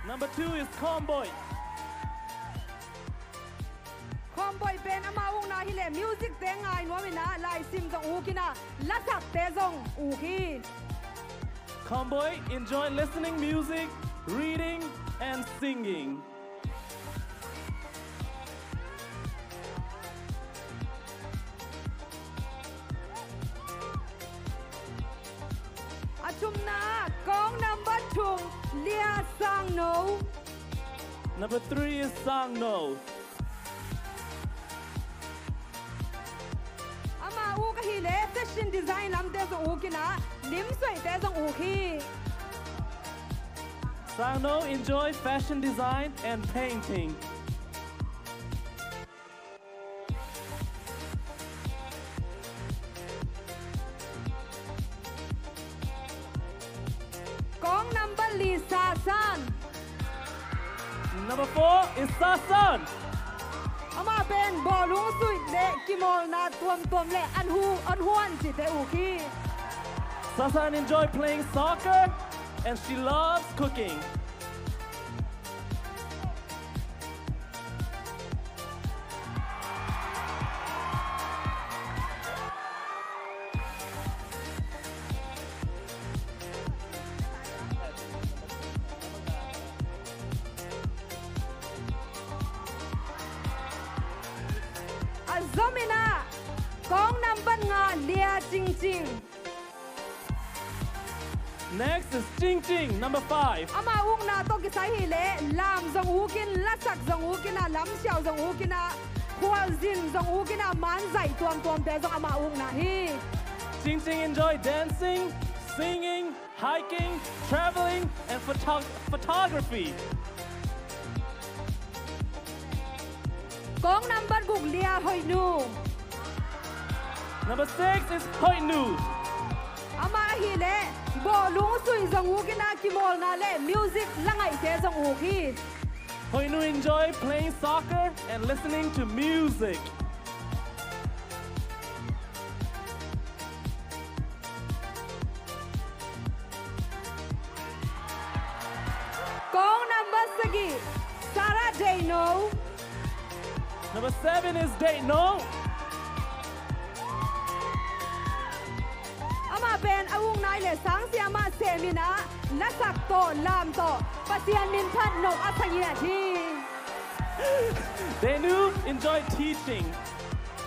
Number two is Khawmboih. Khawmboih pen ama ukna hi leh music te ngai nuam in a, laisim zong uk in a, lasakte zong uk hi. Khawmboih enjoy listening music, reading and singing. A thumna, kawng nambat thum, Lia Sangno. Number three is Sangno. Ama uk ahih leh fashion design lamte zong uk in a, lim suaihte zong uk hi. Sangno enjoy fashion design and painting. Kawng nambat li, Sasan. Number four is Sasan. Amah pen bawlung suih le kimawlna tuamtuam le an hu, an huan cihte uk hi. Sasan enjoy playing soccer and she loves cooking. A zom in a, kawng nambat nga, Lia Cingcing. Next is Cingcing, number five. Ama ukna tawh kisai hi leh lam zong uk in, lasak zong uk in a, lamsiau zong uk in a, khualzin zong uk in a, manzaih tuamtuamte zong ama ukna hi. Cingcing enjoy dancing, singing, hiking, traveling and photo- photography. Kawng nambat guk, Lia Hoihnu. Number six is Hoihnu. Amah ahih leh bawlung suih zong uk in a, kimawlna le music la ngaihte zong uk hi. Hoihnu enjoy playing soccer and listening to music. Kawng nambat sagih, Sarah Deino. Number seven is Deino. Amah pen a ukna hi leh sang siamah sem in a, lasak tawh lam tawh Pasian min phat nop a sa ngiat hi. Deino enjoy teaching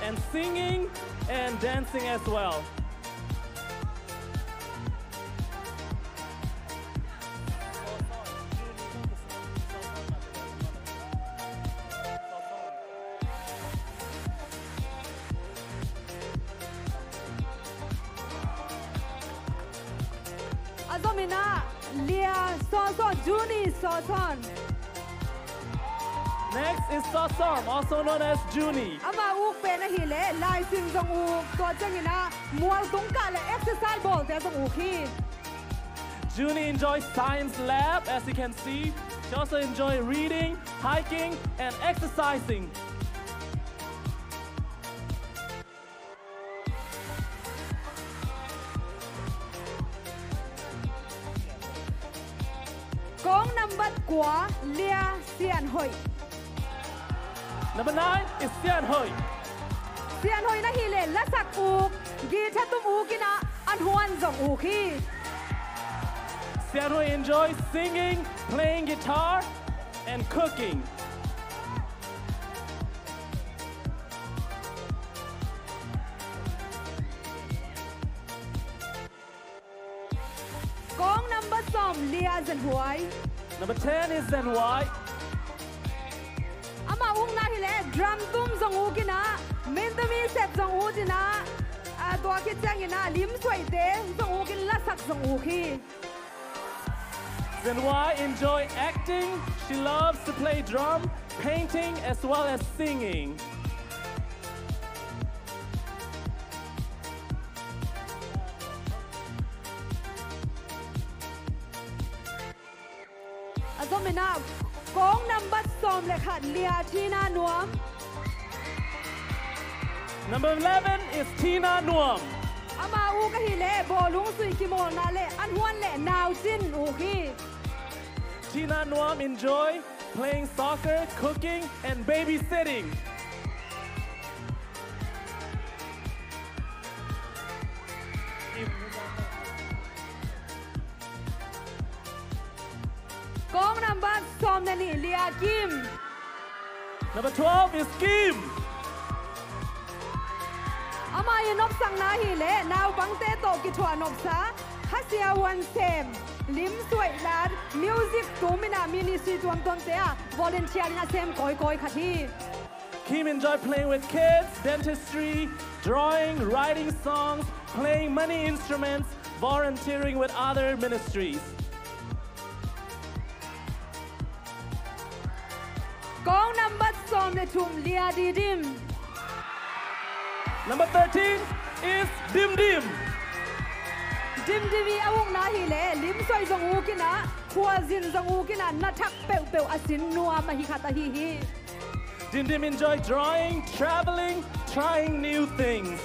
and singing and dancing as well. A zom in a, Lia Sawsawn, Junie Sawsawn. Next is Sawsawn, also known as Junie. Ama uk pen ahih leh laisim zong uk, tua ciangin a mualtung kah le exercise bawlte zong uk hi. Junie enjoys science lab, as you can see. She also enjoys reading, hiking, and exercising. Kawng nambat kua, Lia Sian Hoih. Number nine is Sian Hoih. Sian Hoih in ahih leh lasak uk, guitar tum uk in ah, an huan zong uk hi. Sian Hoih enjoy singing, playing guitar, and cooking. Kawng number sawm li-a Zen Huai. Number ten is Zen Huai. Ama ukna hi leh drum tum zong uk in ah, mintum i sep zong uk in ah, a, tua khit ciangin ah lim suaihte zong uk in lasak zong uk hi. Zen Huai enjoy acting. She loves to play drum, painting, as well as singing. A zom in ah, kawng number sawm le khat li-a Tina Nuam. Number eleven is Tina Nuam. Ama uk ahih leh bawlung sui kimawlna le an huan le naucin uk hi. Tina Nuam enjoy playing soccer, cooking, and babysitting. Kawng number sawm le nih li-a Kim. Number twelve is Kim. Ama i nopsakna hi leh naupangte tawh kithuah nopsa, khasia huan sem, lim suaih lat, music tum in ah ministry tuamtuamte ah volunteer in a sem kawikawi khat hi. Kim enjoy playing with kids, dentistry, drawing, writing songs, playing many instruments, volunteering with other ministries. Kawng number sawm le thum li-a Didim. Number thirteen is Dimdim. Dimdim i a ukna hi leh lim suaih zong uk in ah, khualzin zong uk in ah, na thak peuhpeuh a sin nuam ahi khat ahi hi. Dimdim enjoy drawing, traveling, trying new things.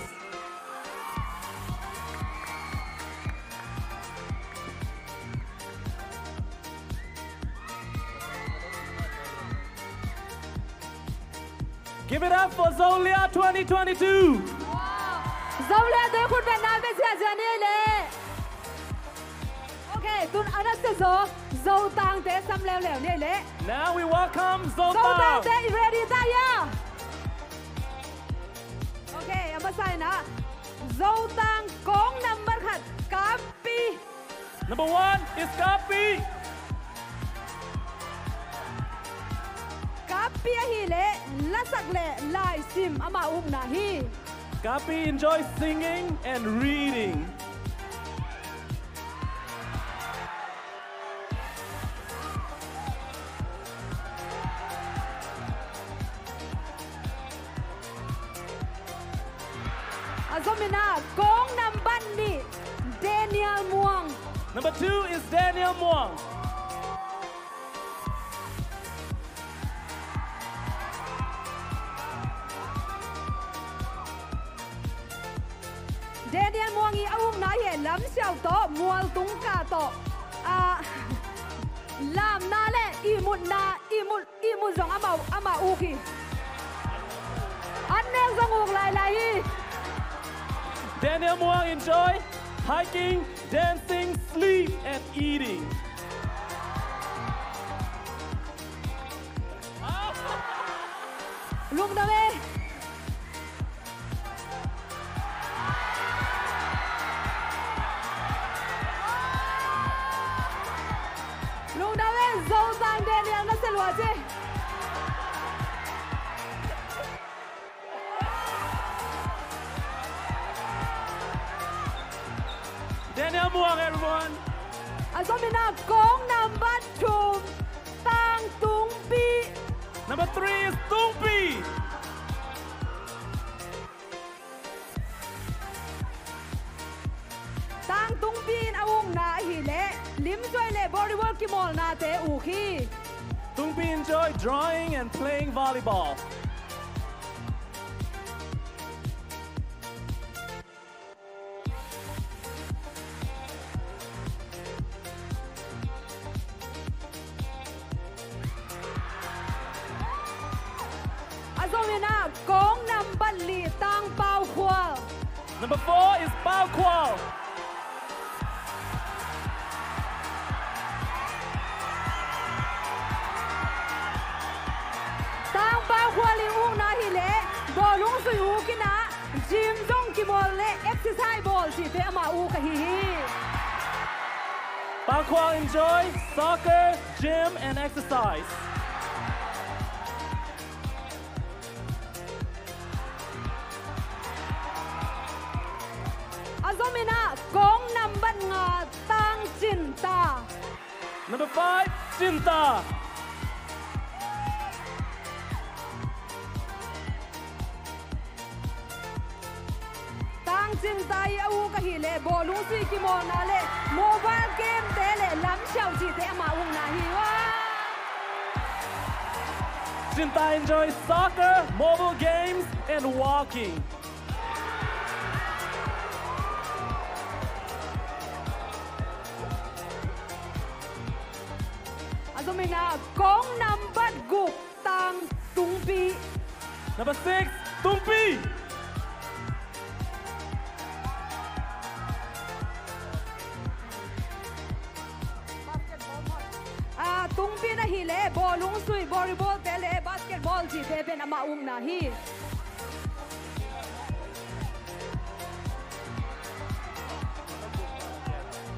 Give it up for Zolia twenty twenty-two. Zolia te khut beng na bia ziahziah ni ei leh. Ok, tun a na sia zaw, Zotangte sam leuleu ni ei leh. Now we welcome Zotang. Zotangte, ready ta hia? Ok, a masa in ah, Zotang kawng number khat, Kapi. Number one is Kapi. Kapi ahih leh lasak le laisim ama ukna hi. Kapi enjoy singing and reading. A zom in ah, kawng number nih, Daniel Muang. Number two is Daniel Muang. Daniel Muang i a ukna hi lam siau tawh, mual tung ka tawh, a, lamna le ihmutna, ihmut, ihmut zong ama, ama uk hi. An nek zong uk lailai hi. Daniel Muang enjoy hiking, dancing, sleep and eating. Lungdam e. Lungdam e, Zotang Daniel na sia lua ci. Daniel Muang, everyone. A zom in ah, kawng number thum, Tang Tungpi. Number three is Tungpi. Tang Tungpi in a ukna ahih leh lim suaih le volleyball kimawlnate uk hi. Tungpi enjoy drawing and playing volleyball. A zom Na kong nambat li Tang Pau Khual. Number four is Pau Khual. Tang Pau Khual i ukna hi leh bawlung sui uk in ah, gym zong kimawl le exercise bawl cihte ama uk ahi hi. Pau Khual enjoy soccer, gym and exercise. A zom in ah kong nambat nga Tang Cin Ta. Number five, Cin Ta. Tang Cin Ta i a uk ahi leh bawlung sui kimawlna le mobile game te le lam siau cihte ama ukna hi ua. Cin Ta enjoy soccer, mobile games and walking. A zom in ah kong nambat guk Tang Tung Pi. Number six, Tung Pi. A, Tung Pi na hi leh bawlung sui, volleyball te le basketball cihte pen ama ukna hi.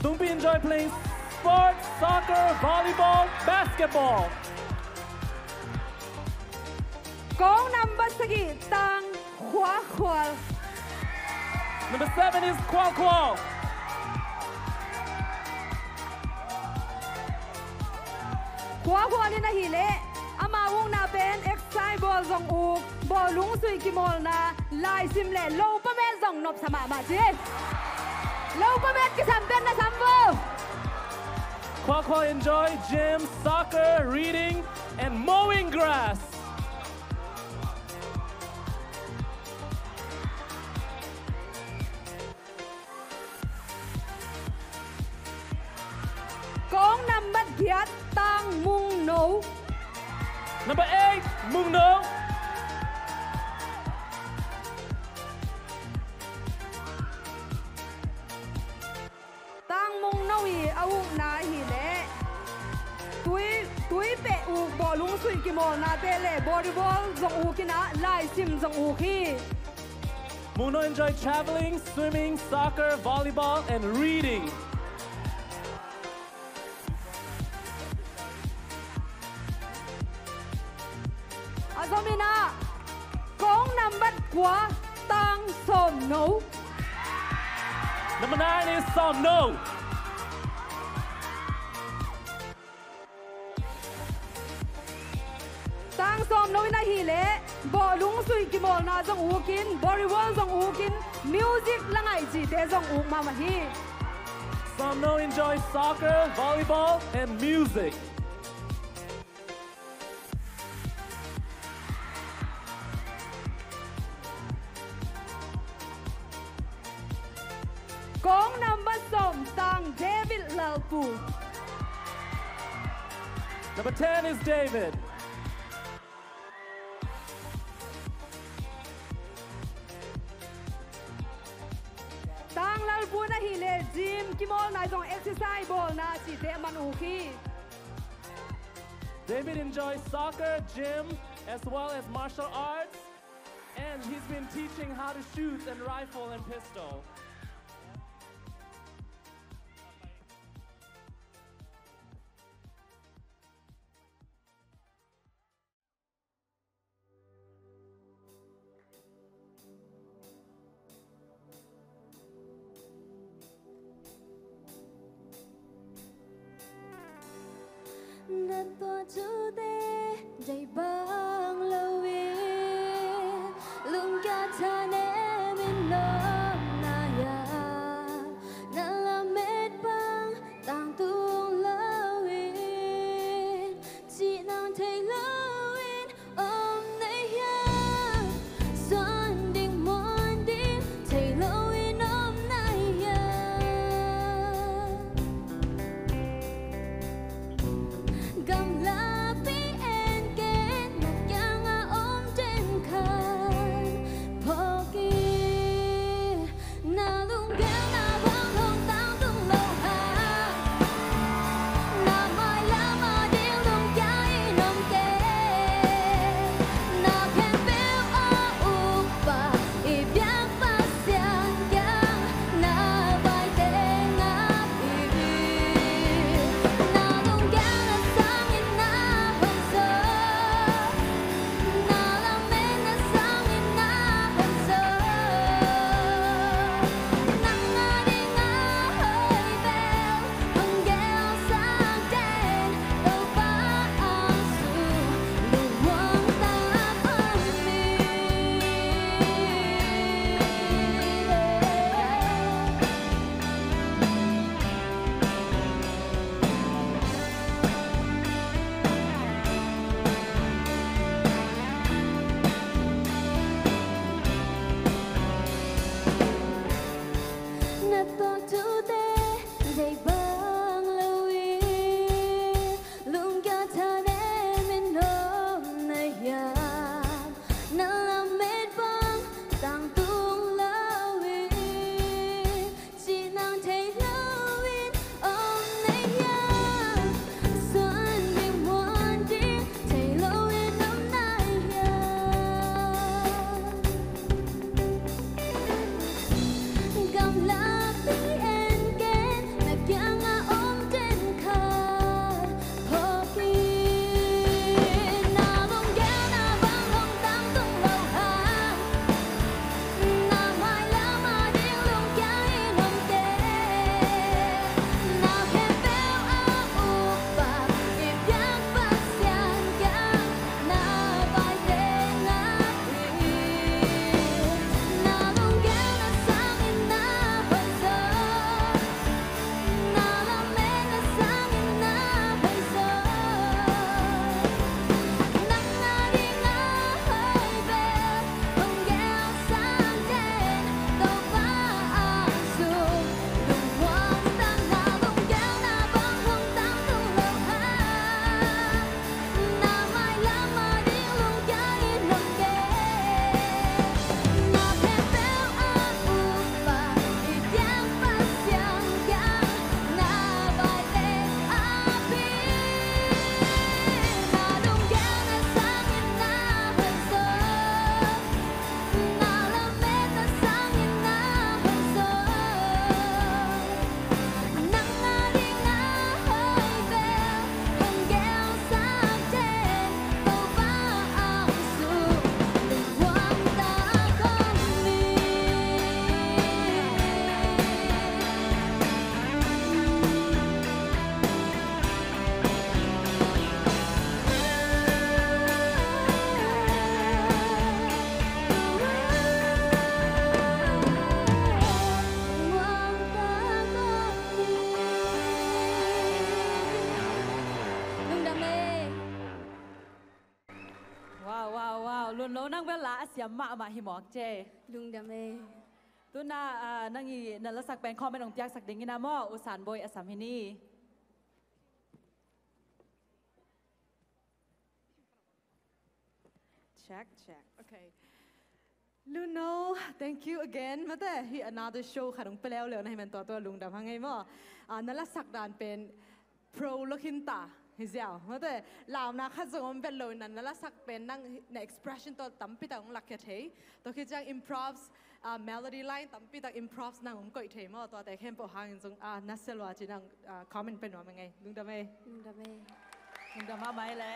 Tung Pi enjoy playing sports, soccer, volleyball, basketball. Kong nambat sagih Tang Khua Khual. Number seven is Khua Khual. Khua Khual in ahi leh ama ukna pen exercise bawl zong uk, bawlung sui kimawlna, laisim le lopa met zong nopsa mahmah ci. Lopa met kisam pen na sam vo. Khua Khual enjoy gym, soccer, reading and mowing grass. Kong nambat giat Tang Mung No. Number eight, Mung No. Tang Mung No i a ukna ahi leh tui, tui peh uk, bawlung sui kimawlna te le volleyball zong uk in ah laisim zong uk hi. Mung No enjoy traveling, swimming, soccer, volleyball and reading. A zom in ah kong nambat kua Tang Sawm No. Number nine is Sawm No. Tang Sawm No in ahi leh bawlung sui kimawlna zong uk in, volleyball zong uk in, music la ngaih cihte zong uk mahmah hi. Sawm No enjoy soccer, volleyball and music. Kong nambat sawm Tang David Lalpu. Number ten is David. Tang Lalpu in ahi leh gym kimawlna zong exercise bawlna cihte a man uk hi. David enjoys soccer, gym, as well as martial arts, and he's been teaching how to shoot and rifle and pistol. Na tua cute dai bang lo in, lungkia tha ne min nong na Wow, wow. Lunno, nang bel la a siam mahmah hi mawk ce. Lungdam e. Tuna, ah, nang i na lasak pen comment hong piaksak ding hi na maw, U Sanboi a sam hi ni. Check, check. Okay. Lunno, thank you again. Mate, hi another show khat hong pia leuleu na hi man tua tua lungdam hang ei maw. Ah, na lasak dan pen pro lo khin ta hi ziau. Mate, launa khat zong om vet lo in na lasak pen nang na expression tawh tampi tak hong lakkhia thei. Tua khit ciang improvs, ah, melody line tampi tak improvs nang hong koih thei maw. Tuate khempeuh hangin zong, ah, na sia lua ci nang, ah, comment pia nuam ing ei. Lungdam ei. Lungdam ei. Lungdam mahmah ei le.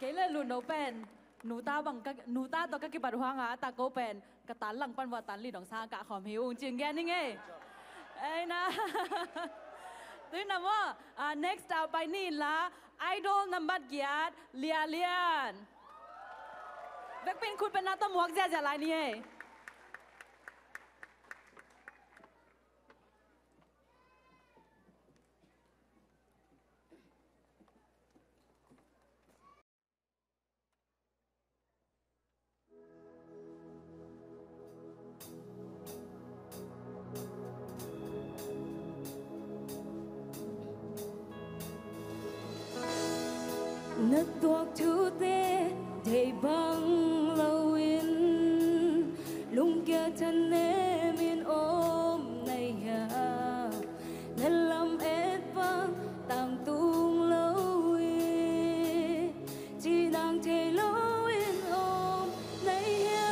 Kei le Lunno pen nuta bang ka, nuta tawh ka kibat huanga a tak ko pen ka tan lang pan vua tan li dong sa kah khawm hi ung cing gen ing ei. Ei na. Tui na maw, ah, next up pai ni la, Idol nambat giat, Lia Lian. Vekpin khut pen na tawh muak ziazia lai ni ei. Na tuak thute thei bang loin lungkia thanem in om na hia? Na lamet bang tangtung lo in ci nang thei loin om na hia?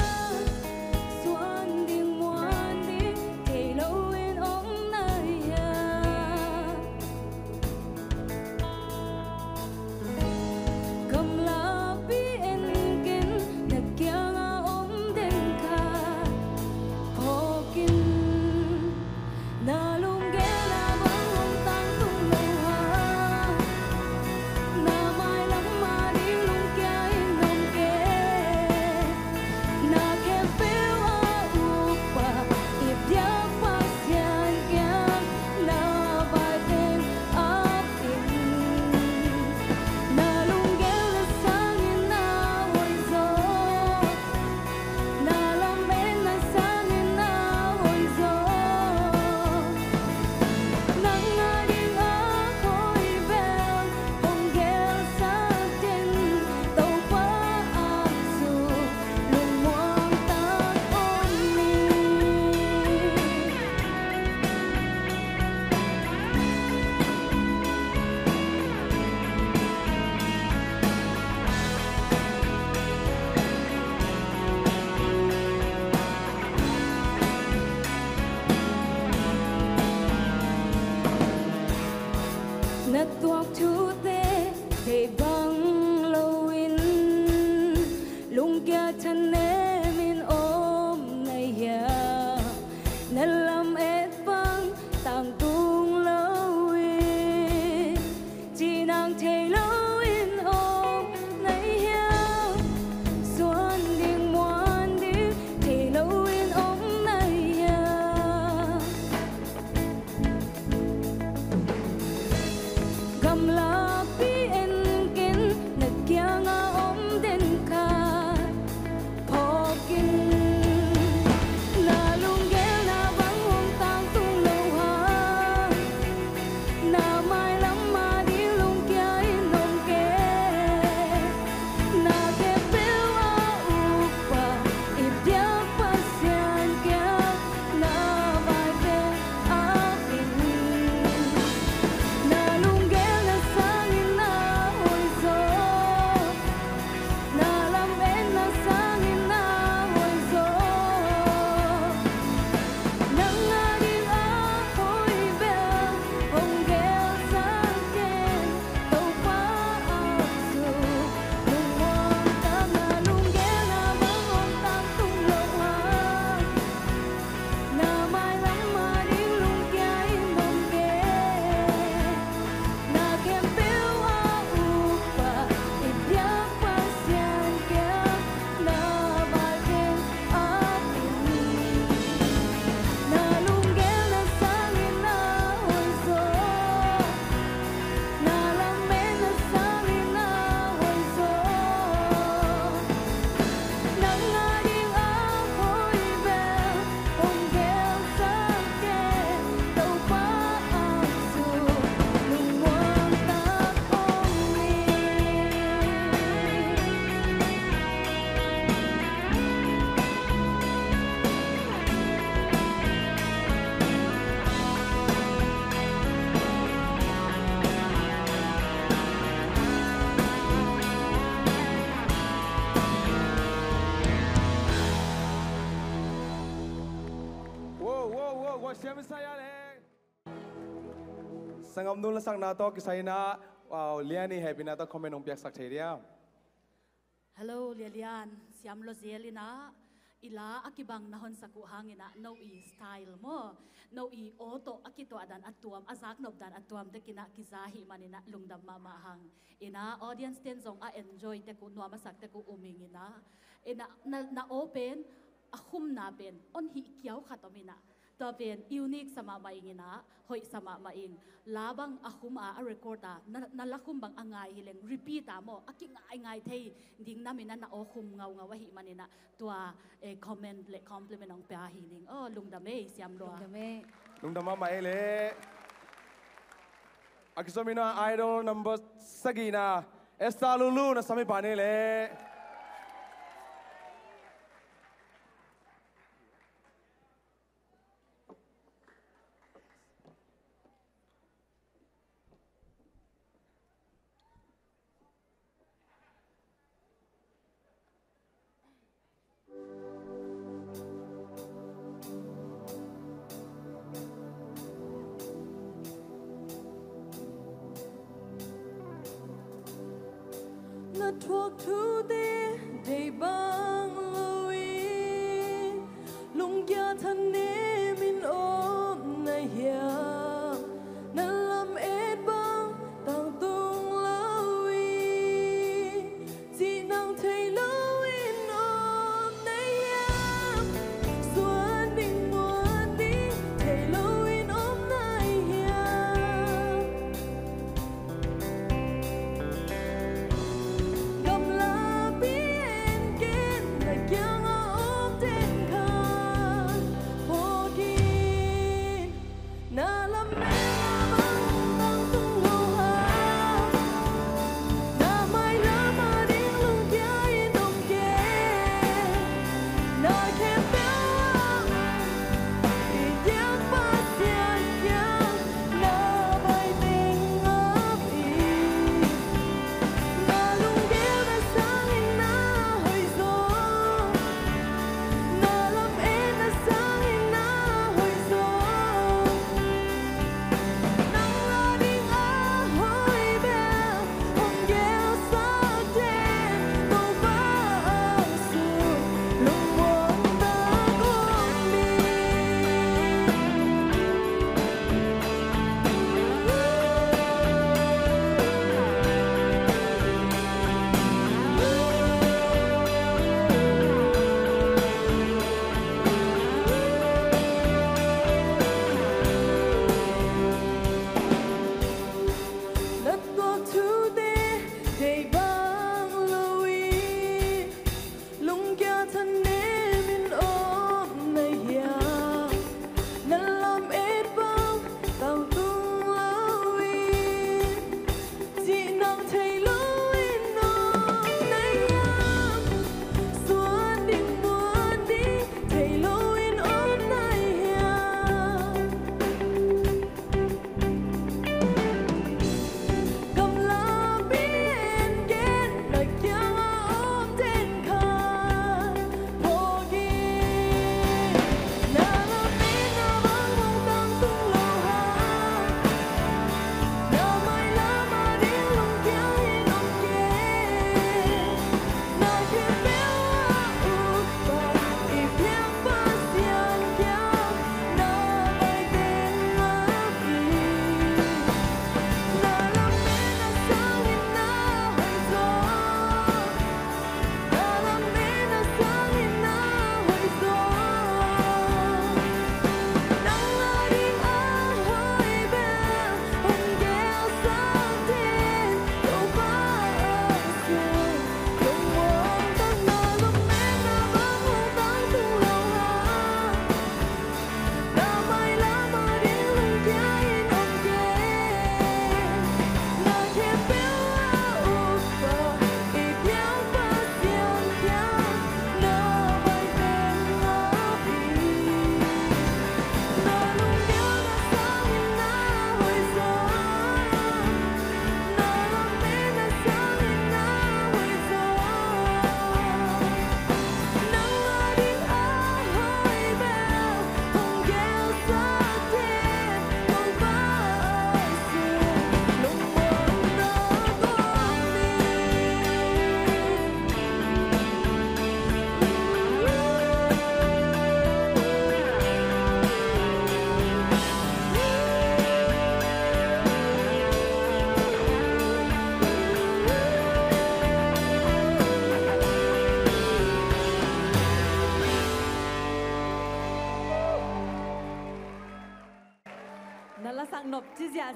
Suan ding muan ding thei loin om na hia? Gamlapi en ken na kianga om den kha. Sanggam nu lasakna tawh kisai in ah, wow, Lian in hehpihna tawh comment hong piaksak thei diam? Hello, Lia Lian, siam lua zel in ah, i la a kibang na honsak uh hang in ah, no i style maw, no i aw tawh a kituahdan a tuam, a zaknopdan a tuam tek in ah kiza ahih man in ah lungdam mahmah hang. In ah audience ten zong a enjoy tek uh, nuam a sak tek uh um ing in ah, in ah na, na aw pen, a khumna pen, on hih kiau khat om in ah, tua pen unique sa mahmah ing in ah, hoih sa mahmah ing. La bang a khum a, a record a, na, na la khum bang a ngai hi leng, repeat a maw, a kingaingai thei ding nam in ah na aw khum ngaungau ahih man in ah, tua, eh, comment le compliment hong pia hi ning. Oh, lungdam ei, siam lua. Lungdam ei. Lungdam mahmah ei leh. A kizom in ah Idol number sagihna, Esther Lulu, na sam i pan ei leh. Na thuak thute deih bang lo-in, lungkia thanem in om na hiam? Na lamet bang tangtung lo-in, cihnang thei lo-in om na hiam? Suan ding muan ding thei lo-in om na hiam? Gamlapi en ken, na kiangah om teng khat, phaw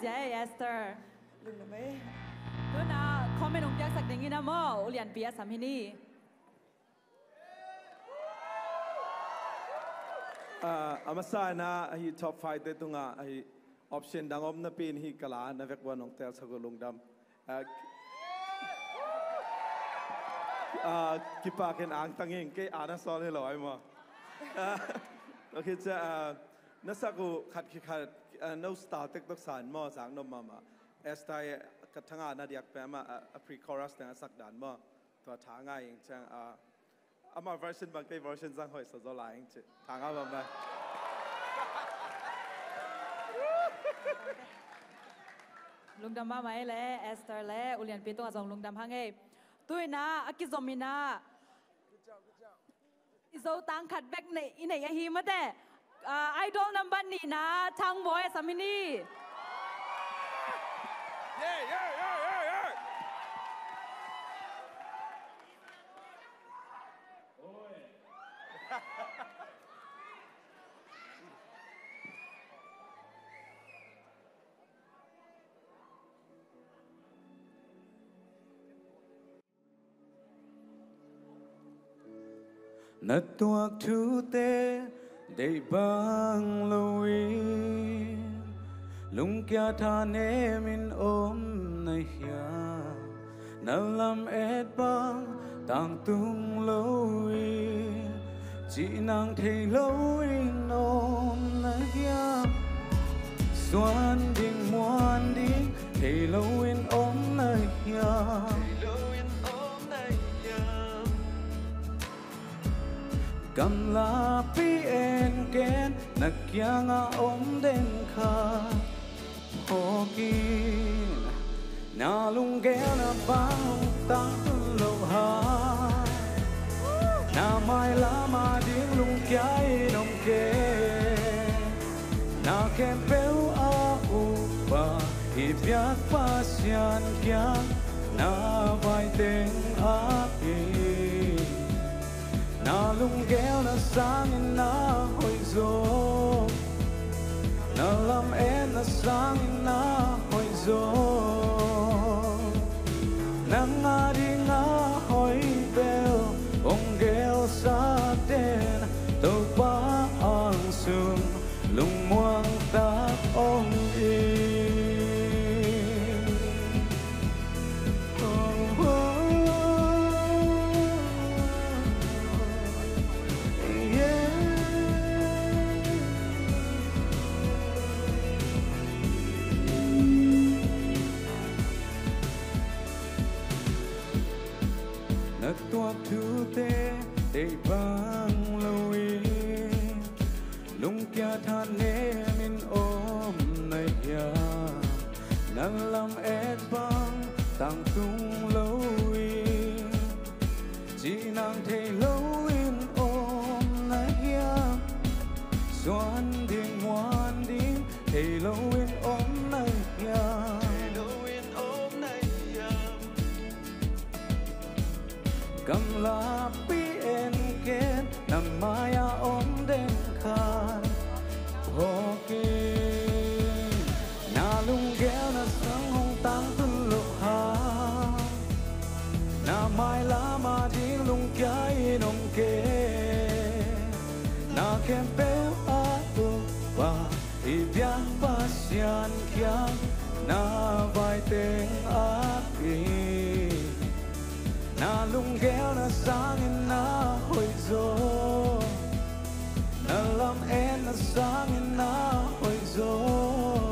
Zia ei Esther. Lungdam ei. Tuna comment hong piaksak dingin a maw, ulianpi a sam hi ni. Ah, a masa in ah, ahi top five te tungah, ahi option dang om napi in hi ka la, na vek ua nong telsak uh lungdam. Ah, ah, kipak in angtang ing, kei a na sawl hi lo ai maw. Ah, okay, cia, ah, na sak uh khat khi khat, ah, no style tektek sa in maw, zak nop mahmah. Esther, ka thanga na diak pia mah, ah, a pre-chorus teng a sak dan maw. Tua tha ngai ing ciang, ah, amah version bang kei version zang hoih sa zaw lai ing ci. Tha ngai bang bang. Lungdam mahmah ei le, Esther le, ulianpi tungah zong lungdam hang ei. Tu in ah, a kizom in ah. I Zotang khat bek nei, i nei ahi mate. Ah, idol number nihna, Thangbawi a sam hi ni. Yeah, yeah, yeah, yeah, yeah. Na tuak thute deih bang loin, lungkia thanem in om na hiam? Na lam et bang tangtung loin, cihnang thei loin om na hiam? Suan ding muan ding thei loin om na hiam? Gamlapi en ken na kiangah om den kha. Phawk in, na lunggel na bang hong tangtun lo hang? Na mailam a ding lungkia in om kei. Na khempeuh a upa i biak Pasian kiang na vai teng a pi. Na lunggel na sangin na hoih zaw, na lam et na sangin na hoih zaw. Nang a ding a hoih bel hong gelsak den, Topa angsung lungmuang tak om in. Na tuak thute deih bang loin, lungkia thanem in om na hiam? Na lam et bang tangtung loin, cihnang thei loin om na hiam? Suan ding muan ding thei loin om na hiam? Gamlapi en ken na mai-ah om den kha. Phawk in, na lunggel na sang hong tangtun lo hang? Na mailam a ding lungkia in om kei. Na khempeuh a upa i biak Pasian kiang na vai teng a pi. Na lunggel na sangin na hoih zaw, na lam et na sangin na hoih zaw.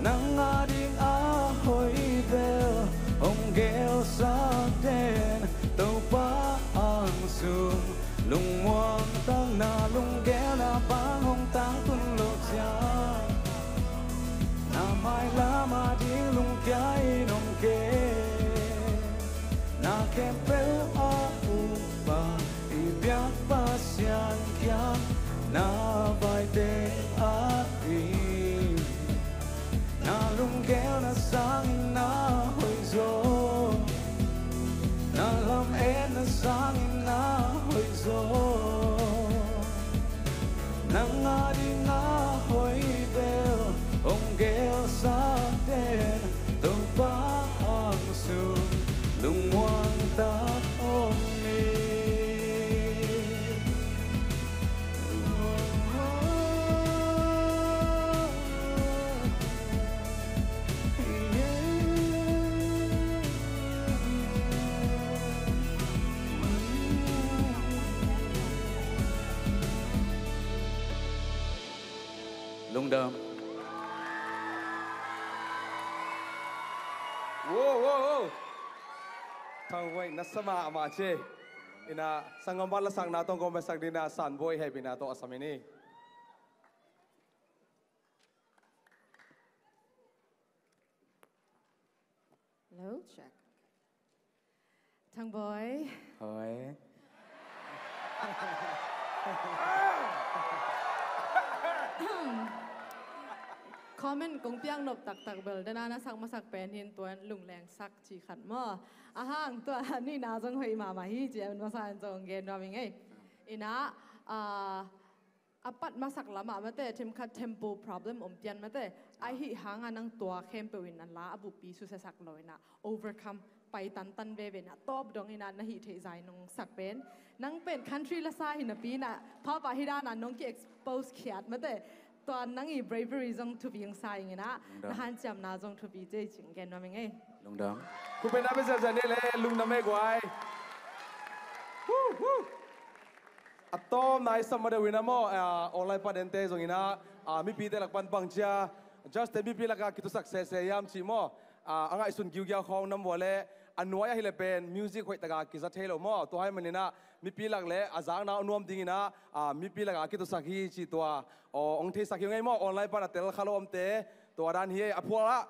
Nang a ding a hoih bel hong gelsak den, Topa angsung lungmuang tak. Na lunggel na bang hong tangtun lo ciang, na mailam a ding lungkia in om kei. Na khempeuh a upa i biak Pasian kiang na vai teng a pi. Na lunggel na sangin na hoih zaw, na lam et na sangin na hoih zaw. Nang a ding a hoih bel hong Dam. Wow, wow, wow. Thang Boy, na sa mahmah ci. Ina, sanggam band lasakna tawh kong maisak dingin a San Boy hehpihna tawh a sam hi ni. Hello, check. Thang Boy. Hoi. Comment kong piak nop taktak bel, dena na sak masak pen hi in tua lungleng sak ci khat maw. A hang tua nihna zong hoih mahmah hi ci a, masa in zong gen nuam ing ei. Ina, ah, a pat masak lamah mate, themkhat tempo problem om pian mate. Ahi hanga nang tua khempeuh in a la a buppi susia sak lo ina overcome pai tantan veve ina tawp dong ina na hih theih zai nong sak pen. Nang pen country lasa hi napi ina papa hi dana nong ki expose khiat mate. Tua nang i bravery zong thupi ong sa ing ina. Lungdam. Na hanciamna zong thupi ci ei ci ong gen nuam ing ei. Lungdam. Khut beng na pia ziahziah ni le, lungdam ei guai. Woo, woo. A tawmna i sam ma deuh ina maw, ah, online pan ente zong ina, ah, mipite lak pan bang cia, just te mipi laka kitusak sese hiam cih maw, ah, a ngaihsun giugiau khawng nam vua le, a nuai ahi le pen music hoih taka kiza thei lo maw, tua hai man ina, mipi lak le a zakna a nuam ding ina, ah, mipi laka kitusak hi cih tua, aw, ong theisak hi ung ei maw, online pan a tel kha lo omte, tua dan hi ei, a phual ah,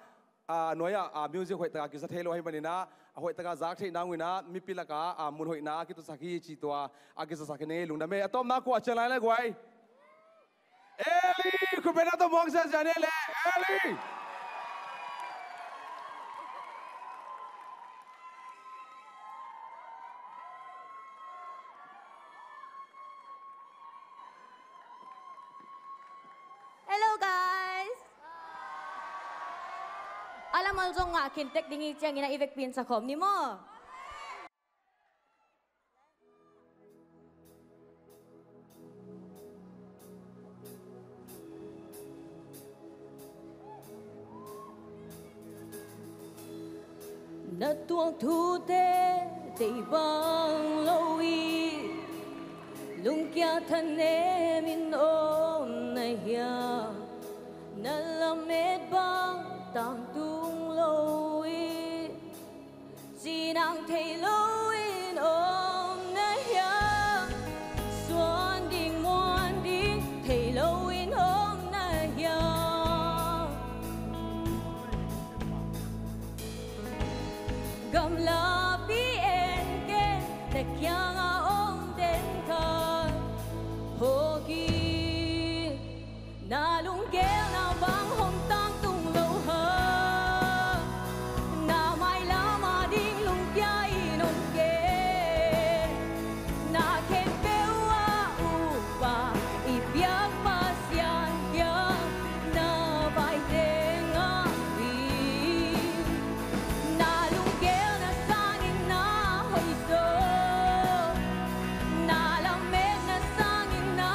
a nuai ah, a music hoih taka kiza thei lo ahi man ina, a hoih taka zak theih nang ina, mipi laka, a mun hoihna a kitusak hi cih tua, a kizasak hi ning ei lungdam ei, a tawmna kua cian lai le guai. Eli, khut beng na tawh muang ziahziah ni le, Eli. Hello, guys. A lamol zong ngah khin tek ding hi ciangin a i vekpi in sakhawm ni maw? Na tuak thute deih bang lo i, lungkia thanem in om na hiam? Na lamet bang tangtung lo i, cinang thei lo in om na hiam? Suan ding muan ding thei lo in om na hiam? Gamlapi en ken na kiangah om den khat hawk in, na lunggelna bang hong tangtung lo hang, na mailam ading lungkia in om ken. Na khempeuh a upa i biak Pasian kiang na vai teng a hi. Na lunggelna sangin na hoih zaw, na lametna sangin na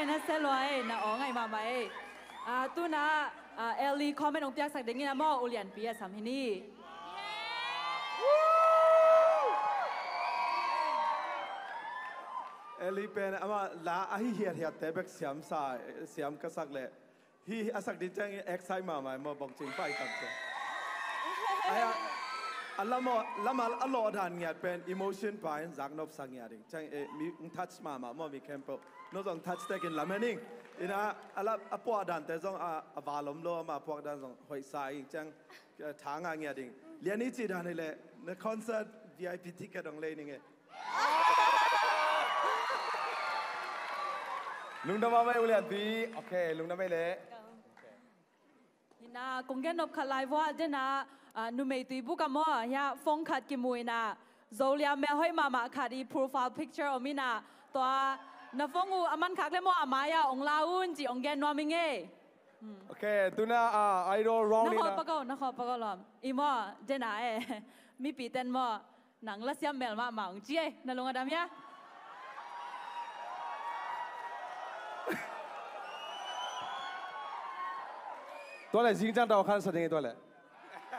Na se lua ei, na aw ngai mahmah ei. Ah, tuna, ah, Ellie comment hong piaksak dingin a maw, ulianpi a sam hi ni. Ellie pen ama la ahi hiathiatte bek siam sa, siam ka sak leh. Hi a sak ding ciangin excite mahmah maw, bawngcing pai tak ciang. Ai a, a lam aw, lam a, a lawh dan ngiat pen emotion pai in zaknop sak ngiat ding. Ciang, eh, mi, ung touch mahmah maw, mi khempeuh. No zong touch tekin lamen ing. Ina, a la, a puak dante zong a, a valom lo, ama puak dan zong hoih sa ing. Ciang, eh, tha ngah ngiat ding. Lian i ci dan hi leh, na concert V I P ticket dong lei ning e. Lungdam a mai ulianpi. Ok, lungdam mai le. Hina, kong gen nop khat lai vua, dena, ah, numei tuibuk a maw, hia phone khat kimu ina, Zolia melhoih mahmah khat i profile picture om ina, tua, na phone uh a man khak le maw, a mai a ong la un ci ong gen nuam ing ei. Hmm. Ok, tuna, ah, idol round ina. Na khawh pako, na khawh pako lawm. I maw, dena e, mipi ten maw, nang la siam mel mahmah ong ci ei, na lung a dam hia? Tua le zing ciang tau khan sa ding ei tua le.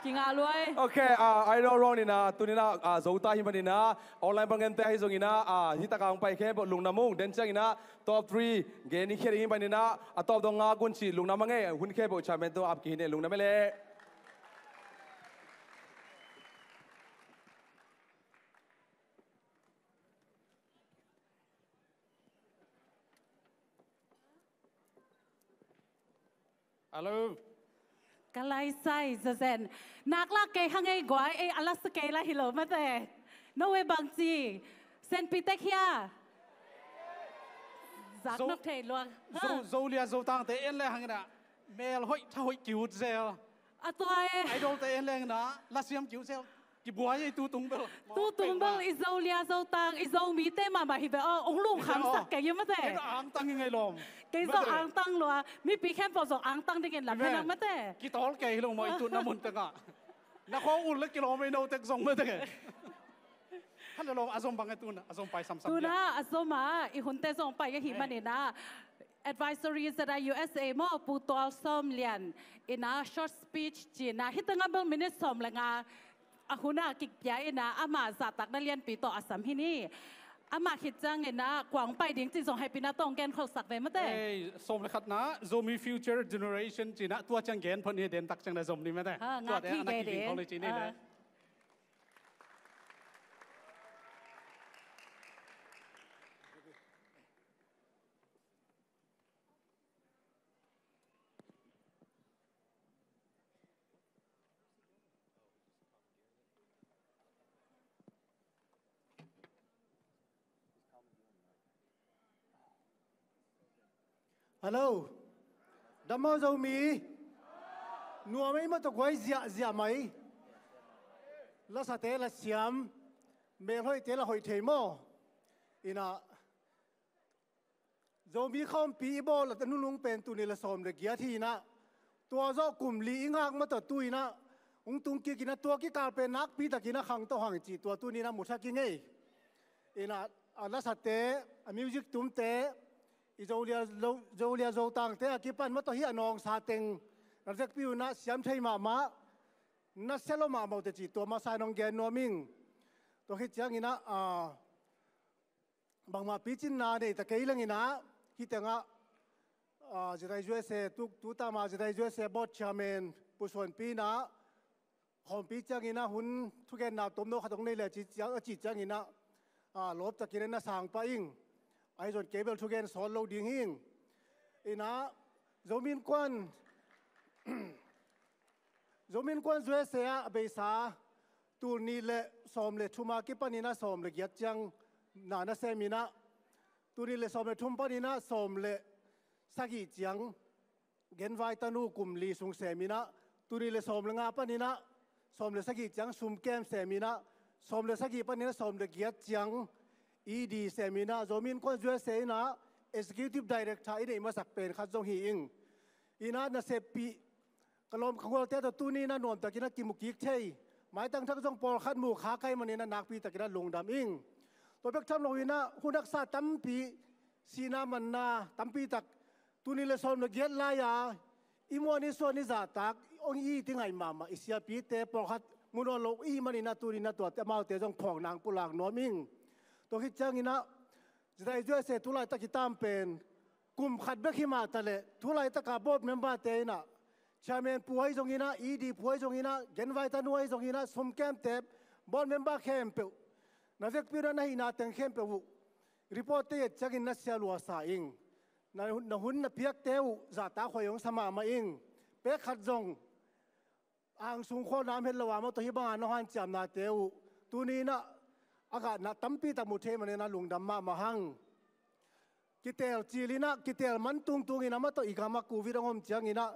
Kingah luai. Ok, ah, idol round ina, tuni ina, ah, Zota hi man ina, online pan gente ahi zong ina, ah, hi taka hong pai khempeuh lungdam ung, den ciang ina, top three, gen i khia ding hi man ina, a top dong ngak un ci, lungdam a ngei, hun khempeuh chairman tu ap kihi ne, lungdam e le. Hello. Ka lai sai zazen. Nak lak kei hang ei guai ei a la sa kei la hi lo mate. No we bang ci. Senpi tek hia. Zak Zo-, nop thei luang. Zo, ha. Zolia Zotang te en le hang ina. Mel hoih, tha hoih kiut zel. A tua e. Idol te en le hang ina. La siam kiut zel. Kibuai ei tutung bel. Tutung bel i Zolia Zotang, i Zomite mahmah hi ve aw, ong lungkham sak kei hi mate. Kei zong angtang hi ngai lawm. Kei zong angtang lua, mipi khempeuh zong angtang dingin lam hi nang mate. Kitol kei hi lo maw i tutna mun tengah. Na khawng ul le kilawm ei no tek zong mate. Hale lawm a zom bang e tuna, a zom pai samsam. Tuna a zom a, i hunte zong pai ahi man ina. Advisory Z I U S A maw, Pu Tual Sawm Lian ina short speech cina, hi tengah bel minute sawm le nga a hun a kikpia ina, ama zahtakna lianpi tawh a sam hi ni. Ama khit ciang ina kuang pai ding ci zong hehpihna tawh ong gen kholsak ve mate. Ei, sawm le khatna, Zomi Future Generation cina, tua ciang gen phot ni, den tak ciang na zom ni mate. Ha, tua ngak te hi ana kei kiging ding. Khol le ci ni le. Ah. Hello. Dam maw Zomi. Nuam ei maw, tawh guai ziahziah mai. Lasate la siam. Melhoihte la hoih thei maw. Ina. Zomi khawmpi i bawl a nunung pen tuni le sawm le giat hi ina. Tua zawh kum li i ngak maw tawh tu ina. Hong tung kik ina, tua kikal pen nakpi tak ina khang tawh hang cih tua tuni ina mu thak i ngei. Ina, a lasate, a music tumte, i Zolia, Zo-, Zolia Zotangte a kipan maw tawh hi a nawngsa teng. Na vekpi un a siam thei mahmah. Na sia lo mahmah uh teh cih tua masa in hong gen nuam ing. Tua khit ciang ina, a, bangmah picinna nei ta kei leng ina, hi tengah, ah, Z I U S A, tu, tu tama Z I U S A board chairman, Pu Suanpi ina, khawmpi ciang ina hun thugenna tomno khat hong nei le a cih ciang, a cih ciang ina, ah, lawp takin na sang pah ing. Ahi zong kei bel thugen sawt lo ding hi ing. Ina, Zomi Innkuan, Zomi Innkuan U S A ah a beisa, tul nih le sawm le thum a kipan ina sawm le giat ciang na na sem ina, tul nih le sawm le thum pan ina sawm le sagih ciang genvai tanu kum li sung sem ina, tul nih le sawm le nga pan ina sawm le sagih ciang sumkem sem ina, sawm le sagih pan ina sawm le giat ciang E D sem ina, Zomi Innkuan U S A ina Executive Director i neih masak pen khat zong hi ing. Ina naseppih ka lawm ka gualte tawh tuni ina nuamtakin a kimu kik thei. Maitang thak zong pawlkhat mu kha ka hih manin a nakpi takin a lungdam ing. Tua bek tham lo ina hun haksa tampi sihna manna tampi tak tuni le sawm le giat lai-a i muan i suan i zahtak hong it i ngaih mahmah i siapite pawlkhat mu nawn lo i hih manin ah tuni-in ah tuate amaute zong phawkna hong pulak nuam ing. Tua khit ciangin ah Jedi U S A tu laitak i tam pen kum khat bek hi mah taleh tu laitaka board member-te in ah chairman pu ahi zongin ah, E D pu ahi zongin ah, genvaite nu ahi zongin ah, sumkemte board member khempeuh na vekpi un ah na hihna teng khempeuh uh report-te i et ciangin na sia lua sa ing. Na, na hun na piakte uh zahtakhuai hong sa mahmah ing. Pek khat zong angsung khawlna om het lo a maw, tua hih banga nong hanciamnate uh tuni-in ah a gahna tampi tak mu thei manin ah lungdam mahmah hang. Kitel cil in ah, kitel man tungtungin ah maw, tua i gam ah covid hong om ciangin ah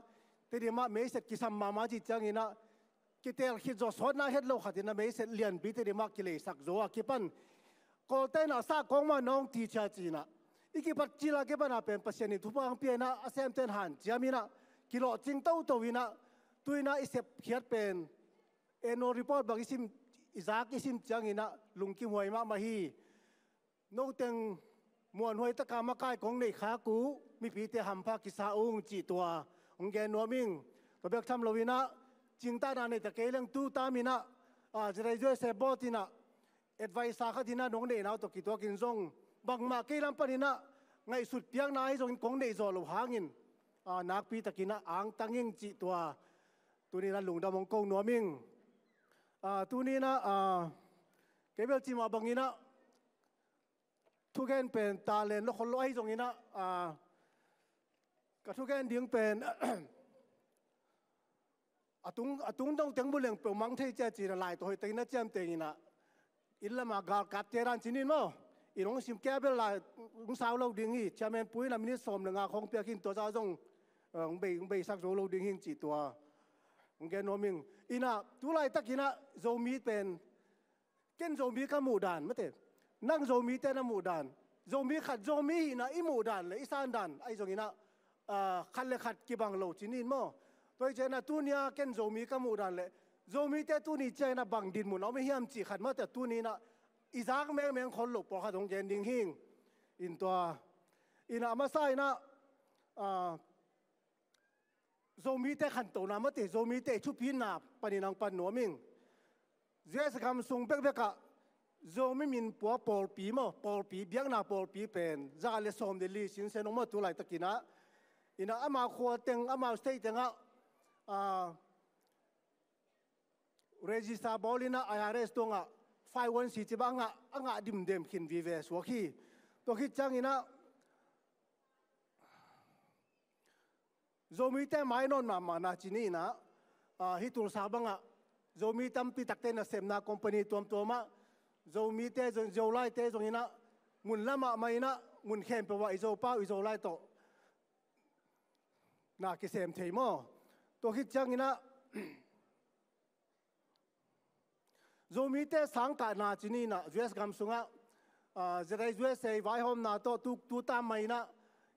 Tedim ah meiset kisam mahmah cih ciangin ah kitel khit zawh sawtna het lo khatin ah meiset lianpi Tedim ah kileisak zo a kipan Kawlte in ah sahkawng mah nong ti cia ci-in ah i kipat cil a kipan a pen Pasian in thupha hong pia in ah a semten hanciam in ah kilawhcing toto in ah tu-in ah i sepkhiat pen annual report bang i sim, i zak i sim ciangin ah lungkimhuai mahmah hi. Noteng muanhuai taka makai kong neih khak uh mipite hampha kisa ung cih tua hong gen nuam ing. Tua bek tham loin ah cingtahna neita kei leng tu tamin ah, ah, Jedi U S A board in ah advisor khat in ah nong neihna uh tawh kituakin zong bangmah kei lam panin ah ngaihsut piakna ahi zongin kong neih zawh loh hangin, ah, nakpi takin ah angtang ing cih tua tuni-in ah lungdam hong ko nuam ing. Ah, tuni-in ah, ah, kei bel cih mah bangin ah thugen pen talent lo khol lo ahi zongin ah, ah, ka thugen ding pen a tung, a tung dong teng bu leng peuh mang thei cia ci-in ah lai tawh hoih takin a ciamtengin ah inn lama galkapte dan ci-in maw, i nong sim kei a bel lai hong sau lo ding hi. Chairman pu in ah minute sawm le nga khawng piak hi in tua zah zong, eh, hong bei, hong beisak zo lo ding hi cih tua hong gen nuam ing. In ah tu laitakin ah Zomi pen ken Zomi ka muh dan mate, nang Zomite na muh dan, Zomi khat Zomi hihna i muh dan le i san dan ahi zongin ah, ah, khat le khat kibang lo ci-in maw. Tua hi ciangin ah tuni-a ken Zomi ka muh dan le Zomite tuni ciangin ah bang dinmun a om i hiam cih khat mate tuni-in ah i zak mengmeng khol lo pawlkhat hong gen ding hi ing. In tua, in ah a masa in ah, ah, Zomite khantohna mate, Zomite i thupina panin hong pan nuam ing. U S gam sung bekbek ah Zomi min pua pawlpi maw, pawlpi, biakna pawlpi pen za le sawm le li sinsen hong maw tu laitakin ah. In ah amau khua teng, amau state teng ah, ah, register bawl in ah I R S tungah five one C ci bang a ngah, a ngah dimdem khin vive suak hi. Tua khit ciangin ah Zomite mai nawn mahmahna ci-in ah, ah, hih Tulsa bangah Zomi tampi takte nasepna company tuamtuam ah Zomite zong, Zolaite zongin ah mun la mahmah in ah mun khempeuh ah i Zopa uh i Zolai tawh na kisem thei maw. Tua khit ciangin ah Zomite sangkahna ci-in ah U S gam sungah, ah, Jedi U S A vaihawmna tawh tu, tu tam mah in ah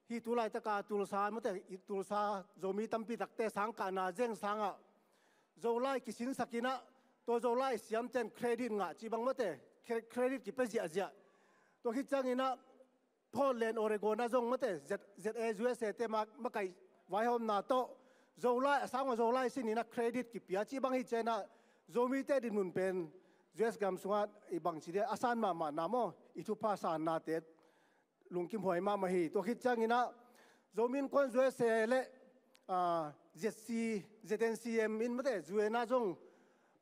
hih tu laitaka Tulsa mate, i Tulsa Zomi tampi takte sangkahna zeng sangah Zolai kisinsak in ah tua Zolai siamten credit ngah ci bang mate, cre-, credit kipia ziahziah. Tua khit ciangin ah Portland, Oregon ah zong mate, Z-, Z A U S A te ma-, makaih vaihawmna tawh Zolai, a sang a Zolai sin in ah credit kipia ci bang hi ciangin ah Zomite dinmun pen U S gam sungah i bangci dia a san mahmahna maw, i thupha sannate lungkimhuai mahmah hi. Tua khit ciangin ah Zomi Innkuan U S A le, ah, Z C, Z N C M in mate, U N ah zong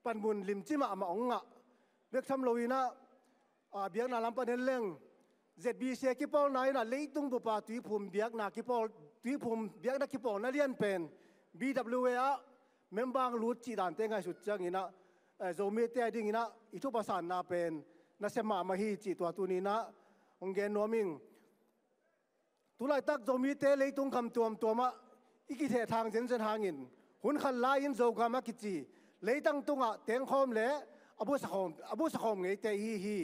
panmun limci mahmah hong ngah. Bek tham loin ah, ah, biakna lam pan en leng Z B C a kipawlna in ah leitung bupa tuiphum biakna kipawl, tuiphum biakna kipawlna lian pen B W A ah member hong lut cih dante ngaihsut ciangin ah, eh, Zomite a dingin ah i thupha sanna pen nasia mahmah hi cih tua tuni-in ah hong gen nuam ing. Tu laitak Zomite leitung gam tuamtuam ah i kithehthang zenzen hangin hun khat lai-in Zogam a kici leitang tungah tengkhawm le a busakhawm, a busakhawm ngeite i hi hi.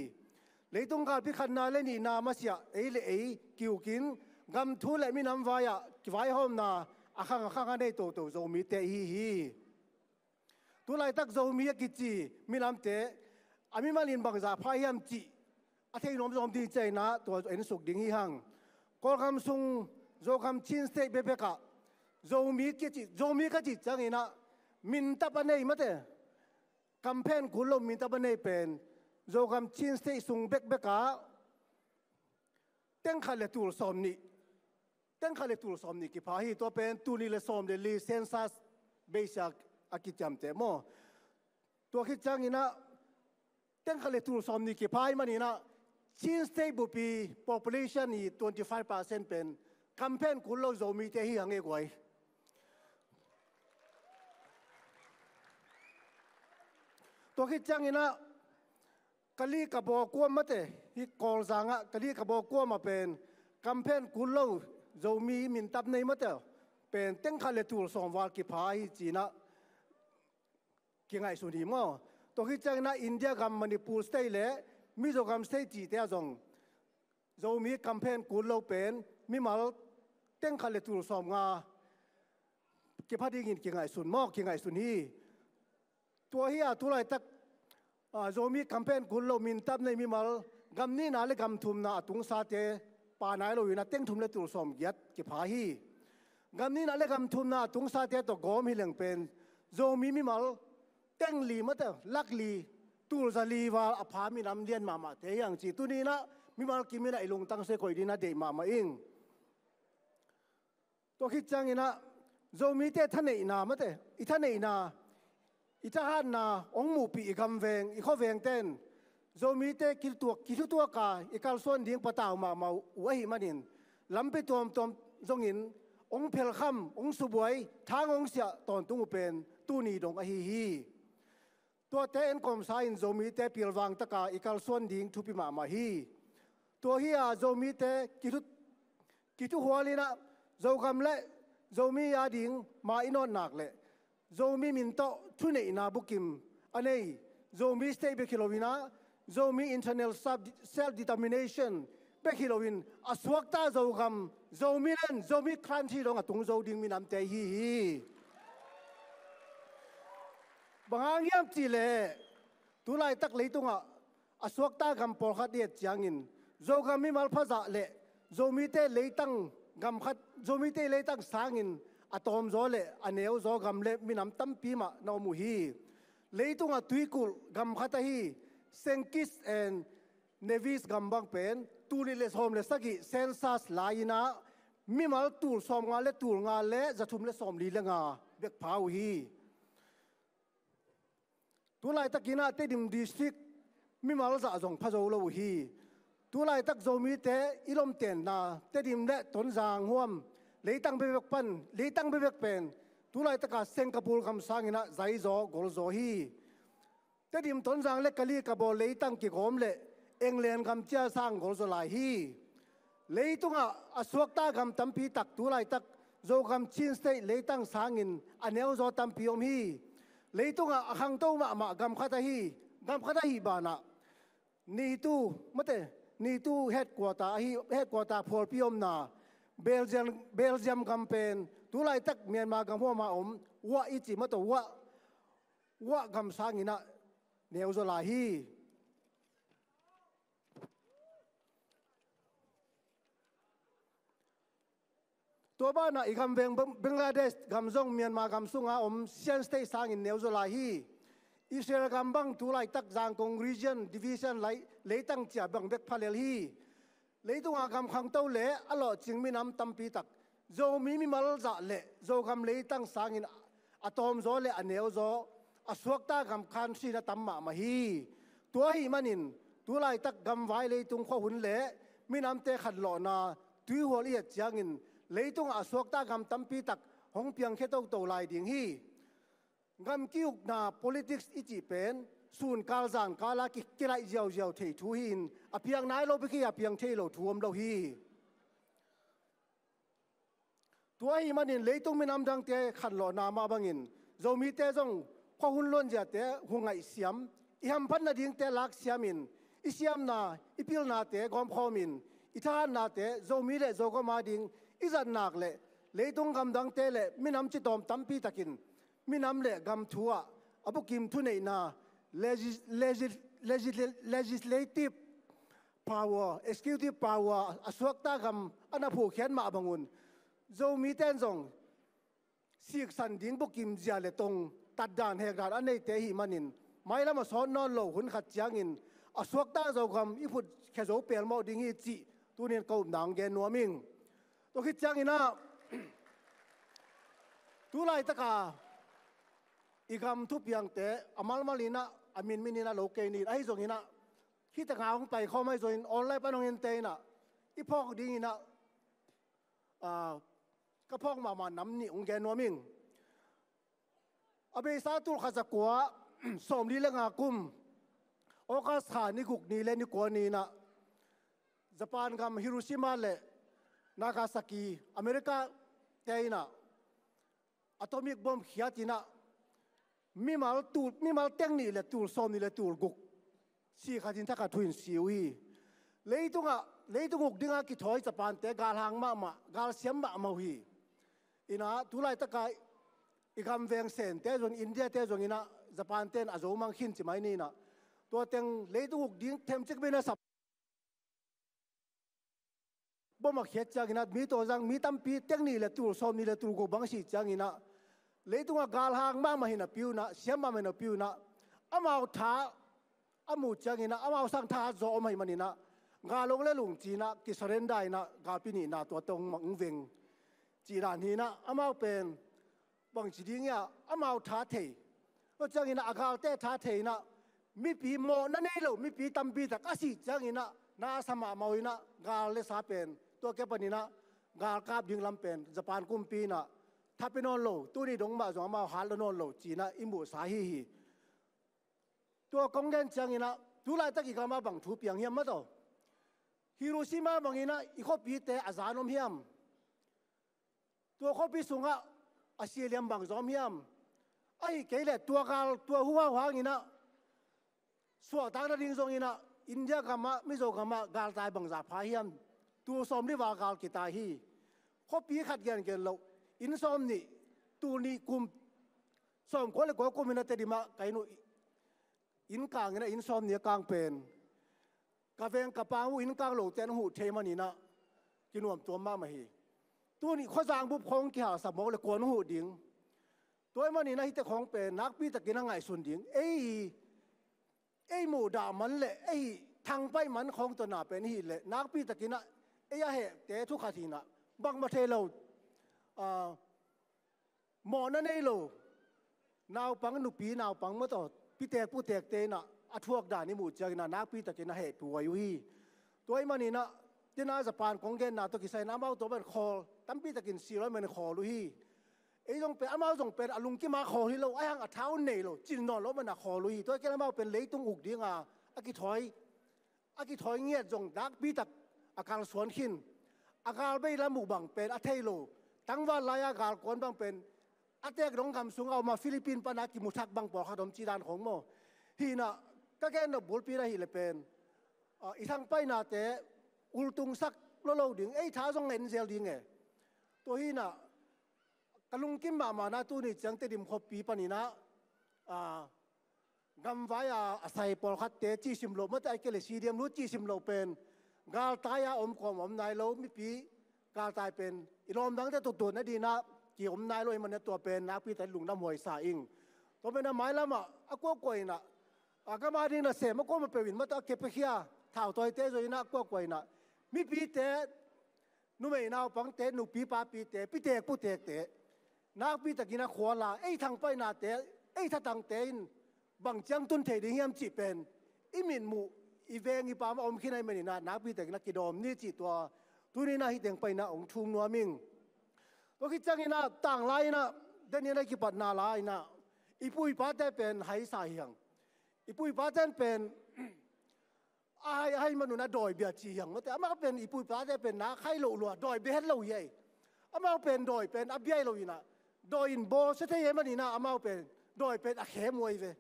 Leitung galpi khatna le nihna masiah ei le ei kiukin gam thu le minam vai-ah kivaihawmna a khang a khang a nei toto Zomite i hi hi. Tu laitak Zomi a kici minamte a mimal in bangzah pha hiam cih a thei nuam zawm ding ciangin ah tua en suk ding hi hang. Kawlgam sung Zogam Chin State bekbek ah Zomi ka cih, Zomi ka cih ciangin ah mintap a nei mate, kamphen kul lo mintap a nei pen Zogam Chin State sung bekbek ah teng khat le tul sawm nih, teng khat le tul sawm nih kipha hi. Tua pen tul nih le sawm le li census basis a kiciamteh maw. Tua khit ciangin ah teng khat le tul sawm nih kipha ahih manin ah Chin State bupi population i twenty five percent pen kamphen kul lo Zomite hi hang e guai. Tua khit ciangin ah Kali Kabaw kuam mate, hih Kawlzang ah Kali Kabaw kuam ah pen kamphen kul lo Zomi mintap nei mate pen teng khat le tul sawm val kipha hi ci-in ah kingaihsun hi maw. Tua khit ciangin ah India gam Manipur State le Mizoram State cihte ah zong Zomi kamphen kul lo pen mimal teng khat le tul sawm nga kipha dingin kingaihsun maw, kingaihsun hi. Tua hi a tulaitak, ah, Zomi kamphen kul lo mintap nei mimal gam nihna le gam thumna a tungsate pa nai loin ah teng thum le tul sawm giat kipha hi. Gam nihna le gam thumna a tungsate tawh gawm hi leng pen Zomi mimal teng li mate, lak li, tul za li val a pha minam lian mahmahte hi hang ci tuni-in ah mimal kimin ah i lungtang se koih dingin ah deih mahmah ing. Tua khit ciangin ah Zomite thaneihna mate, i thaneihna, i thahatna hong muhpih i gamveng, i khuavengte in Zomite kithutuak, kithutuak a i kalsuan ding patau mahmah uh ahih manin lampi tuamtuam zongin hong phelkham, hong subuai, thang hong siah tawntung uh pen tuni dong ahi hi. Tuate enkawmsa in Zomite pilvang taka i kalsuan ding thupi mahmah hi. Tua hi a Zomite kithu, kithuhual in ah Zogam le Zomi a ding ma i nawn nak leh Zomi min tawh thuneihna bukim a nei Zomi State bek hi loin ah Zomi internal self, self determination bek hi loin a suakta Zogam, Zomi land, Zomi country dong a tung zo ding minamte hi hi. Bang hang hiam cih leh tulaitak leitungah a suakta gam pawlkhat i et ciangin Zogam mimal phazah le Zomite leitang gam khat, Zomite leitang sangin a tawmzaw le a neuzaw gam le minam tampi mah na om uh hi. Leitungah tuikulh gam khat ahi Saint Kitts and Nevis gam bang pen tul nih le sawm le sagih census lai-in ah mimal tul sawm nga le tul nga le za thum le sawm li le nga bek pha uh hi. Tulaitak in ah Tedim District mimal zah zong pha zo lo uh hi. Tulaitak Zomite i lomtenna Tedim le Tonzang huam leitang bekbek pan, leitang bekbek pen tulaitak a Singapore gam sangin ah zaizaw golzaw hi. Tedim, Tonzang le Kali Kabaw leitang kigawm le England gam cia sang golzaw lai hi. Leitungah a suakta gam tampi tak tulaitak Zogam Chin State leitang sangin a neuzaw tampi om hi. Leitungah a khangto mahmah gam khat ahi, gam khat ahi banah NATO, mate, NATO headquarter ahi, headquarter phualpi omna Belgium, Belgium gam pen tulaitak Myanmar gam huama om Wah i ci mataw, Wah, Wah gam sangin ah neuzaw lai hi. Tua banah i gamveng Bang-, Bangladesh gam zong Myanmar gam sunga om Shan State sangin neuzaw lai hi. Israel gam bang tulaitak Zangkong region division lai leitang cia bang bek pha lel hi. Leitunga gam khangto le a lawhcing minam tampi tak Zomi mimal zah le Zogam leitang sangin a tawmzaw le a neuzaw a suakta gam country na tam mahmah hi. Tua ahih manin tulaitak gamvai leitung khuahun le minamte khanlawhna tuihual i et ciangin leitungah a suakta gam tampi tak hong piangkhia toto lai ding hi. Gam ki-ukna politics i cih pen sunkal zankala ki, kilaih ziauziau thei thu hi-in a piang nai lo bek hi, a piang thei lo thu om lo hi. Tua ahih manin leitung minam dangte khanlawhna mah bangin Zomite zong khuahun luanziate hu ngaihsiam, i hamphat nadingte laksiamin, i siamna i pilnate gawmkhawmin, i thahatnate Zomi le Zogam ading i zat nak le leitung gamdangte le minam citawm tampi takin minam le gam thu ah a bukim thuneihna legis-, legis-, legis-, legislative power, executive power a suakta gam a na phuhkhiat mah bangun Zomite in zong siksan ding bukim zia le tong tatdan hekdan a neite ahih manin mailam a sawt nawn lo hun khat ciangin a suakta Zogam i phutkhia zo pelmawh ding hi cih tunin ka upna hong gen nuam ing. Tua khit ciangin ah tu laitaka i gam thupiangte a malmal in ah a minmin in ah lo kei ni ahi zongin ah hih tanga hong paikhawm ahi zongin online pan hong ente in ah i phawk dingin ah, ah, ka phawk mahmah nam nih hong gen nuam ing. A beisa tul khat za kua sawmli le nga kum August kha ni guk ni le ni kua ni in ah Japan gam Hiroshima le Nagasaki America te in ah atomic bomb khiat in ah mimal tul, mimal teng nih le tul sawm nih le tul guk si khat in thakhat thu in si uh hi. Leitungah, leitung uk dinga kithawi Japan te galhang mahmah, galsiam mahmah uh hi. In ah tu laitaka i gam veng Sente zong, India te zong in ah Japan ten a zo mang khin ci mai ni in ah tua teng leitung uk ding themcik bina sap bom a khiat ciangin ah mi tawh zang mi tampi teng nih le tul sawm nih le tul guk bang si ciangin ah leitungah galhang mahmah hi napi un ah, siam mahmah hi napi un ah amau tha a muh ciangin ah amau sang tha zaw om ahih manin ah gal hong le lung ci in ah kisurrender in ah galpi nihna tua tawh hong veng cih dan hi in ah amau pen bangci ding hiam, amau tha thei. Tua ciangin ah a galte tha thei in ah mipi mawhna nei lo mipi tampi tak a sih ciangin ah na sa mahmah uh in ah gal le sa pen tua ke panin ah galkap ding lam pen Japan kumpi in ah tha pia nawn lo, tuni dong mah zong amau hat lo nawn lo ci in ah i muhsa hi hi. Tua kong gen ciangin ah tu laitak i gam ah bang thu piang hiam mah tawh, Hiroshima bangin ah i khuapite a zan om hiam? Tua khuapi sungah a sia liam bang zong om hiam? Ahi kei leh tua gal, tua hu hau hangin ah suahtak nading zongin ah India gam ah, Mizo gam ah galtai bangza pha hiam? Tul sawmli val gal kitai hi. Khuapi khat gengen loh, inn sawm nih, tul nih kum, sawmkua le kua kum in ah Tedim ah ka inn uh, inn kang in ah inn sawm nih a kang pen ka veng ka pang uh inn kang lote an huh thei manin ah kinuam tuam mahmah hi. Tuni khuazang bup khawng kihalsak mawk le kuan huh ding. Tua ahih manin ah hihte khawng pen nakpi takin a ngaihsun ding. Ei, ei muhdah man le ei thangpaih man khawng tawh na pen i hih leh nakpi takin ah ei a hehte thu khat hi in ah bangmah thei lo, ah, mawhna nei lo naupang, nupi naupang mah tawh pitek putekte in ah a thuak dan i muh ciangin ah nakpi takin a hehpih huai uh hi. Tua ahih manin ah tua in ah Japan kong genna tawh kisai in ah amau tua bang khawl tampi takin si lo ahih manin khawl uh hi. Ei zong pen, amau zong pen a lungkim a khawl hi lo, ahi hang a tha uh nei lo, cin nawn lo ahih manin a khawl uh hi. Tua kei leh amau pen leitung uk dinga a kithawi a kithawi ngiat zong nakpi tak a kalsuan khin. A gal bei lam uh bang pen a thei lo. Tangval lai-a galkuan bang pen a tek dong gam sungah om a Philippines pana kimu thak bang pawlkhat om cih dan khawng maw? Hi in ah ka gen nop bulpi in ahih leh pen, ah, i thangpaihnate ultungsak lo lo ding, ei tha zong ngen zel ding e. Tua hi in ah ka lungkim mahmah in ah tuni ciang Tedim khuapi panin ah, ah, gamvai a, a sai pawlkhatte cihsim loh, mate a kei leh C D M lut cihsim loh pen galtai a om kawm om nai lo, mipi galtai pen i lawm dangte tutuat nading in ah ki om nai lo ahih manin ah tua pen nakpi takin lungdam huai sa ing. Tua pen ah mailam ah a kuakua in ah a gam a ding nasem a kuamah peuh in mate a kepekhia thautawite zong in ah a kuakua in ah mipite, numei naupangte, nupi papite, pitek putekte nakpi takin a khual a, ei thangpaihnate, ei thatangte in bang ciang tun thei ding hiam cih pen i mitmuh, i veng i pam a om khin ahih manin ah nakpi takin a kidawm ni cih tua tuni in ah hih teng panin ah hong thum nuam ing. Tua khit ciangin ah tanglai in ah, Daniel a kipatna lai in ah i pu i pate pen haisa hi hang. I pu i pate pen a hai, a hai man un a dawi bia ci hi hang mate. Amau pen i pu i pate pen na khai loh lua, dawi bia het lo hi ai. Amau pen dawi pen a bia hi lo in ah dawi in bawlsia thei ahih manin ah amau pen dawi pen a khem uh ai ve.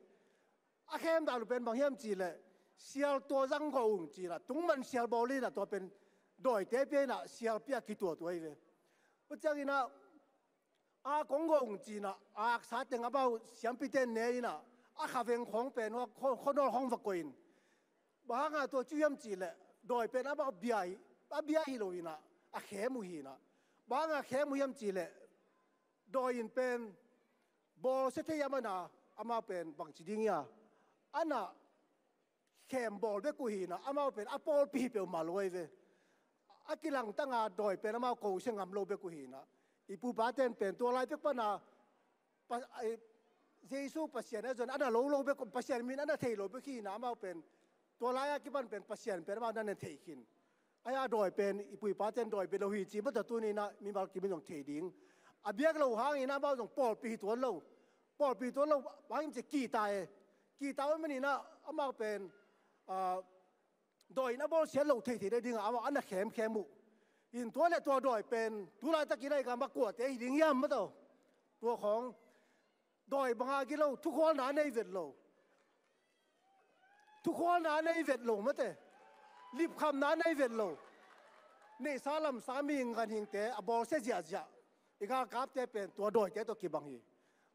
A khem dan uh pen bang hiam cih leh sial tua zang gawh ung ci in ah tungman sial bawl in ah tua pen dawite pia in ah sial pia kituat uh ai ve. Tua ciangin ah a kong gawh ung ci in ah a aksa teng amau siampite ne in ah a khaveng khawng pen khaw, khaw, khaw nawl khawng va koih in. Bang hang a tua ci hiam cih leh dawi pen amau bia hi, a bia hi lo hinah, a khem uh hinah. Bang a khem uh hiam cihleh, dawi in pen bawlsia thei a mana, amau pen bangci ding ia, ana khem bawl bek uh hinah, amau pen a pawlpi hi peuhmah lo ahi ve. A kilangtanga dawi pen amau kosia ngam lo bek uh hinah. I pu i paten pen tua lai pek pana Pa-, ai, Jesu Pasian a zon ana lo lo bek, Pasian min ana thei lo bek hinah amau pen. Tua lai-a kipan pen Pasian pen amau na na thei khin. Ai-a dawi pen, i pu i paten dawi bia lo hi ci, mata tuninah mimal kimin zong thei ding. A biak lo hangin amau zong pawlpi hi tuan lo. Pawlpi tuan lo, hangin ci kita e. Kita uh maninah amau pen, ah, dawi in a bawlsia lo thei thei dingah amau ana khemkhem uh. In tua le tua dawi pen, tu laitakin a i gama kuate hi ding hiam mataw. Tua khawng, dawi banga gilo, thukhualna a nei vet lo. Thukhualna a nei vet lo mate. Lipkhamna a nei vet lo. Neihsa lamsa mihing ganhingte a bawlsia ziahziah. I galkapte pen tua dawite tawh kibang hi.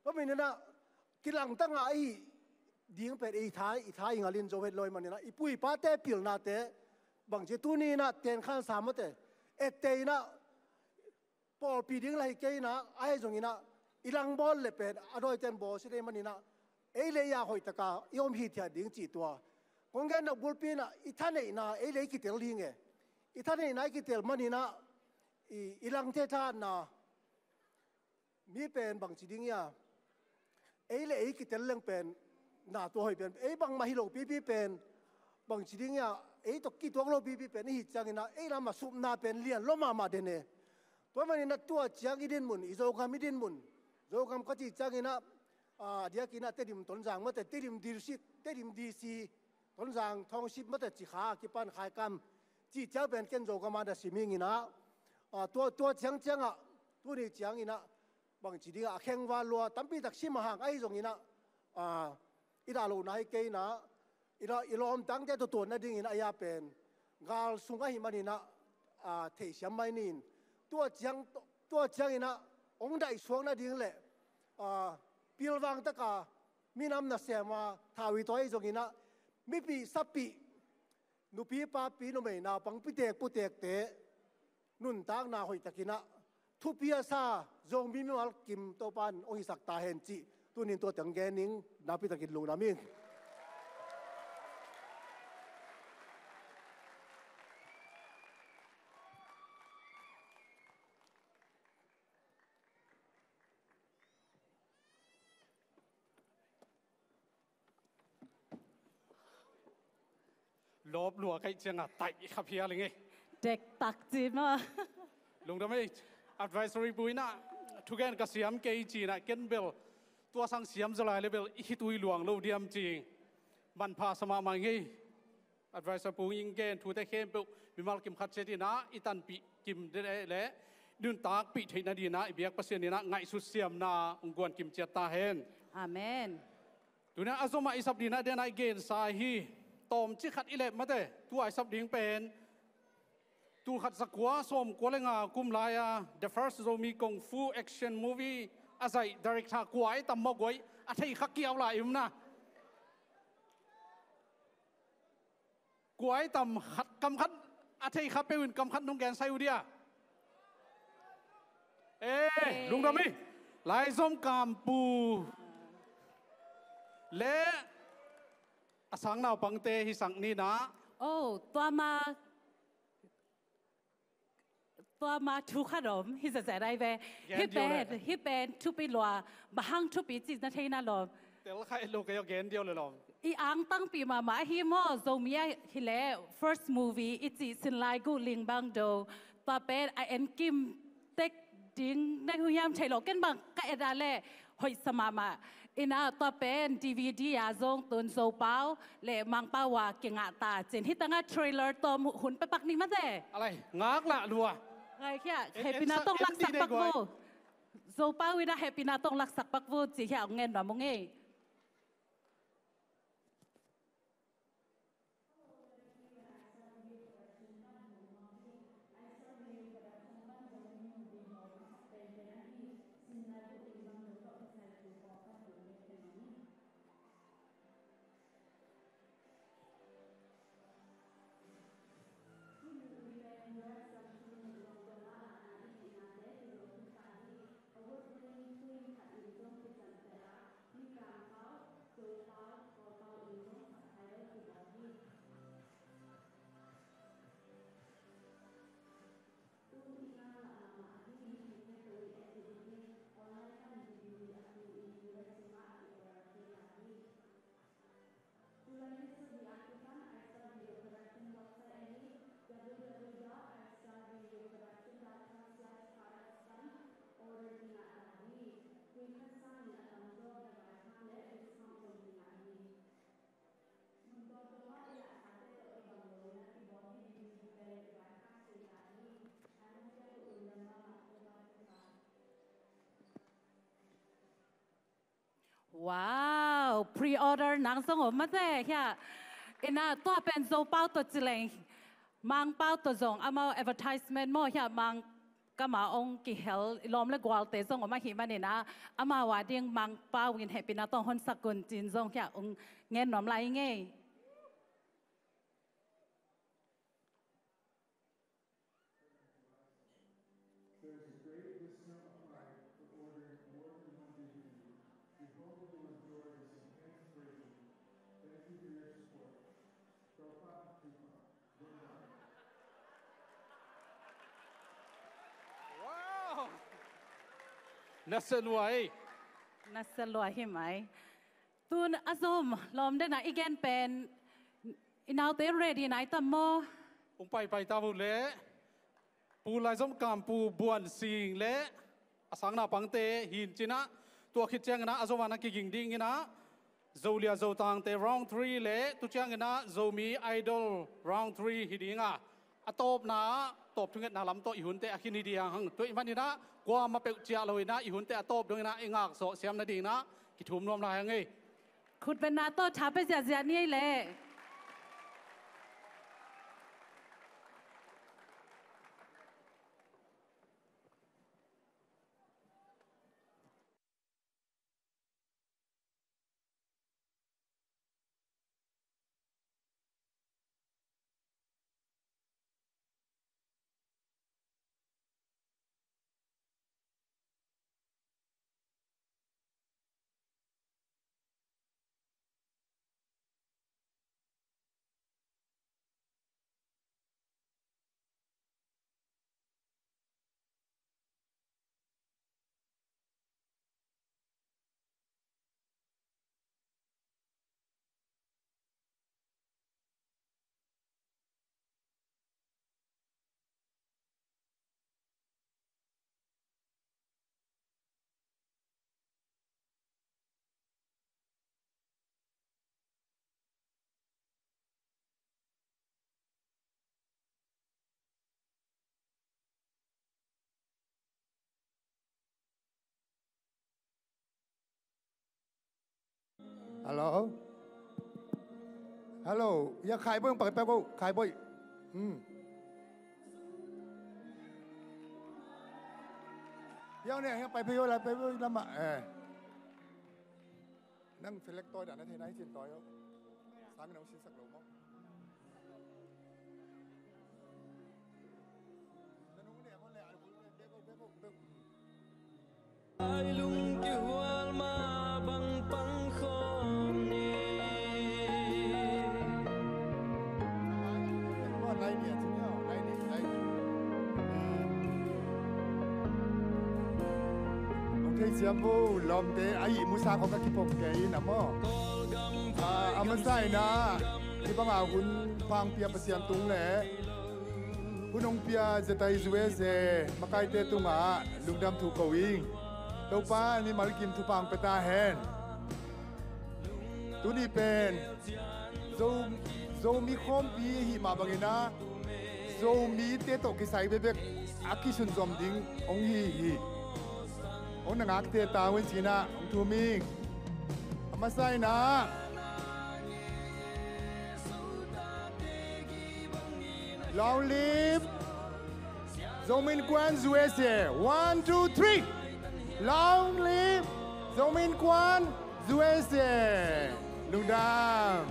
Tua maninah kilangtanga i ding pen i tha, i tha i ngalin zo het lo i maninah i pu i pate pilnate bangci tuninah tenkhansa mate. Etteinah pawlpi ding la hi keinah, ahi zonginah i langbawl le pen a dawiten bawlsia dei maninah ei le ei a hoihtaka i om hithiat ding cih tua. Kong gen nop bulpi inah i thaneihna ei le ei kitel ding e. I thaneihna i kitel maninah i, i langthe thahatna mi pen bangci ding ia, ei le ei kitel leng pen na tua hoih pen, ei bangmah hi lo pipi pen bangci ding ia, ei tawh kituak lo pipi pen i hi cianginah ei lam a supna pen lian lo mahmah den e. Tua maninah tua ciang i dinmun, i Zogam i dinmun, Zogam ka cih cianginah, a, diakinah Tedim Tonzang mate, Tedim District, Tedim D C, Tonzang Township mate ci kha a kipan Khaikam cih ciang pen ken Zogam a na sim inginah, a, tua, tua ciang ciangah tuni cianginah bangci dingah a khengval lua tampitak sim a hang ahi zonginah, a, i dah lohna hi keinah, i la, i lawmtangte tutuan nadingin a ia pen gal sung ahi maninah, a, theisiam mai nin. Tua ciang, tua cianginah hong daihsuak nading le, a, pilvang taka minam nasema thau i tawi zonginah mipih sapih, nupi papi, numei naupang, pitek putekte nuntakna hoihtakinah thupi a sa Zomi mimal kim Topan hong hisak ta hen cih tunin tua teng gen ning. Nakpitakin lungdam ing. Lawp lua kaih cianga taih kha phial ing ei. Dektak ci maw. Lungdam ei. Advisory pu inah thugen ka siam kei cinah ken bel tua sang siam zaw lai le bel i khitui luang lo diam ci. Manpha sa mahmah ing ei. Advisory pu in gen thute khempeuh mimal kim khat ciat inah i tanpih kim dede le nuntakpih theih nadinah i biak Pasian inah ngaihsut siamna hong guan kim ciat ta hen. Amen. Tuna a zomah i sap dingin a den a i gensa hi. Tawmcik khat i lep mate, tua i sap ding pen tul khat za kua sawm kua le nga kum lai-a The First Zomi Kung Fu Action Movie a zaih director kua i tam maw guai, a thei kha kiau lai i um na. Kua i tam khat, kam khat a thei kha peuh in kam khat nong gen sai uh dia. Eh, lungdam hi. Laizom Kampu le a sang naupangte hi sang ni na. Oh, tua ma, tua ma thu khat om hi zazai dai ve. Gen hi pen, hi pen thupi lua, bang hang thupi ci na thei na lom. Tel khai lo kei o gen diau le lom. I angtangpi mahmah hi maw, Zomi a hi le first movie i cih sin lai guh ling bang do. Tua pen a en kim tek ding na hu hiam thei lo ken bang ka et a le hoih sa mahmah. Ina tua pen D V D a zong tun Zopau le Mangpau a kingah ta cin. Hi tanga trailer tawm hun pepak ni mate. Alai, ngak lah lua. Ngai khia, hepina tong laksak pak vo. Zopau ina hepina tong laksak pak vo ci khia ong ngen nuam ung ei. Wow, pre-order nang zong om mate hiah. Ina tua pen Zopau tawh ci leng Mangpau tawh zong amau advertisement maw hiah, Mang kama ong kihel i lawm le gualte zong om ahih manin ah, amau a ding Mangpau in hehpihna tawh hong honsak un cin zong hiah ong ngen nuam lai ing ei. Wow! Nasia lua ei. Nasia lua hi mai. Tun a zom lawm dena i gen pen i naute ready nai tam maw? Ung paipai ta vun le. Pu Lai Zom Kam, Pu Buan Sing le a sang naupangte hin cinah, tua khit cianginah a zom a na kiging dinginah Zolia Zotangte round three le tu cianginah Zomi Idol round three hi dinga, a tawpna tawp thungetna lam tawh i hunte a khin hi ding hang. Tua i maninah kuama peuh ciah loinah i hunte a tawp donginah i ngakzawh siam nadinginah kithum nuam lai hang ei. Khutbetna tawh tha pia ziahziah ni ei leh. Hello. Hello. Ya khai boi, pai pai ko khai boi. Hmm. Ya ne ya pai pai yo la pai pai lama. Eh. Nang felek toi dan na thei nai cin toi yo. Sang nang sin sak lo mo. Ai lung kihual ma bang pang khawm ni. Kong thei siam bu lawmte a ih musa kong ka kipok kei na maw. A masa ina kibanga hun pangpia Pasian tung le hun hong pia Zetai U S A makaite tungah lungdam thu ko ing. Topa mimal kim thupha hong pia ta hen. Tuni pen Zo, Zomi khawmpi hih mah bangin ah Zomite tawh kisai bekbek a kisunzom ding hong hi hi. Hong na ngakte ta un cinah hong thum ing. A masa inah Long live Zomi Innkuan U S A. One, two, three. Long live Zomi Innkuan U S A. Lungdam.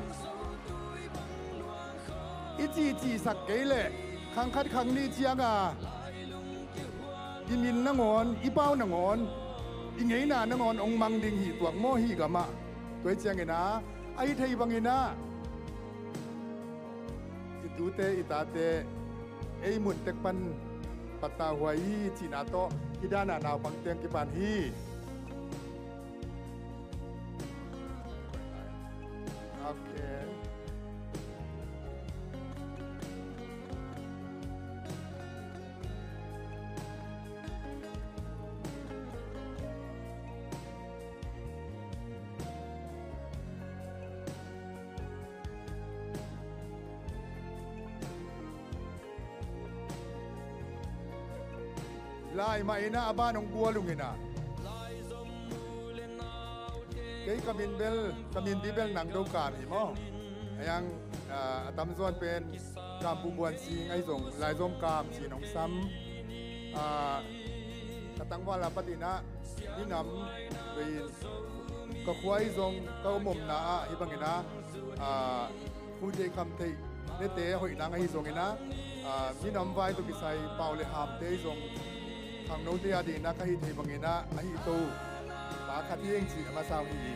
I cihcihsak kei leh khang khat khang nih cianga i min nangawn, i pau nangawn, i ngeina nangawn hong mang ding hi tuak maw hih gamah. Tua hi ciangin ah a hi thei bangin ah i tute i tate ei mun tek pan pattah huai hi cihna tawh hih dana naupang teng kipan hi. Okay. Lai mah inah a ban hong gual ung inah. Kei Ka min bel, ka min bi bel Nang Do Kam hi maw. A yang, ah, a tamzaw in pen Kam Pu Buan Sing ahi zong, Laizom Kam ci-in hong sam. Ah, ka tangval a patin ah minam vei-in ka khua ahi zong ka om omna ah hih bangin ah, ah, khuite khamtheih nete hoih nang ahi zongin ah, ah, minam vai tawh kisai pau le hamte ahi zong khangnote a dingin ah ka hih theih bangin ah a hih to pa khat hi ing cih a masa uh hi.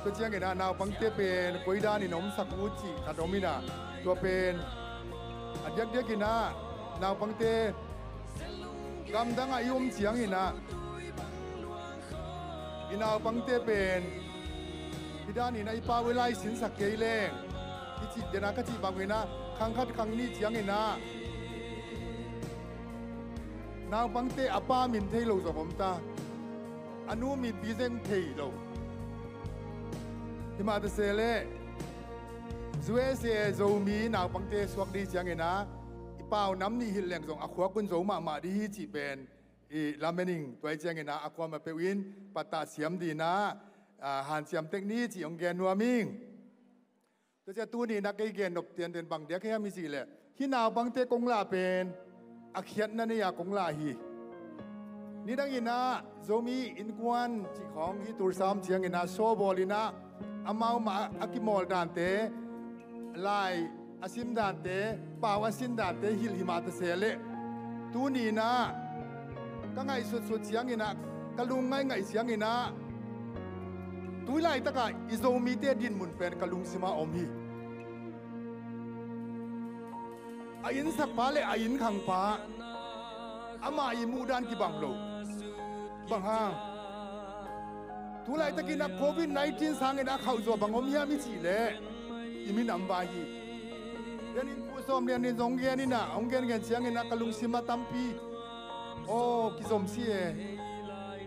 Tua ciangin ah naupangte pen koi danin omsak uh cih khat om in ah, tua pen a diakdiakin ah naupangte gamdang ah i om ciangin ah i naupangte pen hih danin ah i pau i lai sinsak kei leng i cih den ah ka cih bangin ah khang khat khang nih ciangin ah naupangte a pa min thei lo zong om ta, a nu min pi zeng thei lo. Himah ta se leh U S A Zomi naupangte suak ding ciangin ah i pau nam nih hilh leng zong a khuak un zo mahmah ding hi cih pen i lamen ing. Tua hi ciangin ah a kuamah peuh in pattah siam dingin ah, ah, hanciam tek ni cih hong gen nuam ing. Tua ciang tuni in ah kei gen nop tianten bang diak hiam i cih leh hih naupangte kong lah pen a khiatna nei-a kong lah hi. Nidang in ah Zomi Innkuan cih khawng hih Tulsa om ciangin ah sawbawl in ah amau mah a kimawl dante, lai a sim dante, pau a sin dante hilh himah ta se leh tuni in ah ka ngaihsutsut ciangin ah, ka lungngaih ngaih ciangin ah tu laitak ah i Zomite dinmun pen ka lungsim ah om hi. A innsakpa le a innkhangpa amah i muhdan kibang lo. Bang hang? Tu laitakin ah covid nineteen sangin a khauhzaw bang om hiam i cih leh i minam vai hi. Lianin Pu Sawm Lianin zong gen in ah, hong gengen ciangin ah ka lungsim ah tampi aw kizom si e.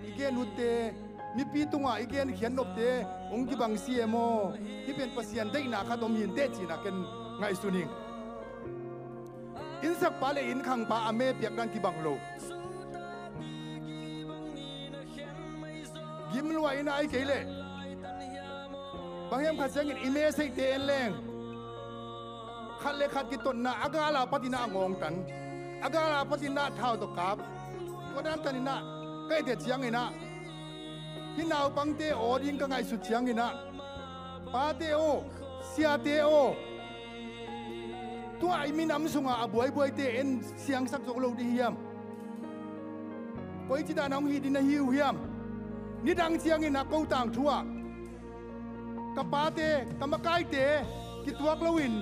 I gen utte, mipi tungah i genkhiat nopte hong kibang si e maw? Hih pen Pasian deihna khat om hi inteh ci-in ah ken ngaihsun ing. Innsakpa le innkhangpa a me piakdan kibang lo. Gimluah in ah ahih kei leh bang hiam khat ciangin i me seihte en leng khat le khat kitotna a gal a patin ah a ngawngtan, a gal a patin ah thau tawh kap, tua dan tanin ah ka et ciangin ah hih naupangte aw ding ka ngaihsut ciangin ah pate aw, siate aw, tua i minam sungah a buaibuaite en siangsak zo lo ding hiam? Koici dan a hong hih ding na hi uh hiam? Nidang ciangin ah ko tangthu ah ka pate, ka makaite kituak loin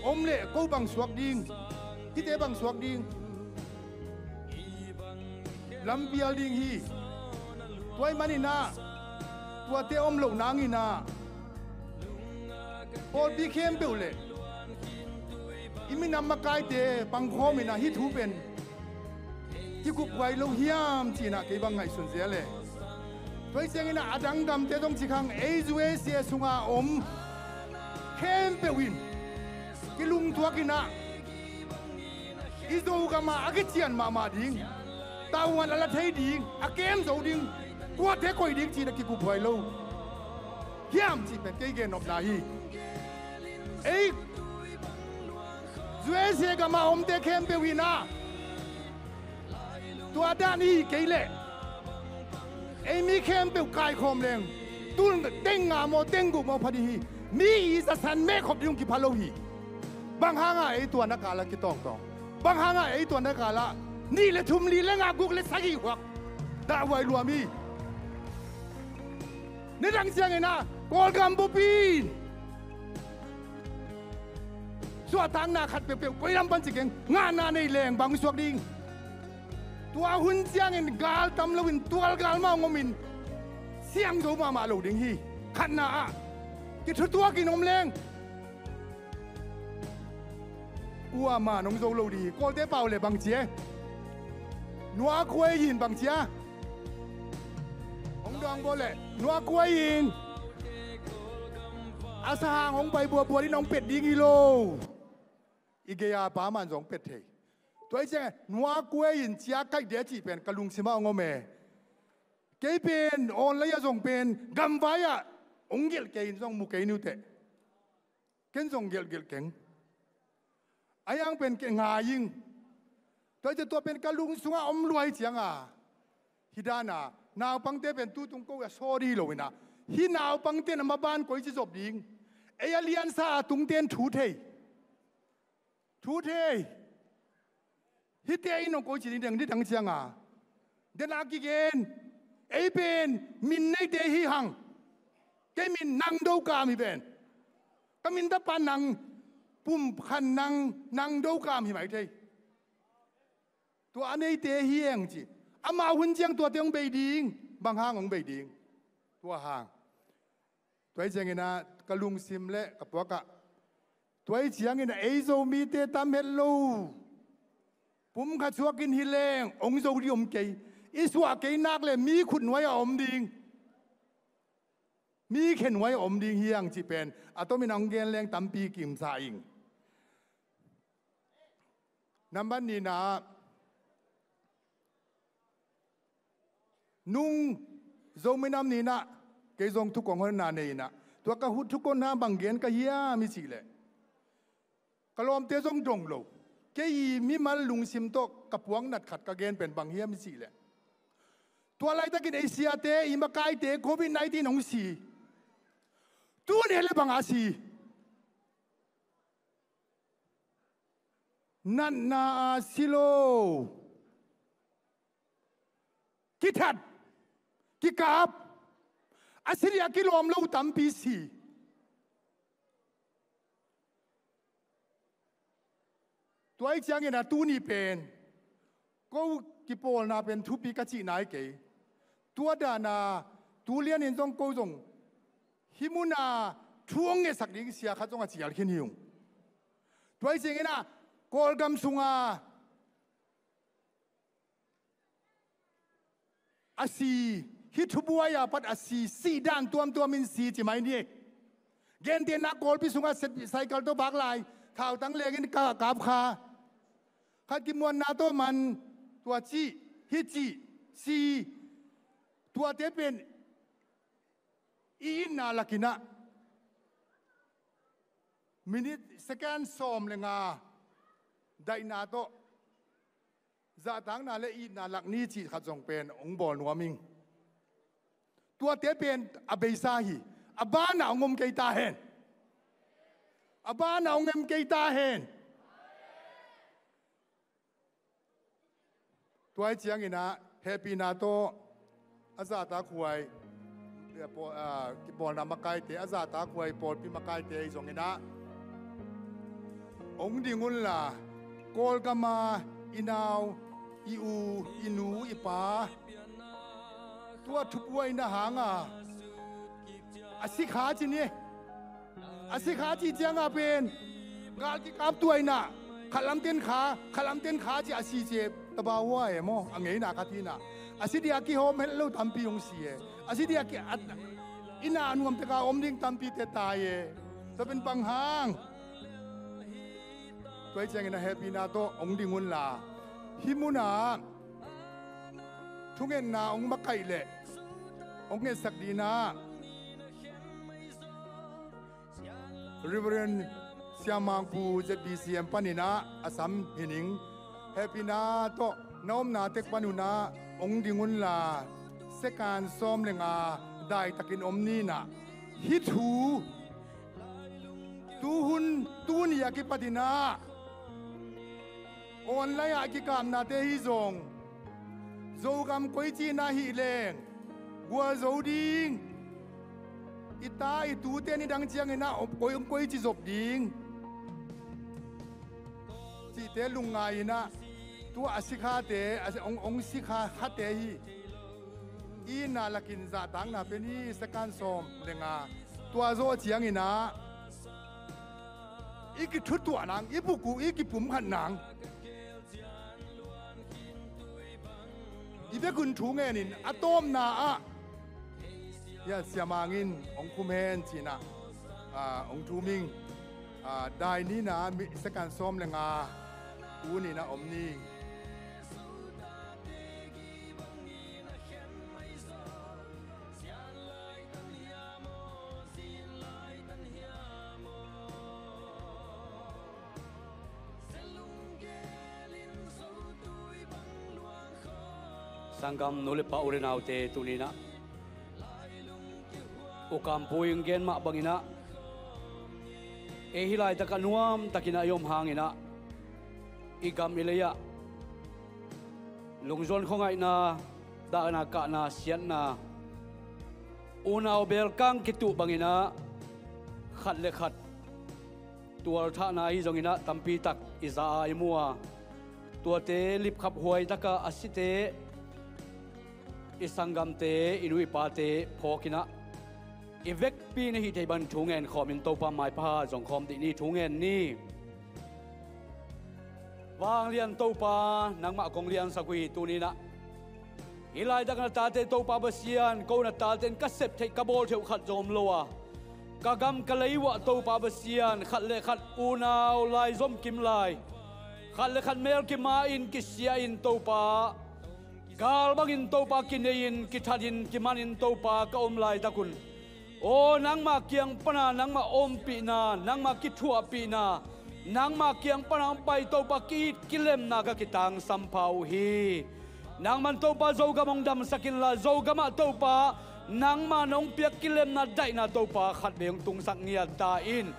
om leh ko bang suak ding? Hihte bang suak ding? Lampial ding hi. Tua ahih manin ah tuate om loh nangin ah pawlpi khempeuh le i minam makaite pangkhawm in ah hih thu pen kikuphuai lo hiam ci-in ah kei bang ngaihsun zel e. Tua hi ciangin ah a dang gamte zong ci khang, ei U S A sunga om khempeuh in kilungtuak in ah i Zogam ah a kician mahmah ding, tavuan a la thei ding, a kem zo ding, kuate koih ding ci-in ah kikuphuai lo hiam cih pen kei gennopna hi. Ei U S A gam a omte khempeuh in ah tua dan i hih kei leh ei mi khempeuh kaikhawm leng tul teng nga maw, teng guk maw pha ding hi. Mi i zasan mehkhop ding uh kipha lo hi. Bang hangah ei tua na kal ah kitawngtawng? Bang hangah ei tua na kal ah nih le thum, li le nga, guk le sagih huak dahhuai luam hi? Nidang ciangin ah Kawlgam bupi in suahtakna khat peuhpeuh koi lam pan ci keng, ngahna nei leng bang suak ding? Tua hun ciangin gal tam loin tualgal mah hong omin siang zo mahmah lo ding hi. Khatna ah kithutuakin om leng kuamah nong zo lo ding hi. Kawlte pau le bang ci e? Nuakhuai in bang ci a? Hong dawng bawl le nuakhuai in a sahang hong pai buabuat in hong pet ding hi lo. I gei-a pa man zong pet thei. Tua hi ciang nuakuai in cia kaih dia cih pen ka lungsim ah hong om e. Kei pen online ah zong pen gamvai ah hong gelh kei in zong mu kei ni uh teh. Ken zong gelhgelh keng. A hiang pen kei ngai ing. Tua hi ciang tua pen ka lung sungah om lua hi ciang a, hih dan a naupangte pen tutung ko a saw dih hi lo in a, hih naupangte in a maban koici zop ding? Ei a liansa a tungte in thu thei. Thu thei. Hihte in hong koici ding dang, ding dang ciang a, den a kigen. Ei pen min neite hi hang. Kei min Nang Do Kam hi ven. Ka min tapa Nang, Pum Khan Nang, Nang Do Kam hi mai thei. Tua a neite hi eng ci. Amau hun ciang tuate hong bei ding. Bang hang hong bei ding? Tua hang. Tua hi ciangin a ka lungsim le ka puak ah, tua hi ciangin a ei Zomite tam het lo, pumkhat suak in hi leng hong zo ding om kei. I suah kei nak le mi khutnuai a om ding, mi khenuai a om ding hi hang cih pen a tomin a hong gen leng tampi kimsa ing. Nambat nihna, nung Zomi Nam Ni-in ah kei zong thukong hoihna nei in ah, tua ka thukong hoihna bang gen ka hiam i cih leh, ka lawmte zong dong lo. Kei i mimal lungsim tawh ka puak nat khat ka gen pen bang hiam i cih leh, tua laitakin ei siate, i makaite covid nineteen hong si. Tuni le bang a si? Natna a si lo. Kithat, kikap, a si ding a kilawm lo tampi si. Tua hi ciangin a tuni pen ko kipawlna pen thupi ka cihna hi kei. Tua dan a tu lianin zong ko zong hih mun a thu hong ngetsak ding sia khat zong a cial khin hi ung. Tua hi ciangin a Kawlgam sunga a si, hih thubuai a pat a si, sih dan tuamtuam in si ci mai ni. Gentehna Kawlpi sungah cycle tawh bak lai, thautang lengin ka kap kha. Khat kimuanna tawh man, tua cih, hih cih, si, tuate pen i itna lakin ah minute, second sawm le nga daihna tawh zahtakna le itna lak ni cih khat zong pen hong bawl nuam ing. Tuate pen a beisa hi. A banah hong om kei ta hen. A banah hong om kei ta hen. Tua hi ciangin ah hehpihna tawh a zahtakhuai, eh, paw-, ah, kipawlna makaite, a zahtakhuai pawlpi makaite ahi zongin ah, hong ding unla, Kawlgam a i nau, i u, i nu, i pa, tua thubuaina hanga a si kha ci ni. A si kha cih cianga pen gal kikap tuaina, khalam ten kha, khalam ten kha ci a si ci e. Tabau hua e maw, a ngeina khat hi in ah. A si ding a kihawm het lo tampi hong si e. A si ding a ki-, a, i na nuam teka om ding tampi te tai e. Tua pen bang hang? Tua hi ciangin a hehpihna tawh hong ding unla, hih munah thungetna hong makaih leh hong ngetsak dingin ah Reverend Siamangpu Z B C M panin ah a sam hi ning. Hehpihna tawh na omna tek panun ah hong ding unla, second sawm le nga daitakin om ni in ah. Hih thu tuhun, tuni a kipatin ah online ah kikapnate hi zong, Zogam koici na hih leng gualzo ding, i ta i tute nidang ciangin ah hong koi, hong koici zop ding cihte lungngai in ah, tua a si khate, a si, hong, hong si kha khate hi. I itna lakin zahtakna pen hi, second sawm le nga. Tua zawh ciangin ah i kithutuah nang, i puk uh, i kipumkhat nang. I vekun thu ngenin a tawpna ah, ya, Siamang in hong khum hen ci-in ah, ah, hong thum ing. Ah, dai nihna, mi, second sawm le nga Tuni-in ah om ni. Sanggam nu le pa, u le naute, tuni-in ah U Kam Pu in gen mah bangin ah, ei hih laitakah nuamtakin ah i om hangin ah, i gam i lei ah lungzuan khuangaihna, dahna, kahna, siatna, unau belkang kituh bangin ah khat le khat tualthahna ahi zongin ah tampi tak i za a i mu a, tuate lipkhap huai takah a site, i sanggamte, i nu i pate phawkin ah, i vekpi-in i hih theih bang thu ngen khawmin Topa maipha zong khawm dih ni. Thu ngen ni. Vanglian Topa, nangmah kong liansak uh hi. Tuni-in ah hih laitak na tate Topa Pasian, ko na tate in ka sep theih, ka bawl theih uh khat zong om lo a, ka gam ka lei uh ah Topa Pasian, khat le khat unau laizom kim lai, khat le khat mel kima-in kisia-in Topa, gal bangin Topa kinei-in, kithatin, kimanin Topa ka om laitak un, aw, nangma kiang pana nangma ompihna, nangma kithuahpihna, nangma kiang pana hong pai Topa ki-it kilemna ka kitangsam pha uh hi. Nangman Topa Zogam hong damsak inla, Zogamah Topa nangma nong piak kilemna, daihna Topa khatvei hong tungsak ngiat ta in.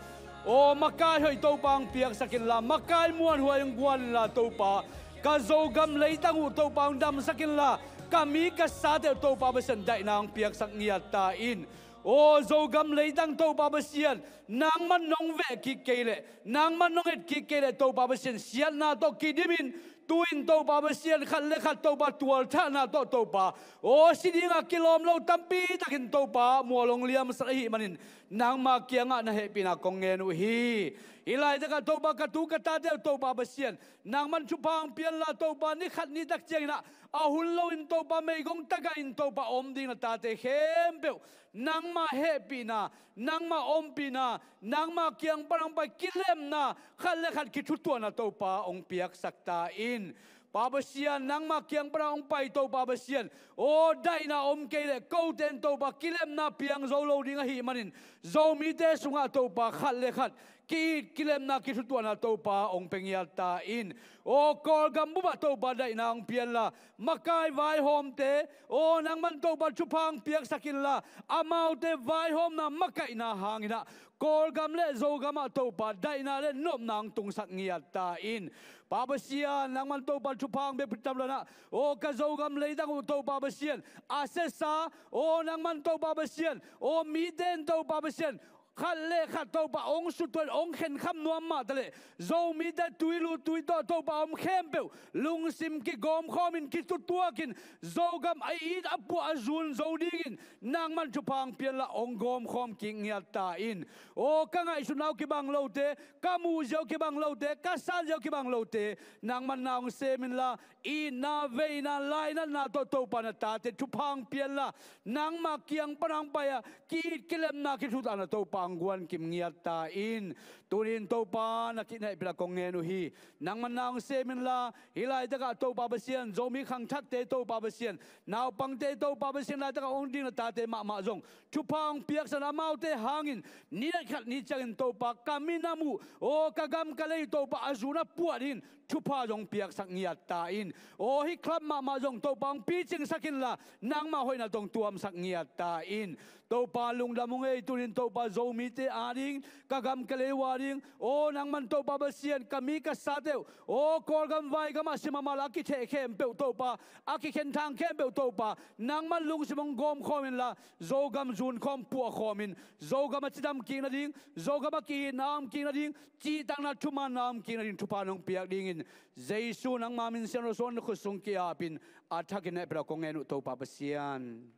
Aw, makai hoih Topa hong piaksak inla, makai muanhuai hong guan inla Topa, ka Zogam leitang uh Topa hong damsak inla, ka mi ka sate uh Topa Pasian daihna hong piaksak ngiat ta in. Aw, Zogam leitang Topa Pasian, nangman nong veh kik kei leh, nangman nong et kik kei leh Topa Pasian, siatna tawh kidimin, tu-in Topa Pasian, khat le khat Topa tualthahna tawh Topa, aw, si dinga kilawm lo tampi takin Topa mual hong liamsak ahih manin, nangma kiangah na hehpihna kong ngen uh hi. Hih laitakah Topa ka tu ka tate uh Topa Pasian, nangman thupha hong pia inla Topa, ni khat ni tak ciangin ah a hun loin Topa meigong tagah in Topa om ding na tate khempeuh nangma hehpihna, nangma ompihna, nangma kiang pan hong pai kilemna, khat le khat kithutuahna Topa hong piaksak ta in. Pa Pasian, nangma kiang pana hong pai Topa Pasian, aw, daihna om kei leh kote in Topa kilemna piang zo lo ding ahih manin, Zomite sungah Topa khat le khat ki-it kilemna kithutuahna Topa hong pia ngiat ta in. Aw, Kawlgam bupah Topa daihna hong pia inla, makai vaihawmte, aw, nangman Topa thupha hong piaksak inla, amaute vaihawmna makaihna hangin ah Kawlgam le Zogamah Topa daihna le nopna hong tungsak ngiat ta in. Pa Pasian, nangman Topa thupha hong pia phutam lanah, aw, ka Zogam leitang uh Topa Pasian, a sesa, aw, nangman Topa Pasian, aw, mite in Topa Pasian, khat le khat Topa hong sutuan, hong khenkham nuam mah taleh, Zomite tuilu tuitaw Topa om khempeuh lungsim kigawmkhawmin, kitutuakin, Zogam a it a puah a zun zo dingin nangman thupha hong pia inla hong gawmkhawm kik ngiat ta in. Aw, ka ngaihsutna uh kibang lote, ka muhzia uh kibang lote, ka sanzia uh kibang lote, nangman na hong sem inla, itna, veina, lainatna tawh Topa na tate thupha hong pia inla, nangma kiang pana hong pai-a ki-it kilemna kithutuahna Topa hong guan kim ngiat ta in. Tuni-in Topa na kithehpihna kong ngen uh hi. Nangman na hong sem inla, hih laitakah Topa Pasian, Zomi khangthatte Topa Pasian, naupangte Topa Pasian, laitakah hong ding na tate mahmah zong thupha hong piaksak in, amaute hangin ni khat ni ciangin Topa ka minam uh, aw, ka gam ka lei Topa a zun a puah dingin thupha zong piaksak ngiat ta in. Aw, hih club mahmah zong Topa hong picingsak inla, nangma hoihna tawh hong tuamsak ngiat ta in. Topa lungdam ung ei, tuni-in Topa Zomite ading, ka gam ka lei uh ading, aw, nangman Topa Pasian, ka mi ka sate uh, aw, Kawlgam vaigamah si mahmah la a kitheh khempeuh Topa, a kikhenthang khempeuh Topa, nangman lungsim hong gawmkhawm inla, Zogam zunkhawm puahkhawmin, Zogam a cidam kik nading, Zogam a ki-itna om kik nading, cihtakna thumaanna om kik nading thupha nong piak dingin, Jesu nangma min siangtho suangin na khut sung ki-apin, a thakin hehpihna kong ngen uh Topa Pasian.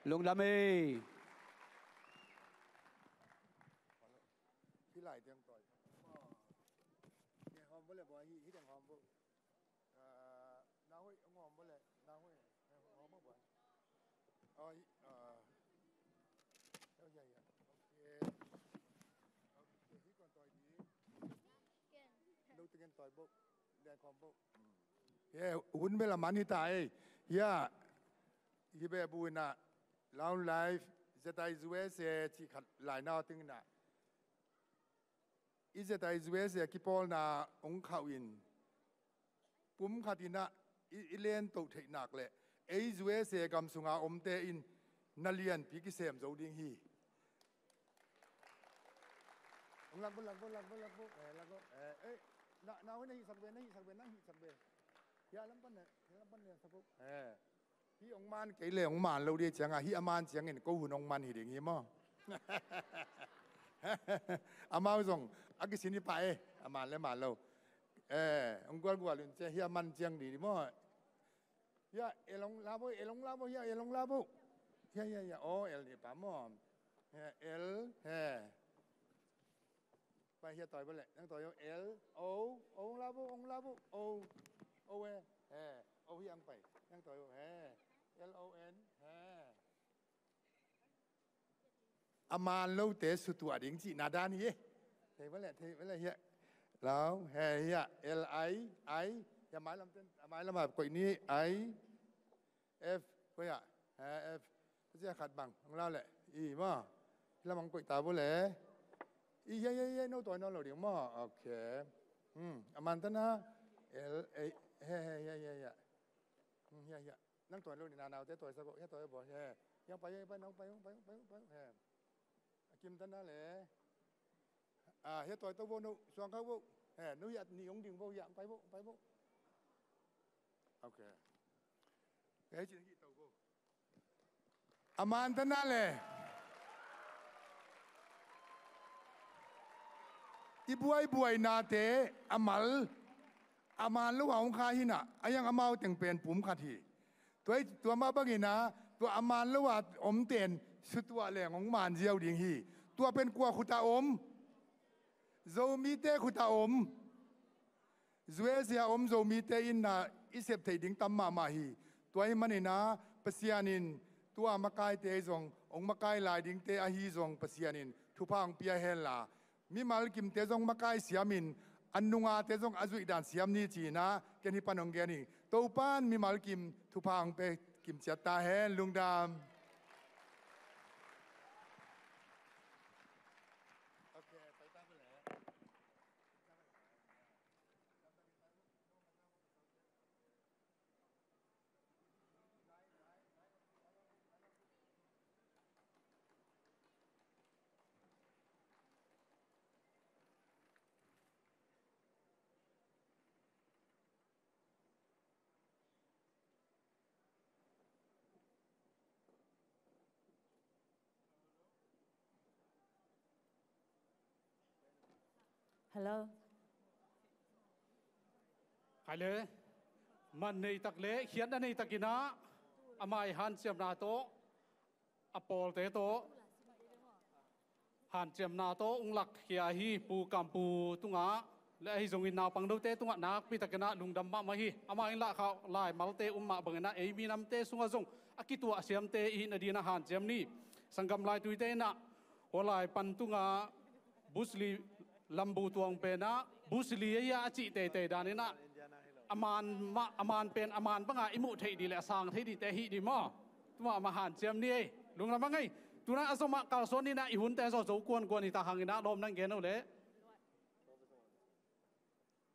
Lungdam ei. Hih lai teng tawi. Hih teng hawm bo le bo, hih, hih teng hawm bo. Ah, na hoih, hawm bo le, na hoih, hawm bo bo. Oh, hih, ah, oh, ya, ya. Okay. Okay, hih kon tawi di. No teng tawi bo. He, hun bel a man hi ta ei. Hia, hi be bu inah Long Life Z I U S A cih khat lainau ting inah i Z I U S A kipawlna hong khauh in pum khat inah i, i len toh theih nak leh ei U S A gam sunga omte in na lianpi kisem zo ding hi. Hong lak bo, lak bo, lak bo, lak bo. Eh, lak bo. Eh, eh, na, na, na hih sak be, na hih sak be, na hih sak be. Hia lam pan ne, hia lam pan ne sak bo. Eh. Hih hong man kei le hong man lo ding ciangah hih a man ciangin ko hun hong man hi ding hi maw? Amau zong a kisin hi pah e, a man le man lo. Eh, hong gualgual un cia hih a man ciang ding hi maw? Hia, L hong la bo, L hong la bo, hia, L hong la bo. Hia, hia, hia, oh, L ni pa maw? Hia, L, he. Pai hia, tawi bo leh, nang tawi bo, L, O, O hong la bo, hong la bo, O, O e, he, O hia ang pai, nang tawi bo, he, L O N, he. A man lote sutuah ding cihna dan hi e. Thei bo leh, thei bo leh hia. Lau, he, hia, L I, I, hia, mailam ten, a mailam a koih ni, I, F, koi ah? Ha, F. Tua ciang khat bang hong lau leh, i maw? Hih lam hong koih ta bo leh. I, hia, hia, hia, no tawi nawn lo ding maw? Ok. Hmm, a man ta na. L, A, he, he, hia, hia, hia. Hmm, hia, hia. Nang tawi lo ni na, naute tawi sa bo, hia tawi bo, he. Hia pai, hia pai, nang pai, pai, pai, pai, he. A kim ta na leh. Ah, hia tawi to bo no, suang khau bo. He, no hia ni hong ding bo, hia pai bo, pai bo. Ok. Hei, cin hih to bo. A man ta na leh. I buaibuainate a mal, a man lo a hong kha hi na, a hiang amau teng pen pum khat hi. Tua, tua mah bangin ah, tua a man lo a omten sutuah leng hong man ziau ding hi. Tua pen kua khut ah om? Zomite khut ah om. U S A om Zomite in ah i sep theih ding tam mahmah hi. Tua ahih manin ah Pasian in tua makaite zong, hong makai lai dingte ahi zong Pasian in thupha hong pia hen la, mimal kimte zong makai siamin, a nungate zong a zuih dan siam ni ci-in ah ken hih pan hong gen hi. Topa'n mimal kim thupha hong pia kim ciat ta hen. Lungdam. Hello. Hai le, man nei tak le khiatna nei takin ah a mai hanciamna tawh, a pawlte tawh hanciamna tawh hong lakkhia hi. Pu Kampu tungah le ahi zongin naupang note tungah nakpi takin ah lungdam mahmah hi. Amah in lah kha laimalte um mah bangin ah ei minamte sungah zong a kituah siamte i hihna dingin ah hanciam ni. Sanggam Laituite in ah hua lai pan tungah Bruce Lee lambu tuang pen ah Bruce Lee ahi a cih teitei danin ah a man mah, a man pen a man bangah i muh theih dih le a sang theih dihte ahih dih maw? Tua mah hanciam ni ei. Lungdam a ngei. Tuna a zom ah kalsuan in ah i hunte zaw zo kuankuan hi ta hangin ah lawm nang gen uh leh.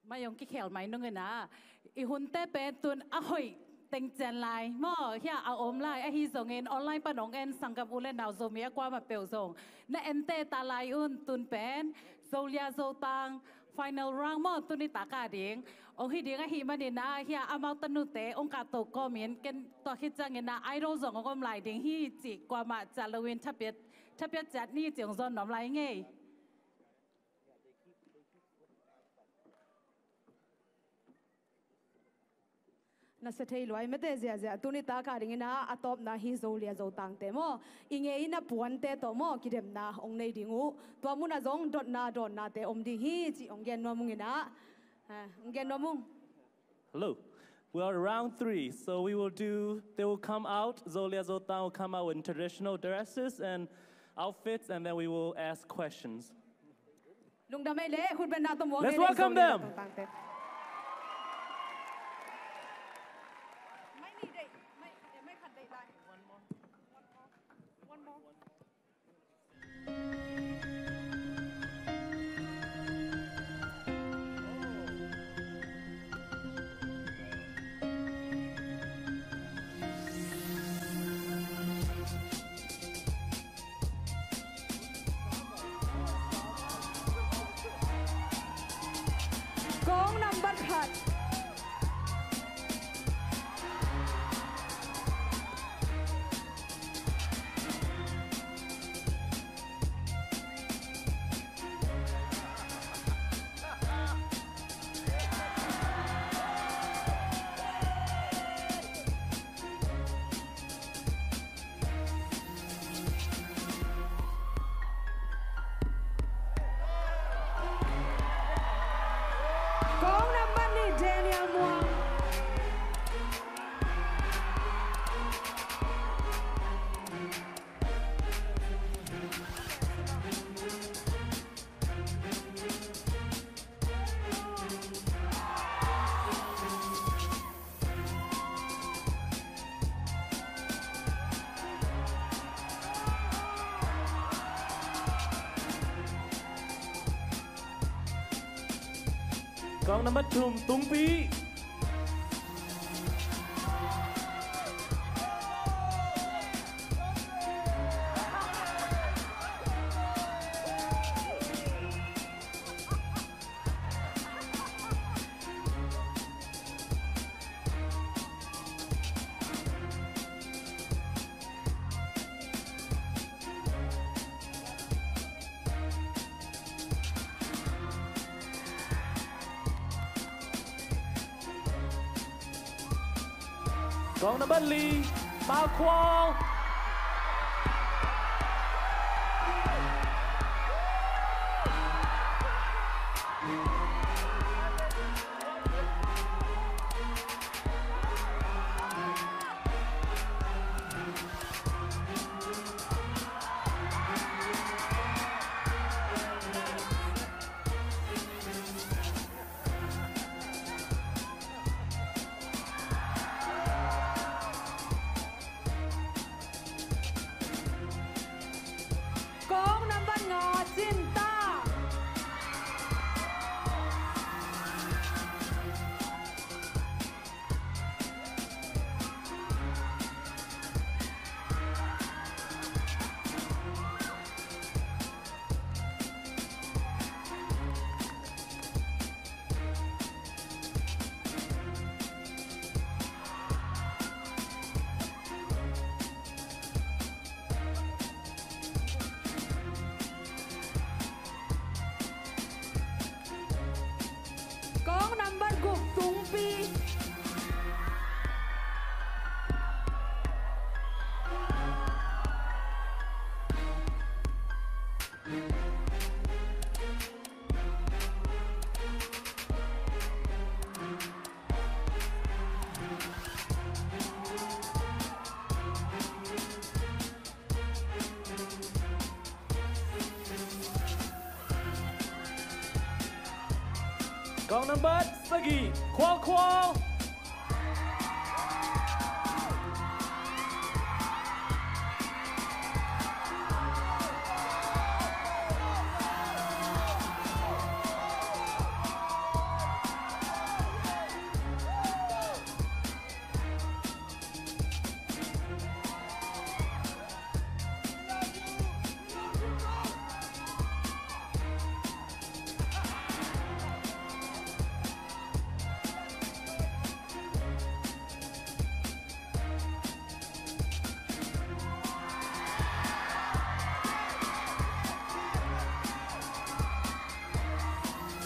Mai hong kikhel mai nungin ah i hunte pen tun a hoih teng cian lai maw, hia a om lai, ahi zongin online pan hong en sanggam u le nau Zomi a kuamah peuh zong na ente ta lai un. Tun pen Zolia Zotang final round maw, tuni tak a ding hong hi ding ahih manin ah hia amau tanute hong kahto kawmin ken tua khit ciangin ah idol zong hong om lai ding hi cih kuamah ciah loin thapiat, thapiat ciat ni cih hong zawn nuam lai ngei. Na sia thei luai mate ziahziah. Tuni tak a dingin ah a tawpna hi Zolia Zotangte maw, i ngei in a puante tawh maw kidemna hong nei ding uh. Tua munah zong dotna dawnnate om ding hi cih hong gen nuam ung in ah. Ha, hong gen nuam ung. Hello. We are round three, so we will do, they will come out, Zolia Zotang will come out in traditional dresses and outfits, and then we will ask questions. Lungdam ei le, khut beng na tawh muang. Let's ei le, welcome Zolia them. Zotangte. Kong nambat khat. Kong nambat nih, Daniel Muang. Kong nambat thum, Tungpi. Kong nambat li, Pau Khual. Kong nambat nga, Cin Ta. Kong nambat guk, Tungpi. Kong nambat sagih, Khual Khual.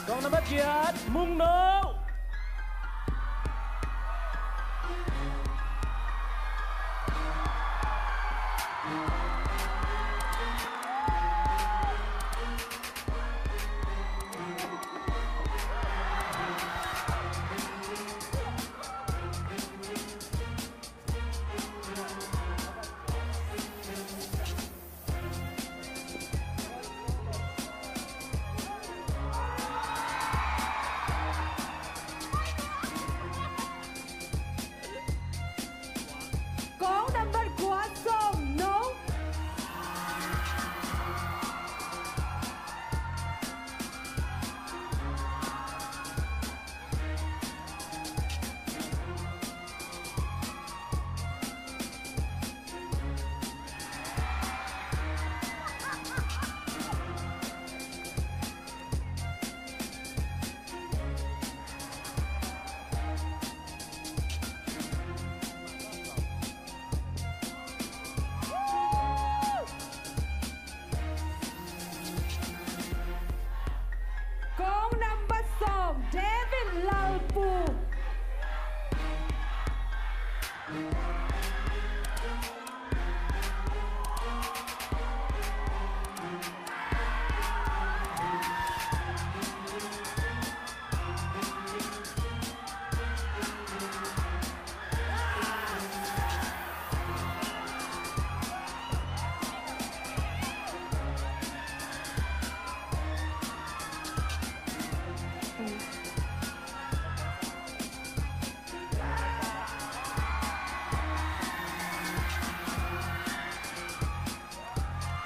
Kong nambat giat, Mung No. Kong nambat kua, Sawm No.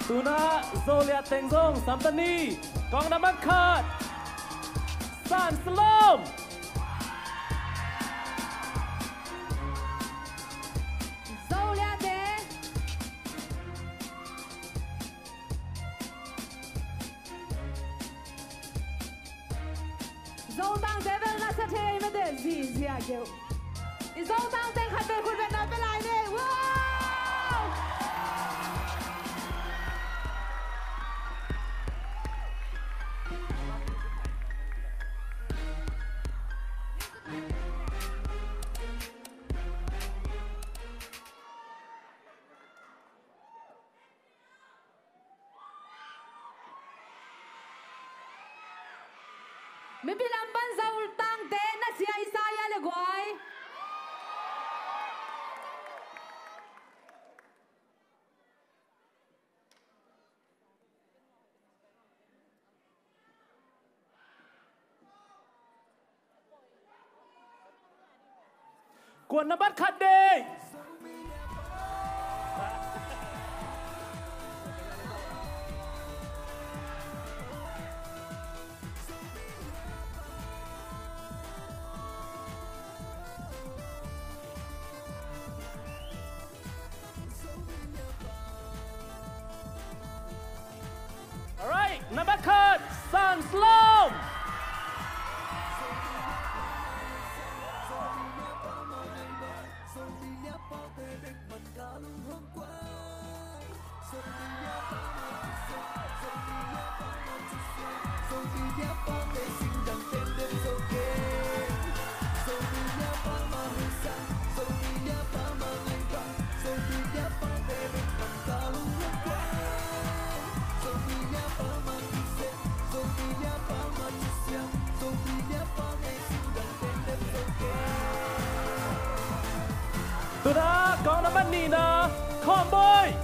Tu-in ah Zolia teng zong sam ta ni. Kong nambat khat, San Salom. Zolia te. Zotangte bel na sa thei mete, zizia keu. I Zotangte khat bel khut bel na pe lai ne. Wow! Mipi lam pan Zotangte na sia Isaiah le guai. Kuan nambat khat dei. Alright, nambat khat, San Salom. Tu-in ah kong nambat nihna, Khawm Bawi.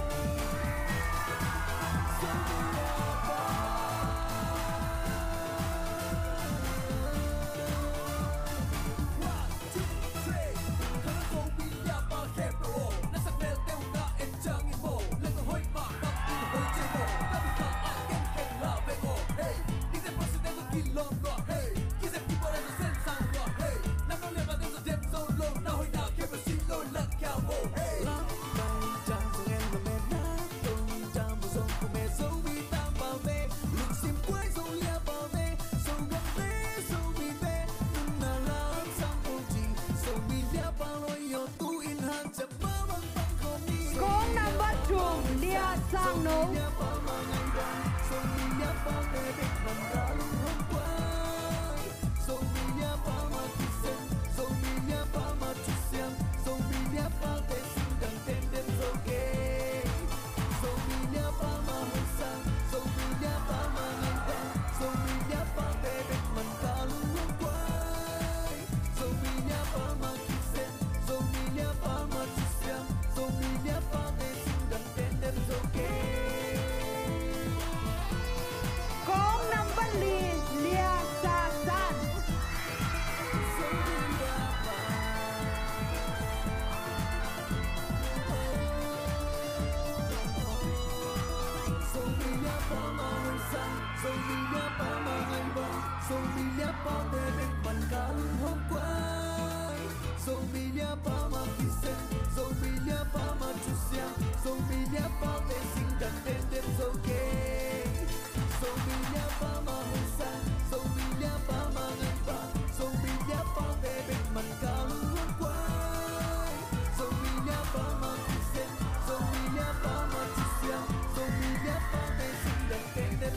Kong nambat thum, Lia Sang No. Kong nambat li, Lia Sa San.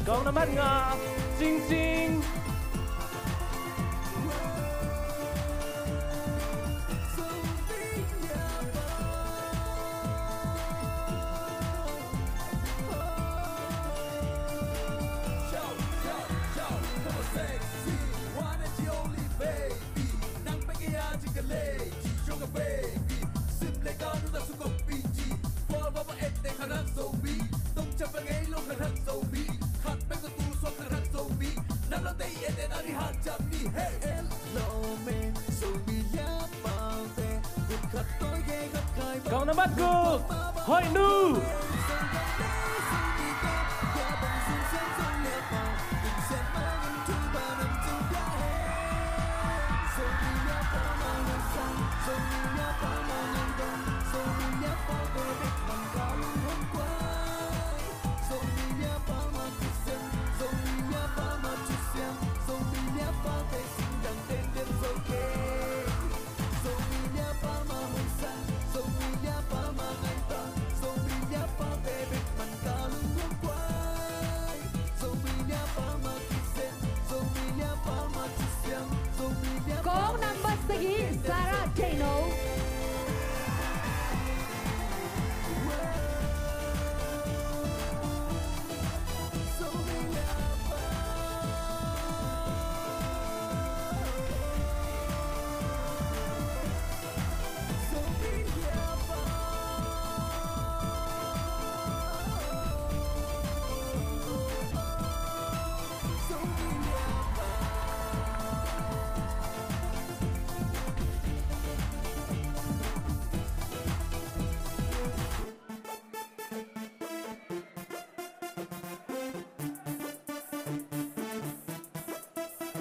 Kong nambat nga, Cing Cing. Kong nambat guk, Hoih Nu.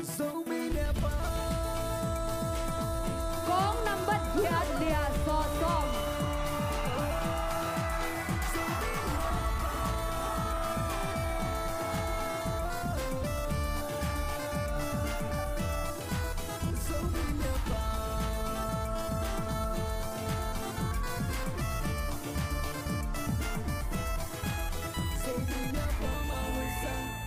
Zomi Liapa. Kong nambat giat, lia sawm.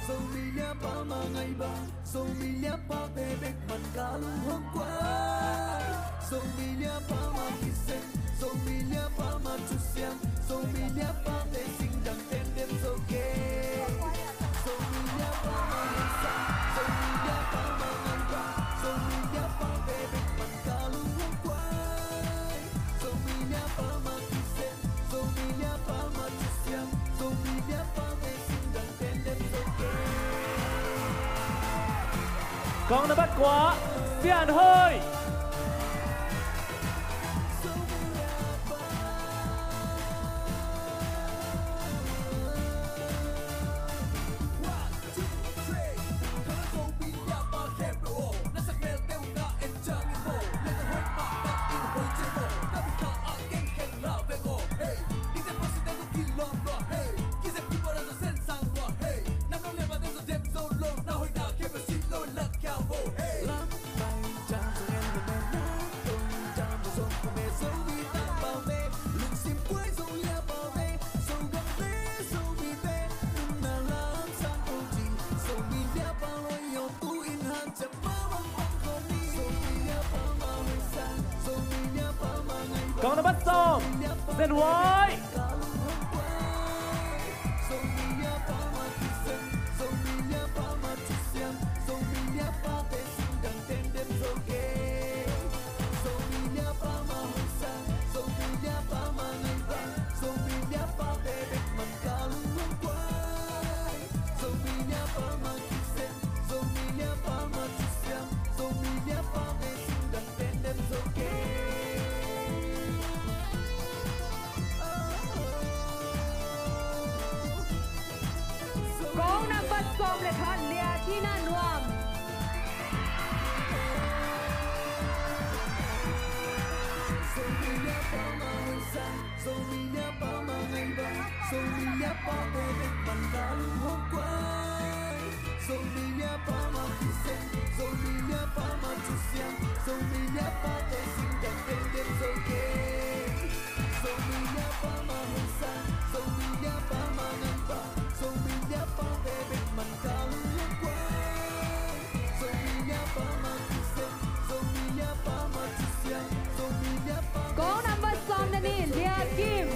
Zomi Liapa ma ngaihbang, Zomi Liapate bek man ka lung hong kuai. Zomi Liapa ma kisen, Zomi Liapa ma thusiam, Zomi Liapate singdang tendem zo kei. Zomi Liapa ma ngaihbang, Zomi Liapa ma ngaihbang, Zomi Liapate bek man ka lung hong kuai. Zomi Liapa ma kisen, Zomi Liapa ma thusiam, Zomi Liapate singdang tendem zo kei. Kong nambat kua, Sian Hoi. Kong nambat sawm, Sen Wai. Kong nambat sawm le khat, Lia Tina Nuam. Zomi Liapa ma ngaihbang, Zomi Liapate bek man ka lung hong kuai. Zomi Liapa ma kisen, Zomi Liapa ma thusiam, Zomi Liapate singdang tendem zo kei. Zomi Liapa ma ngaihbang, Zomi Liapa ma ngaihbang, Zomi Liapate bek man ka lung hong kuai. Zomi Liapa ma kisen, Zomi Liapa ma thusiam, Zomi Liapate singdang tendem zo kei. Kong nambat sawm le nih, Lia Kim.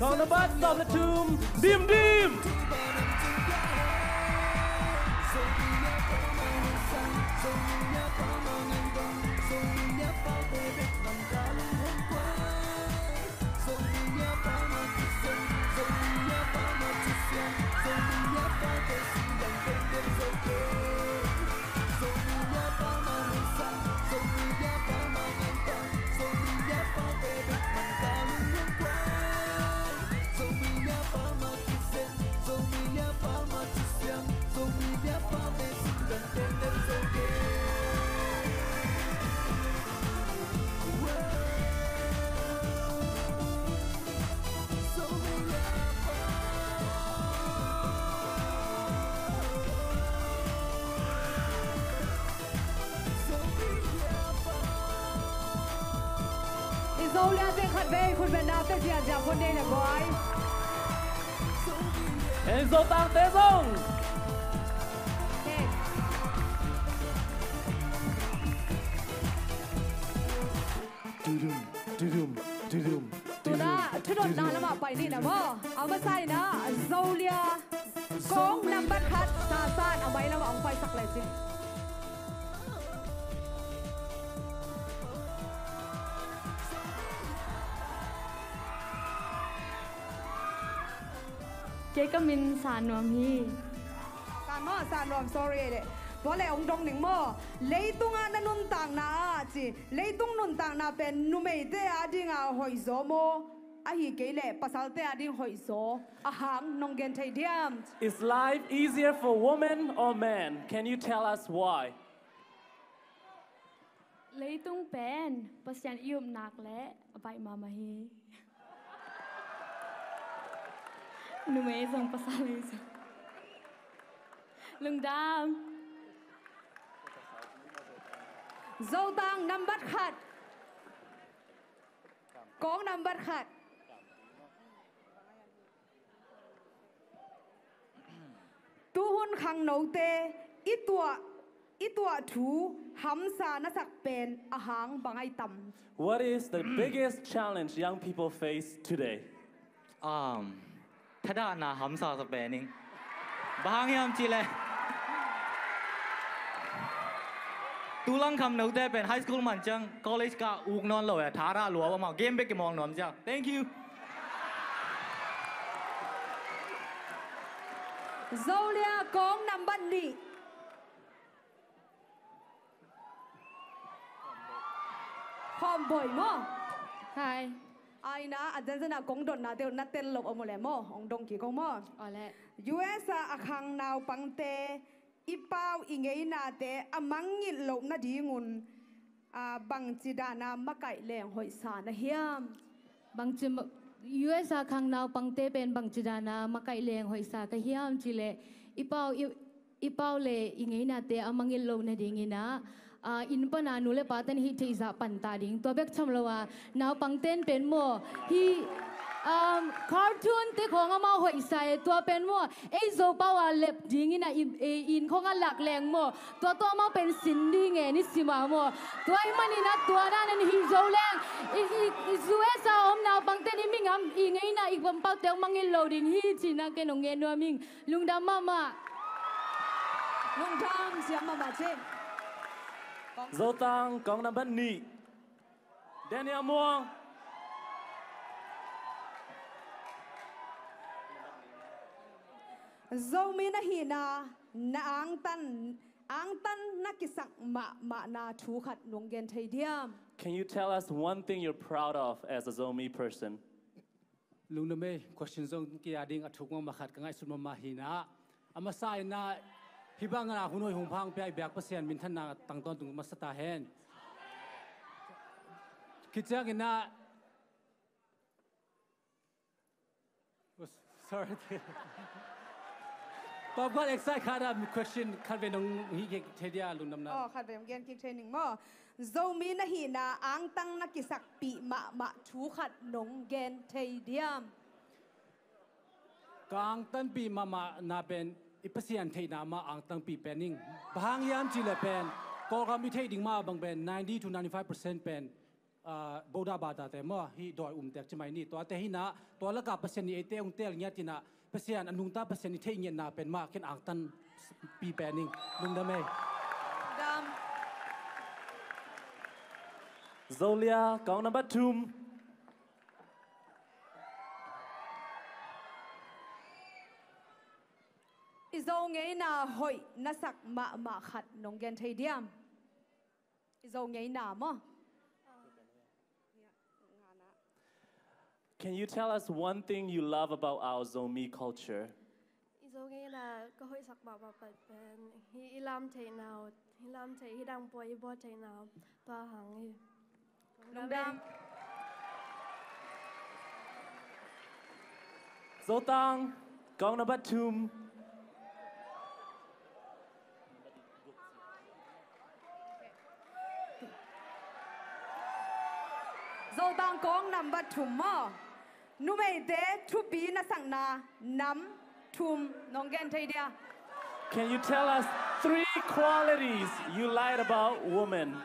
Kong nambat sawm le thum, Dim Dim. I Zomi Liate khatvei khut beng na, te ziahziah phone ding na guai. Ei Zotangte zong. Hey. Tudum, tudum, tudum, tudum. Tuna thudotna lamah pai ni na maw. A masa in ah Zolia kong nambat khat Sasan a mai lamah hong paisak lecin. Kei ka min Sa Nuam hi. Sa maw, Sa Nuam, sorry le. Tua le hong dong ning maw. Leitungah na nuntakna ah ci. Leitung nuntakna pen numeite adinga hoihzaw maw, ahi kei leh pasalte ading hoihzaw a hang nong gen thei diam? Is life easier for women or men? Can you tell us why? Leitung pen Pasian i upna leh a baih mahmah hi. Numei zong pasal hi zong. Lungdam. Zotang nambat khat. Kong nambat khat. Tuhun khangnote i tuah, i tuah thu hamsa na sak pen a hang bang ai tam? What is the biggest challenge young people face today? Um, thadahna hamsa sa pen ing. Bang hang hiam cih leh tulang khangnote pen high school man ciang college kah uk nawn lo e, tharah lua amau game bek kimawng nuam ciang. Thank you. Zolia kong nambat nih. Khawm Boi maw? Hi. Ai na, a zenzen a kong dotnate uh na tel loh om uh leh maw, hong dong kik kong maw? Aw leh. U S a a khang naupangte i pau i ngeinate a mangngilh loh nadingun, ah, bangci dana makaih leng hoihsa na hiam? Bangci ma-, U S a khang naupangte pen bangci dana makaih leng hoihsa ka hiam cih leh i pau i, i pau le i ngeinate a mangngilh loh nadingin ah, ah, inn pana nu le pate na hih theih zah panta ding. Tua bek tham lo a, naupangten pen maw, hih, um, cartoon te khawng amau hoihsa e, tua pen maw, ei Zopau a lep dingin ah i, i inn khawng a lak leng maw, tua tawh amau pen sin ding e, ni sim a maw. Tua ahih manin ah tua dan a na hih zo leng i, i, i U S a om naupangten i mi ngam, i ngeina, i pampaute hong mangngilh lo ding hi cih na ken hong ngen nuam ing. Lungdam mahmah. Lungdam siam mahmah ci. Zotang kong nambat nih, Daniel Muang. Zomi na hihna, na angtan, angtan na kisak mahmahna thu khat nong gen thei diam? Can you tell us one thing you're proud of as a Zomi person? Lungdam ei, question zong kei a ding a thuk mahmah khat ka ngaihsut mahmah hi na. A masa in ah hih bang a hun hoih hun pha hong pia i biak Pasian minthanna tang tawntung masa ta hen. Khit ciangin ah, oh, sorry. Tua gual excite khat a question khat vei nong hih kik thei dia, lungdamna. Oh, khat vei hong gen kik thei ning maw. Zomi na hihna angtang na kisakpih mahmah thu khat nong gen thei diam? Ka angtanpih mahmahna pen i Pasian theihna mah angtanpih pen ing. Bang hang hiam cih leh pen Kawlgam i theih ding mah bang pen ninety to ninety-five percent pen, ah, Buddha batate maw, hih dawi umtek ci mai ni. Tuate hi na, tua lakah Pasian in eite hong teel ngiat in ah, Pasian a nungta Pasian i theih ngiatna pen mah ken angtanpih pen ing. Lungdam ei. Dam. Zolia kong nambat thum. I Zo ngeina hoih na sak mahmah khat nong gen thei diam? I Zo ngeina maw? Can you tell us one thing you love about our Zomi culture? I Zo ngeina ka hoihsak mahmah pen hih i lam theihna uh, hih lam theih, hih dang pua i bawl theihna uh, tua hang hi. Lungdam. Zotang kong nambat thum. Zotang kong nambat thum maw? Numeite thupi na sakna nam thum nong gen thei dia? Can you tell us three qualities you like about women?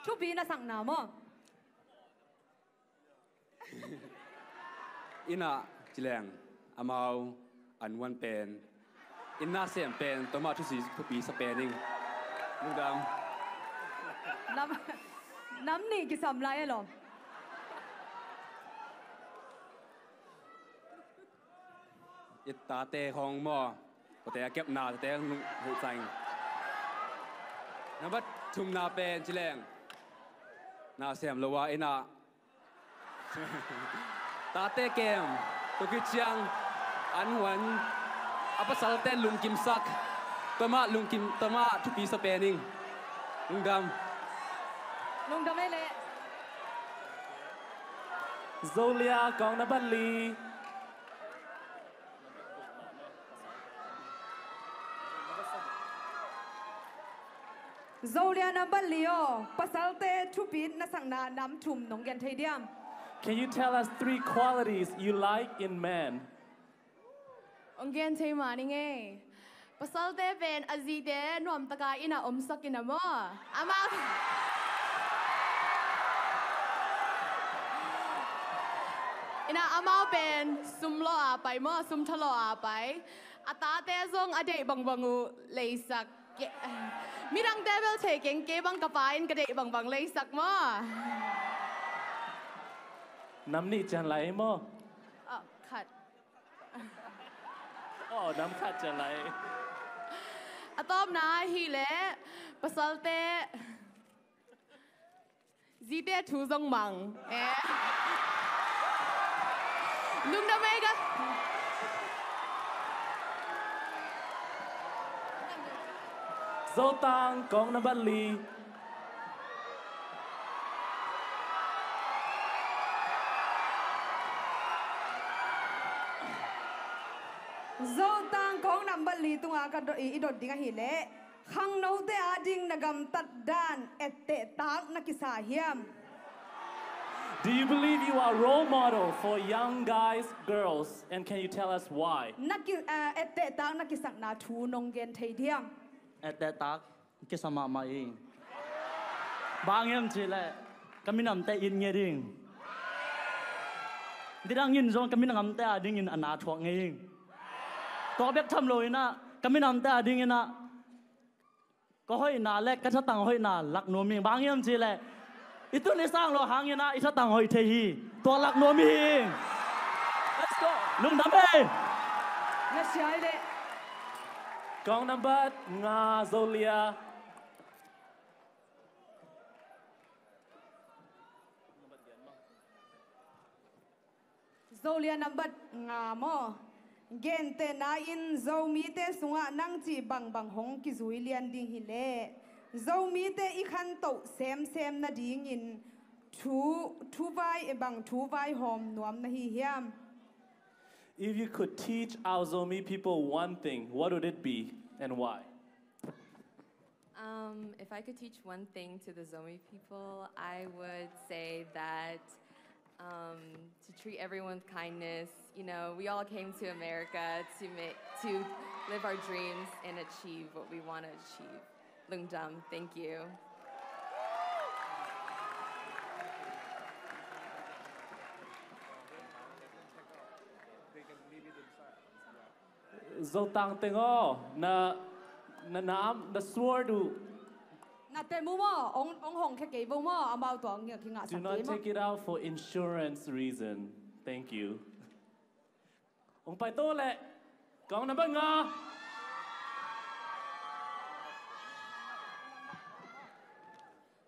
Thupi na sakna maw? Inn ah ci leng amau an huan pen, inn na sem pen, tua mah thusi thupi sa pen ing. Lungdam. Nam, nam nih kisam lai e lawm. I tate khawng maw, kote a kepna tate hong hoih cang. Nambat thumna pen ci leng, na sem lo a inn ah tate kem, tua khit ciang an huan, a pasalte lungkimsak, tua mah lungkim, tua mah thupi sa pen ing. Lungdam. Lungdam ei leh. Zolia kong nambat li. Zolia nambat li aw, pasalte thupi na sakna nam thum nong gen thei diam? Can you tell us three qualities you like in men? Hong gen thei mah ning ei. Pasalte pen a zite nuamtaka inn ah omsak in a maw. Amau inn ah amau pen sum lawh a pai maw, sum tha lawh a pai. A tate zong a deih bangbang uh leisak. Ke-, midangte bel thei keng, kei bang ka pa in ka deih bangbang leisak maw. Nam nih cian lai maw? Oh, khat. Oh, nam khat cian lai. A tawpna ahih leh pasalte zite thu zong mang. Eh. Lungdam ei ka. Zotang kong nambat li. Zotang kong nambat li tungah ka do-, i, i dot ding ahih leh, khangnote ading na gamtat dan ettehtak na kisa hiam? Do you believe you are a role model for young guys, girls, and can you tell us why? Na ki-, eh, ettehtak na kisakna thu nong gen thei diam? Ettehtak kisa mahmah ing. Bang hiam cih leh ka minamte it ngei ding. Nidang in zong ka minamte adingin a na thuak ngei ing. Tua bek tham lo in ah ka minamte adingin ah ka hoihna le ka thatang hoihna lak nuam ing. Bang hiam cih leh i tun i sang lo hangin ah i thatang hoih thei hi. Tua lak nuam hi ing. Let's go. Lungdam ei. Na sia hi leh. Kong nambat nga, Zolia. Zolia nambat nga maw? Gentehna in Zomite sungah nang cih bangbang hong kizui lian ding hi leh, Zomite i khantoh semsem nadingin thu, thu vai, bang thu vaihawm nuam na hi hiam? If you could teach our Zomi people one thing, what would it be and why? Um, if I could teach one thing to the Zomi people, I would say that, um, to treat everyone with kindness. You know, we all came to America to make, to live our dreams and achieve what we want to achieve. Lungdam, thank you. Zotang teng aw, na, na nam, na sword uh. Na tem uh maw, ong, ong hong khia kei vo maw, amau tua ong ngiak hi ngah sak kei maw. Do not take it out for insurance reason. Thank you. Ong pai to leh, kong nambat nga.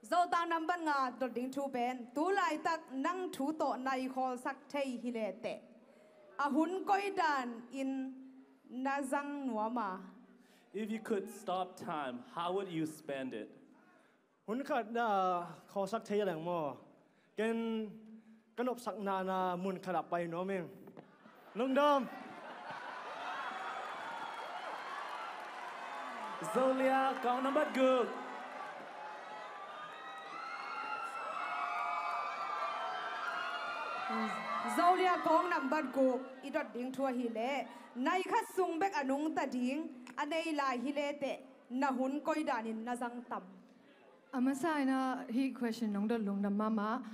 Zotang nambat nga dot ding thu pen, tu laitak nang thu tawh nai khawlsak thei hi leh teh, a hun koi dan in na zang nuam a? If you could stop time, how would you spend it? Hun khat na khawlsak thei leng maw? Ken ka nopsakna na mun khat ah pai nuam ing. Lungdam. Zolia kong nambat guk. Zolia kong nambat guk i dot ding thu ahih leh, nai khat sung bek a nungta ding a nei lai hi leh teh, na hun koi dan in na zang tam? A masa in ah hih question nong dot lungdam mahmah.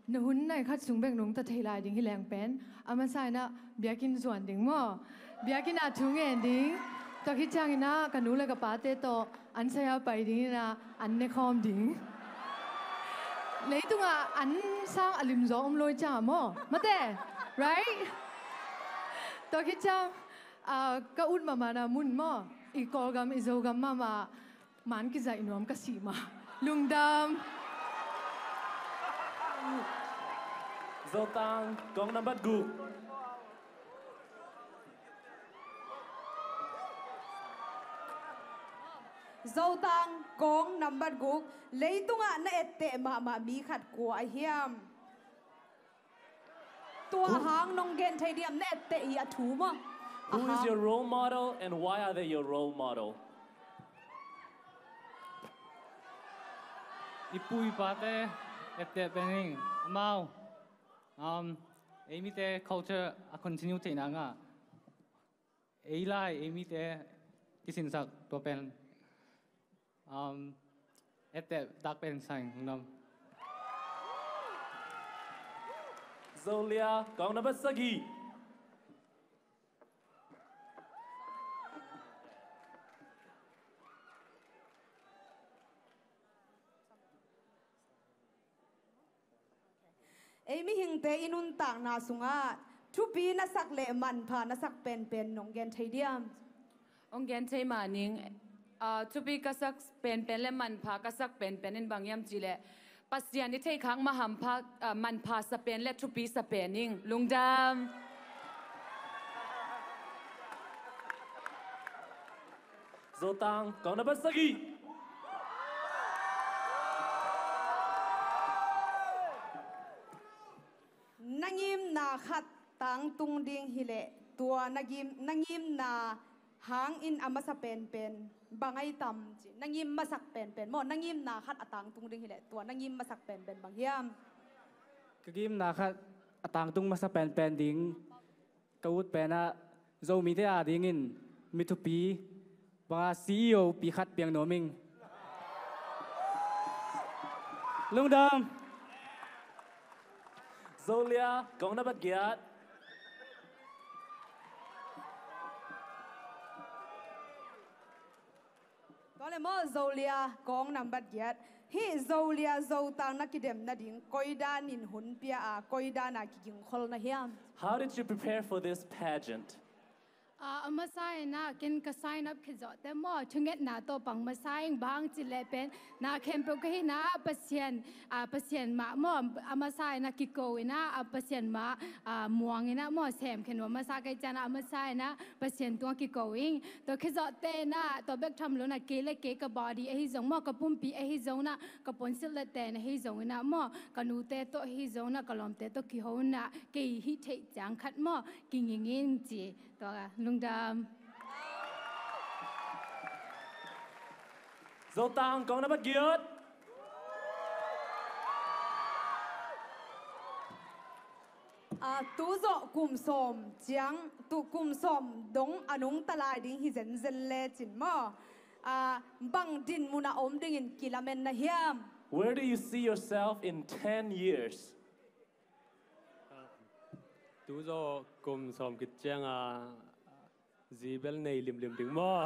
Na hun nai khat sung bek nong ta thei lai ding hi leng pen, a masa in ah biakinn zuan ding maw? Biakinn ah thu ngen ding. Tua khit ciangin ah ka nu le ka pate tawh an sai-a pai dingin ah an ne khawm ding. Leitungah an sang a limzaw om lo hi ciangah maw? Mate, right? Tua khit ciang, ah, ka ut mahmahna mun maw? I Kawlgam, i Zogam mahmah man kizaih nuam ka si mah. Lungdam. Zotang, kong nambat guk. Zotang, kong nambat guk. Leitungah na etteh mahmah mi khat kua a hiam? Tua hang nong gen thei diam, na etteh i a thu maw? Who is your role model and why are they your role model? I pu i pate etteh pen ing, amau, um, ei mite culture a continue theihna ngah. Ei lai, ei mite kisinsak tua pen, um, etteh tak pen sa ing, lungdam. Zolia, kong nambat sagih. Ei mihingte i nuntakna sungah thupi na sak le manpha na sak penpen nong gen thei diam? Hong gen thei mah ning. Ah, thupi ka sak penpen le manpha ka sak penpen in bang hiam cih leh Pasian i theihkhak mah hampha, ah, manpha sa pen le thupi sa pen ing. Lungdam. Zotang, kong nambat sagih. Na ngimna khat tangtung ding hileh tua na ngim, na ngimna hangin a masa penpen bang ahi tam ci. Na ngim masak penpen maw, na ngimna khat a tangtung ding hileh tua na ngim masak penpen bang hiam? Ka ngimna khat a tangtung masa penpen ding ka ut penah Zomite adingin mi thupi banga C E O pi khat piang nuam ing. Lungdam. Zolia, kong nambat giat. Tua le maw, Zolia, kong nambat giat. Hih Zolia Zotang na kidem nading koi danin hun pia a, koi dana kigingkhol na hiam? How did you prepare for this pageant? Ah, a masa in ah ken ka sign up khit zawh teh maw, thungetna tawh pang masa ing, bang cih leh pen na khempeuh ka hihna ah Pasian, ah, Pasian mah maw, a masa in ah kiko in ah, ah, Pasian mah, ah, muang in ah maw, sem khen uh a masa ka hih ciangin ah a masa in ah Pasian tungah kiko ing. Tua khit zawh teh in ah tua bek tham lo in ah kei le kei ka body ahi zong maw, ka pumpi ahi zong in ah ka puansilh le ten ahi zong in ah maw, ka nute tawh ahi zong in ah ka lawmte tawh kiho in ah kei hih theih ciang khat maw kinging in ci. Tua, lungdam. Zotang, kong nambat giat. Ah, tu zawh kum sawm ciang, tu kum sawm dong a nungta lai ding hi zenzen lecin maw, ah, bang din munah om dingin kilamen na hiam? Where do you see yourself in ten years? Tu zawh kum sawm khit cianga zi bel nei limlim ding maw?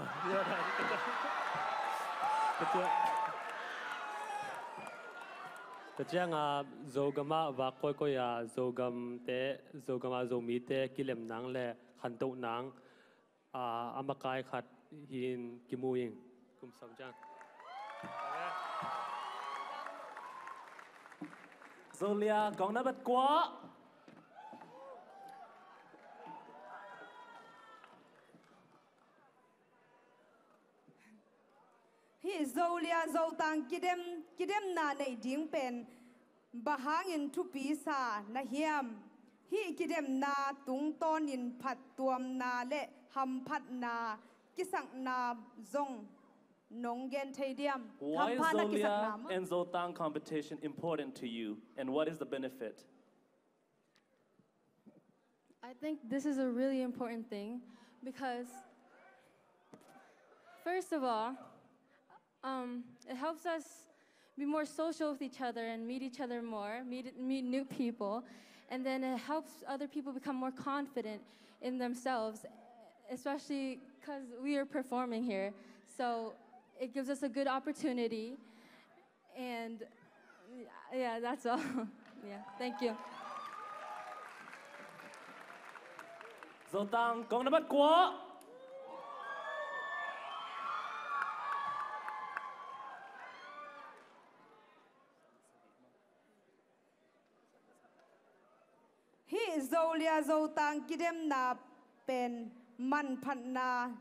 Tua cianga Zogam ah vak koikoi a Zogamte, Zogam a Zomite kilem nang le khantoh nang, a, a makai khat hi-in kimu ing. Kum sawm ciang. Zolia, kong nambat kua. Hih Zolia Zotang kidem, kidemna neih ding pen bang hangin thupi sa na hiam? Hih kidemna tungtawnin phattuamna le hamphatna kisakna zong nong gen thei diam? Why is Zolia and Zotang competition important to you, and what is the benefit? I think this is a really important thing because, first of all, um, it helps us be more social with each other and meet each other more, meet, meet new people. And then it helps other people become more confident in themselves, especially because we are performing here. So it gives us a good opportunity. And yeah, that's all. Yeah, thank you. Zotang kong nambat kua. Hih Zolia Zotang kidemna pen manphatna,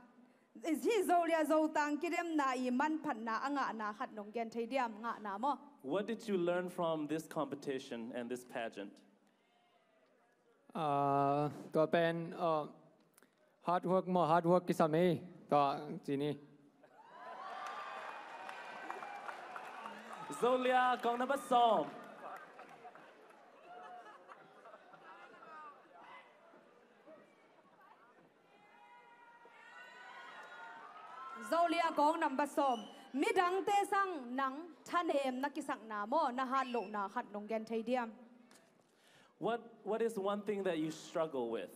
hih Zolia Zotang kidemna i manphatna a ngahna khat nong gen thei diam? Ngahna maw? What did you learn from this competition and this pageant? Ah, tua pen, ah, hard work maw, hard work kisam ei. Tua ci ni. Zolia kong nambat sawm. Zolia kong nambat sawm. Midangte sang nang thanem na kisakna maw, na hat lohna khat nong gen thei diam? What, what is one thing that you struggle with?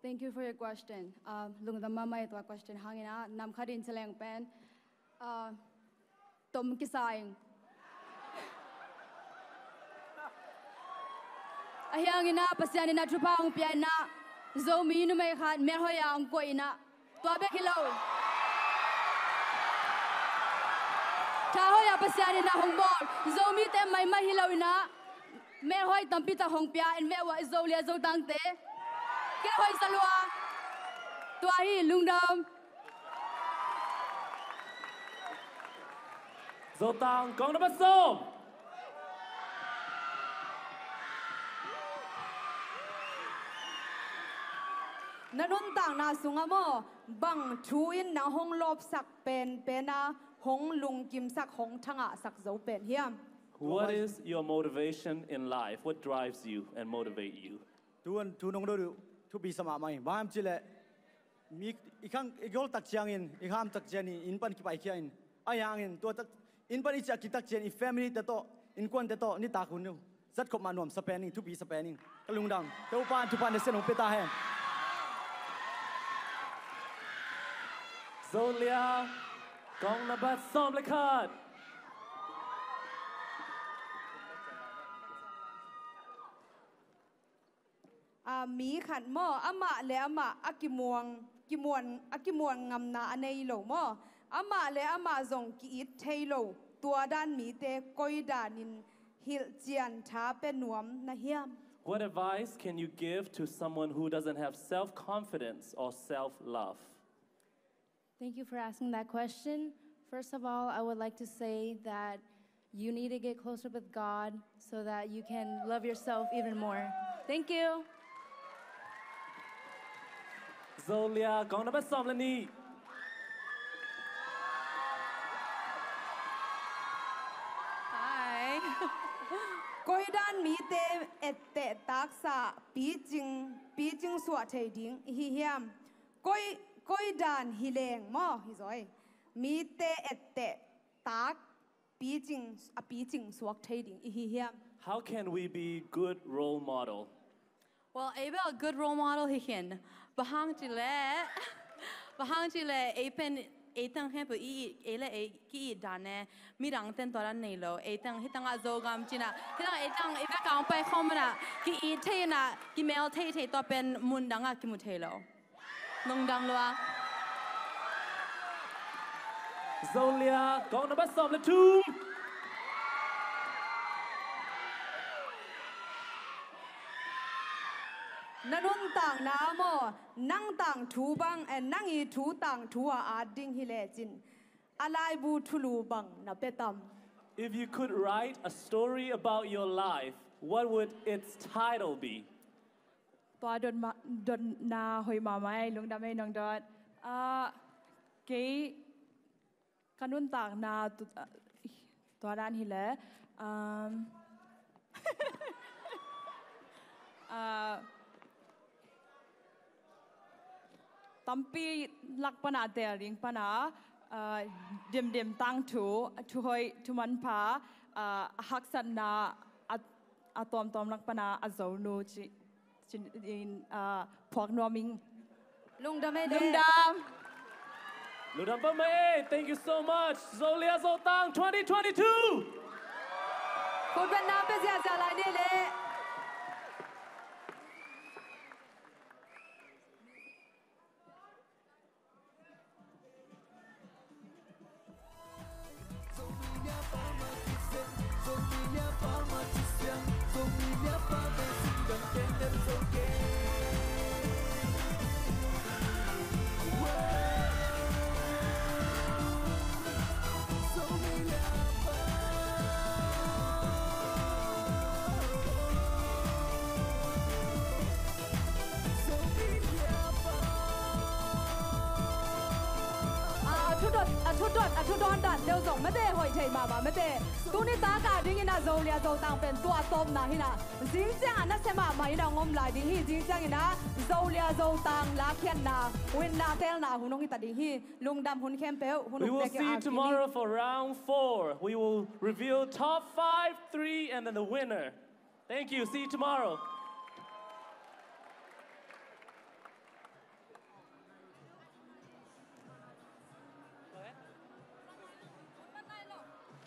Thank you for your question. Uh, lungdam mahmah tua question hangin ah, nam khat in ci leng pen, uh, tom kisa ing. Ahi hangin ah, Pasian in ah thupha hong pia in ah, Zomi numei khat melhoi a hong koih in ah, tua bek hi lo. Tha hoi a Pasian in ah hong bawl. Zomite maimai hi lo in ah, melhoi tampi tak hong pia in ve ua i Zolia Zotangte. Kei hoih sa lua. Tua hi, lungdam. Zotang kong nambat sawm. Na nuntakna sungah maw, bang thu in nang hong lawpsak penpen a, hong lungkimsak, hong thangahsak zo pen hiam? What is your motivation in life? What drives you and motivate you? Tuan thu nong dot uh thupi sa mahmah hi. Bang hiam cih leh mi i khang i gol tak ciangin, i ham tak ciangin, inn pan kipaikhia in, ahi hangin tua tak, inn pan i ciah kik tak ciangin i family te tawh, innkuante tawh nitak hun uh zat khop mah nuamsa pen ing, thupi sa pen ing. Ka lungdam. Topa in thupha nasem hong pia ta hen. Zolia kong nambat sawm le khat. A, mi khat maw, amah le amah a kimuang, kimuan, a kimuan ngamna a nei lo maw? Amah le amah zong ki-it thei lo. Tua dan mite koi danin hilhcian tha pe nuam na hiam? What advice can you give to someone who doesn't have self-confidence or self-love? Thank you for asking that question. First of all, I would like to say that you need to get closer with God so that you can love yourself even more. Thank you. Zolia kong nambat sawm le nih. Hi. Koi dan mite etteh taksa picing, picing suah thei ding i hi hiam? Koi, koi dan hi leng maw, hi zaw e. Mite etteh tak picing, a picing suak thei ding i hi hiam? How can we be good role model? Well, ei bel good role model hi khin. Bang hang cih leh, bang hang cih leh ei pen, ei teng khempeuh i it, ei le ei ki-it dan e, midang ten tua dan nei lo. Ei teng hi tengah Zogam cih nah, hi tengah ei teng i bek a hong pai khawm in ah, ki-it thei in ah, kimel thei thei, tua pen mun dangah kimu thei lo. Nungdang lua. Zolia kong nambat sawm le thum. Na nuntakna maw, nang tangthu bang, eh, nang i thu tangthu a at ding hi lecin, a laibu thulu bang na pia tam? If you could write a story about your life, what would its title be? Tua dot ma, dotna hoih mahmah ei, lungdam ei nong dot. Ah, kei ka nuntakna tu, ah, tua dan hi leh, um, ah, tampi lak pana tel ding pana, Ah, Dimdim tangthu, thuhoih, thumanpha, ah, a haksatna, a, a tuamtuam lak pana a zonu ci, ci in, ah, phuak nuam ing. Lungdam ei le. Lungdam. Lungdam pah mai ei. Thank you so much. Zolia Zotang twenty twenty-two. Khutbetna pia ziahziah lai ni le. Ah, a thu dot, a thu dot, a thu dawn dan deuh zong mate hoih thei mahmah mate. Tuni taka dingin a Zolia Zotang pen tua tawpna hi na. Zing ciang a nasia mahmah in a hong om lai ding hi. Zing ciangin a Zolia Zotang lakhiatna, winna telna hun hong hi ta ding hi. Lungdam hun khempeuh, hun. We will see you tomorrow for round four. We will reveal top five, three, and then the winner. Thank you. See you tomorrow.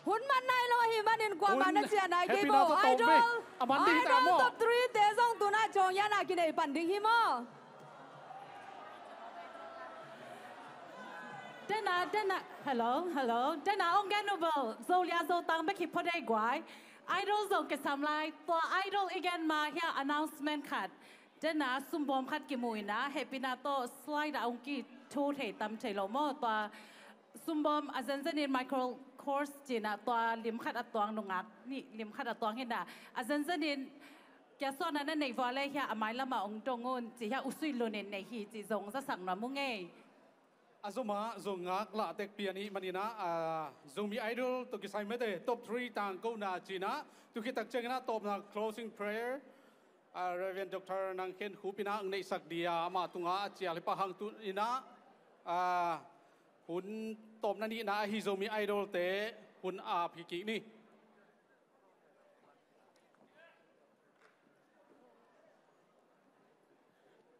Hun man nai lo ahih manin kuamah na ciah nai kei maw. Idol, Idol top three te zong tuna ciang hiah na kinei pan ding hi maw. Tena, tena, hello, hello. Tena ong gen uh bel Zolia Zotang bek hi phot ei guai. Idol zong kisam lai. Tua Idol i gen ma hiah announcement khat. Tena sumbawm khat kimu in a, hehpihna tawh slide ah ong kithu thei tam thei lo maw. Tua sumbawm a zenzenin Michael Kors ci-in a, tua lim khat a tuang nungak nih, lim khat a tuang hi na. A zenzenin kia suahna na neih vua le hiah a mailam ah ong dong un ci hiah U Sui Lun in neih hi ci zong zasak nuam ung ei. A zom ah zong ngak lah tek pian i hih manin a, ah, Zomi Idol tawh kisai mate top three tangkona ci-in a, tu khit tak ciangin a tawpna closing prayer, ah, Reverend Doctor Nang Khen Khup in a ong neihsak ding a, amah tungah a cial hi pah hang. Tu in a, ah, hun tawpna nihna ahi Zomi Idol te hun ap hi kik ni.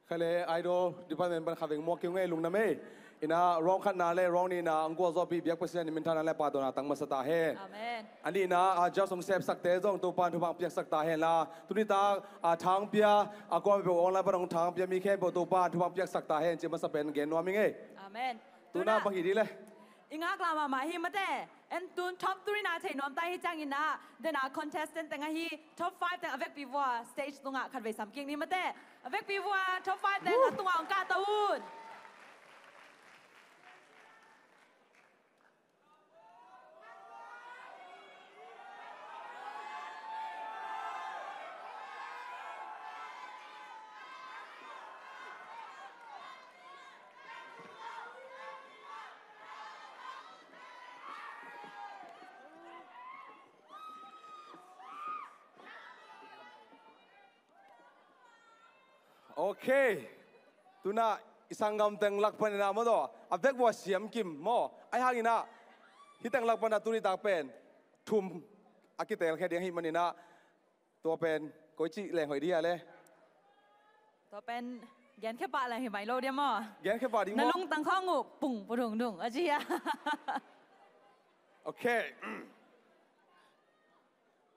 Kha le, Idol department pan kha veng muak kei ung ei, lungdam ei. In a round khatna le round nihna ong gualzawhpih biak Pasian in minthanna le pahtawina tang masa ta hen. Amen. A nihna, ah, judge ong sepsakte zong Topa'n thupha ong piaksak ta hen la. Tuni tak, ah, thangpia, ah, kuapeuh online pan ong thangpia mi khempeuh Topa'n thupha ong piaksak ta hen ci masa pen gen nuam ing ei. Amen. Tuna bang hi ding le. I ngaklah mahmah hi mate. En tun top three na thei nuam ta hi ciangin a, tena contestant teng ahi top five teng a vekpi vua stage tungah khatvei sam kik ni mate. A vekpi vua top five teng a tungah ong kah ta un. Ok. Tuna i sanggam teng lak panin a maw, a vek vua siam kim maw. Ahi hangin a hih teng lak panin a tuni tak pen thum a kitelkhia ding ahih manin a, tua pen koici leng hoih ding a le. Tua pen genkhia pah leng hi mai lo ding maw. Genkhia pah ding maw. Na lungtang khawng uh pung pudungdung a ci a. Ok.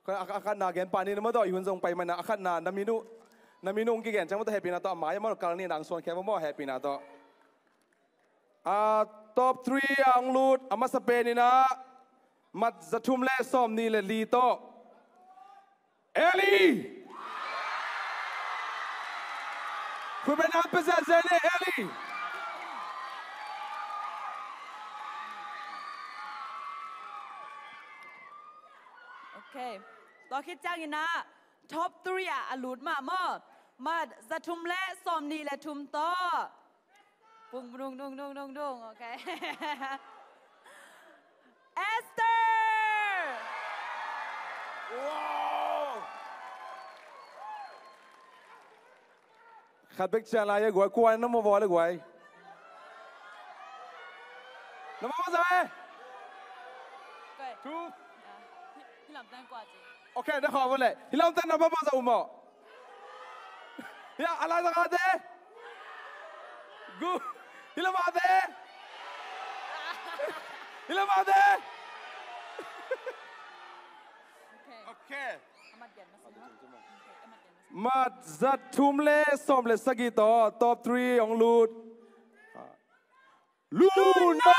A, a, a khatna gen pah ni na maw, tua i hun zong pai mana, a khatna na min uh, na min uh ong kigen ciang maw, tua hehpihna tawh a mai a maw, kal ni nang suan khia maw, hehpihna tawh. A top three a ong lut a masa pen in a, mat za thum le sawm nih le li tawh Ellie. Khutbetna pia zenzen ni Ellie. Ok. Tua khit ciangin a top three ah a lut mah maw. Mat za thum le sawm nih le thum tawh. Pung, dung, dung, dung, dung, dung. Ok. Esther! Wow! Khat bek cian lai e guai, kua na maw vua le guai. Number one za e. Two. Hi lam ten kua ci. Okay, na khaw le. Hi lam ten number one za u maw. Ya, a lai za kha te. Gu. Hi lam a te. Hi lam a te. Okay. Mat za thum le sawm le sagih tawh top three hong lut. Lungdam!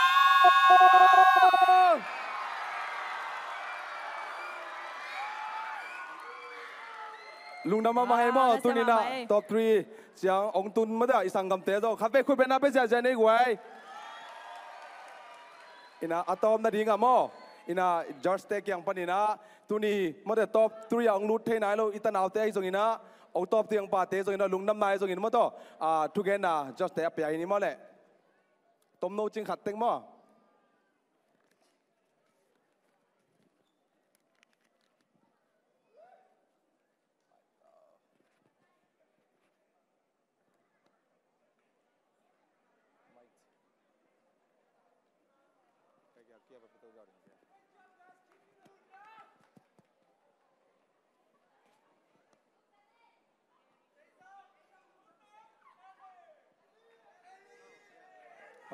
Lungdam mahmah hi maw, tuni-in ah top three ciang hong tun mah teh, i sanggamte zong khatvei khut bengna pia ziahziah nei guai. Ina a tawpna dingah maw, ina judge-te kiang panin ah tuni mah teh top three ah hong lut thei nai lo i tanaute ahi zongin ah, hong tawp tiang pate zongin ah, lungdam nai zongin mah tawh, ah, thugenna judge-te a pia hi ni maw leh. Tomno cing khat teng maw.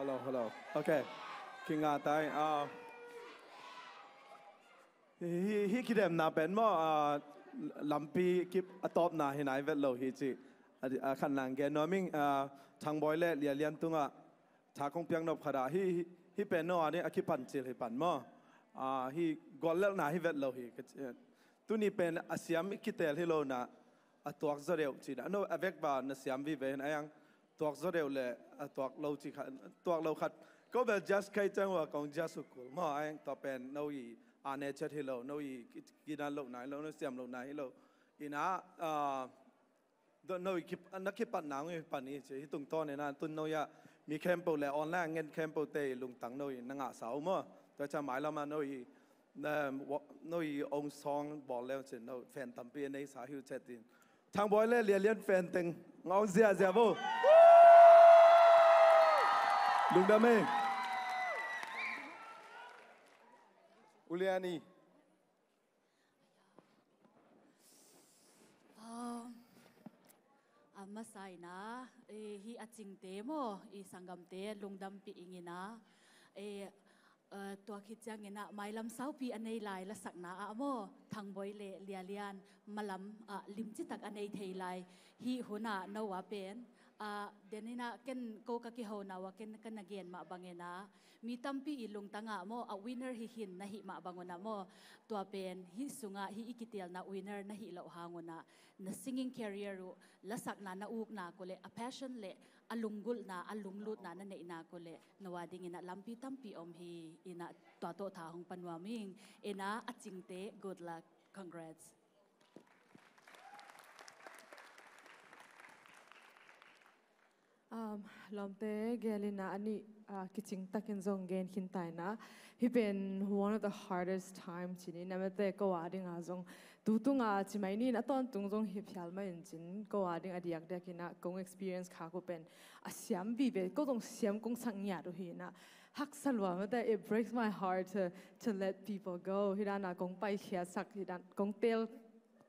Hello, hello. Okay. Kinga tai. Ah, hi, hi, hi kidemna pen maw, ah, lampi kip a tawpna hi nai vet lo hi ci. A, a khan lang gen nuam ing, ah, Thangboi le Lia Lian tungah tha kong piak nop khat ah, hi, hi, hi pen no a ni a kipan cil hi pan maw. Ah, hi guallelhna hi vet lo hi. Ka ci, tuni pen a siam i kitel hi lo na, a tuak zaw deuh ci na. No, a vek ba na siam vive hin a yang tuak zaw deuh le a tuak lo ci khat, tuak lo khat. Ko bel just kai ciang ua kong just u kul maw, a yang tua pen no i a ne chet hi lo, no i ki, kinan lo nai lo, no siam lo nai hi lo. Ina, ah, no i kip, na kipatna ngui pan i ci, hi tungtawn ina tun no ya mi khempeuh le online ngen khempeuh te i lungtang no i na ngahsa uh maw. Tua ciang mailam ah no i, na, wa, no i ong song bawl le uh cin no fan tampi a neisa hi uh chet in. Thangboi le Lia Lian fan teng ngawng ziahziah bo. Lungdam ei. U Lian i. Um, a masa ina, eh, hi a cingte maw, i sanggamte lungdampih ing ina, eh, eh, tua khit ciangin ah mailam saupi a nei lai lasakna ah maw, Thangboi le Lia Lian malam ah limcitak a nei thei lai. Hi hun ah no a pen, ah, den ina ken ko ka kihona ua ken ka na gen mah bangin ah, mi tampi i lungtang ah maw, a winner hi hin na hih mah bang un ah maw, tua pen hih sungah hih i kitelna winner na hih loh hang un ah, na singing career uh, lasakna na uknak uh le, a passion le a lunggulhna, a lunglutna na neihnak uh le, no a dingin ah lampi tampi om hi. Ina tua tawh tha hong pia nuam ing. Ina a cingte, good luck, congrats. Um, lawmte gel ina a nih, ah, kicing takin zong gen khin ta ina. Hi pen one of the hardest time ci ni, na mate ko a dinga zong tu tunga ci mai ni, na tawntung zong hi phial mai in cin, ko a ding a diakdiak ina kong experience kha ko pen a siam vive, ko zong siam kong sak ngiat uh hi ina. Haksa lua mate, it breaks my heart to, to let people go. Hi dana kong paikhiatsak, hi dan kong tel,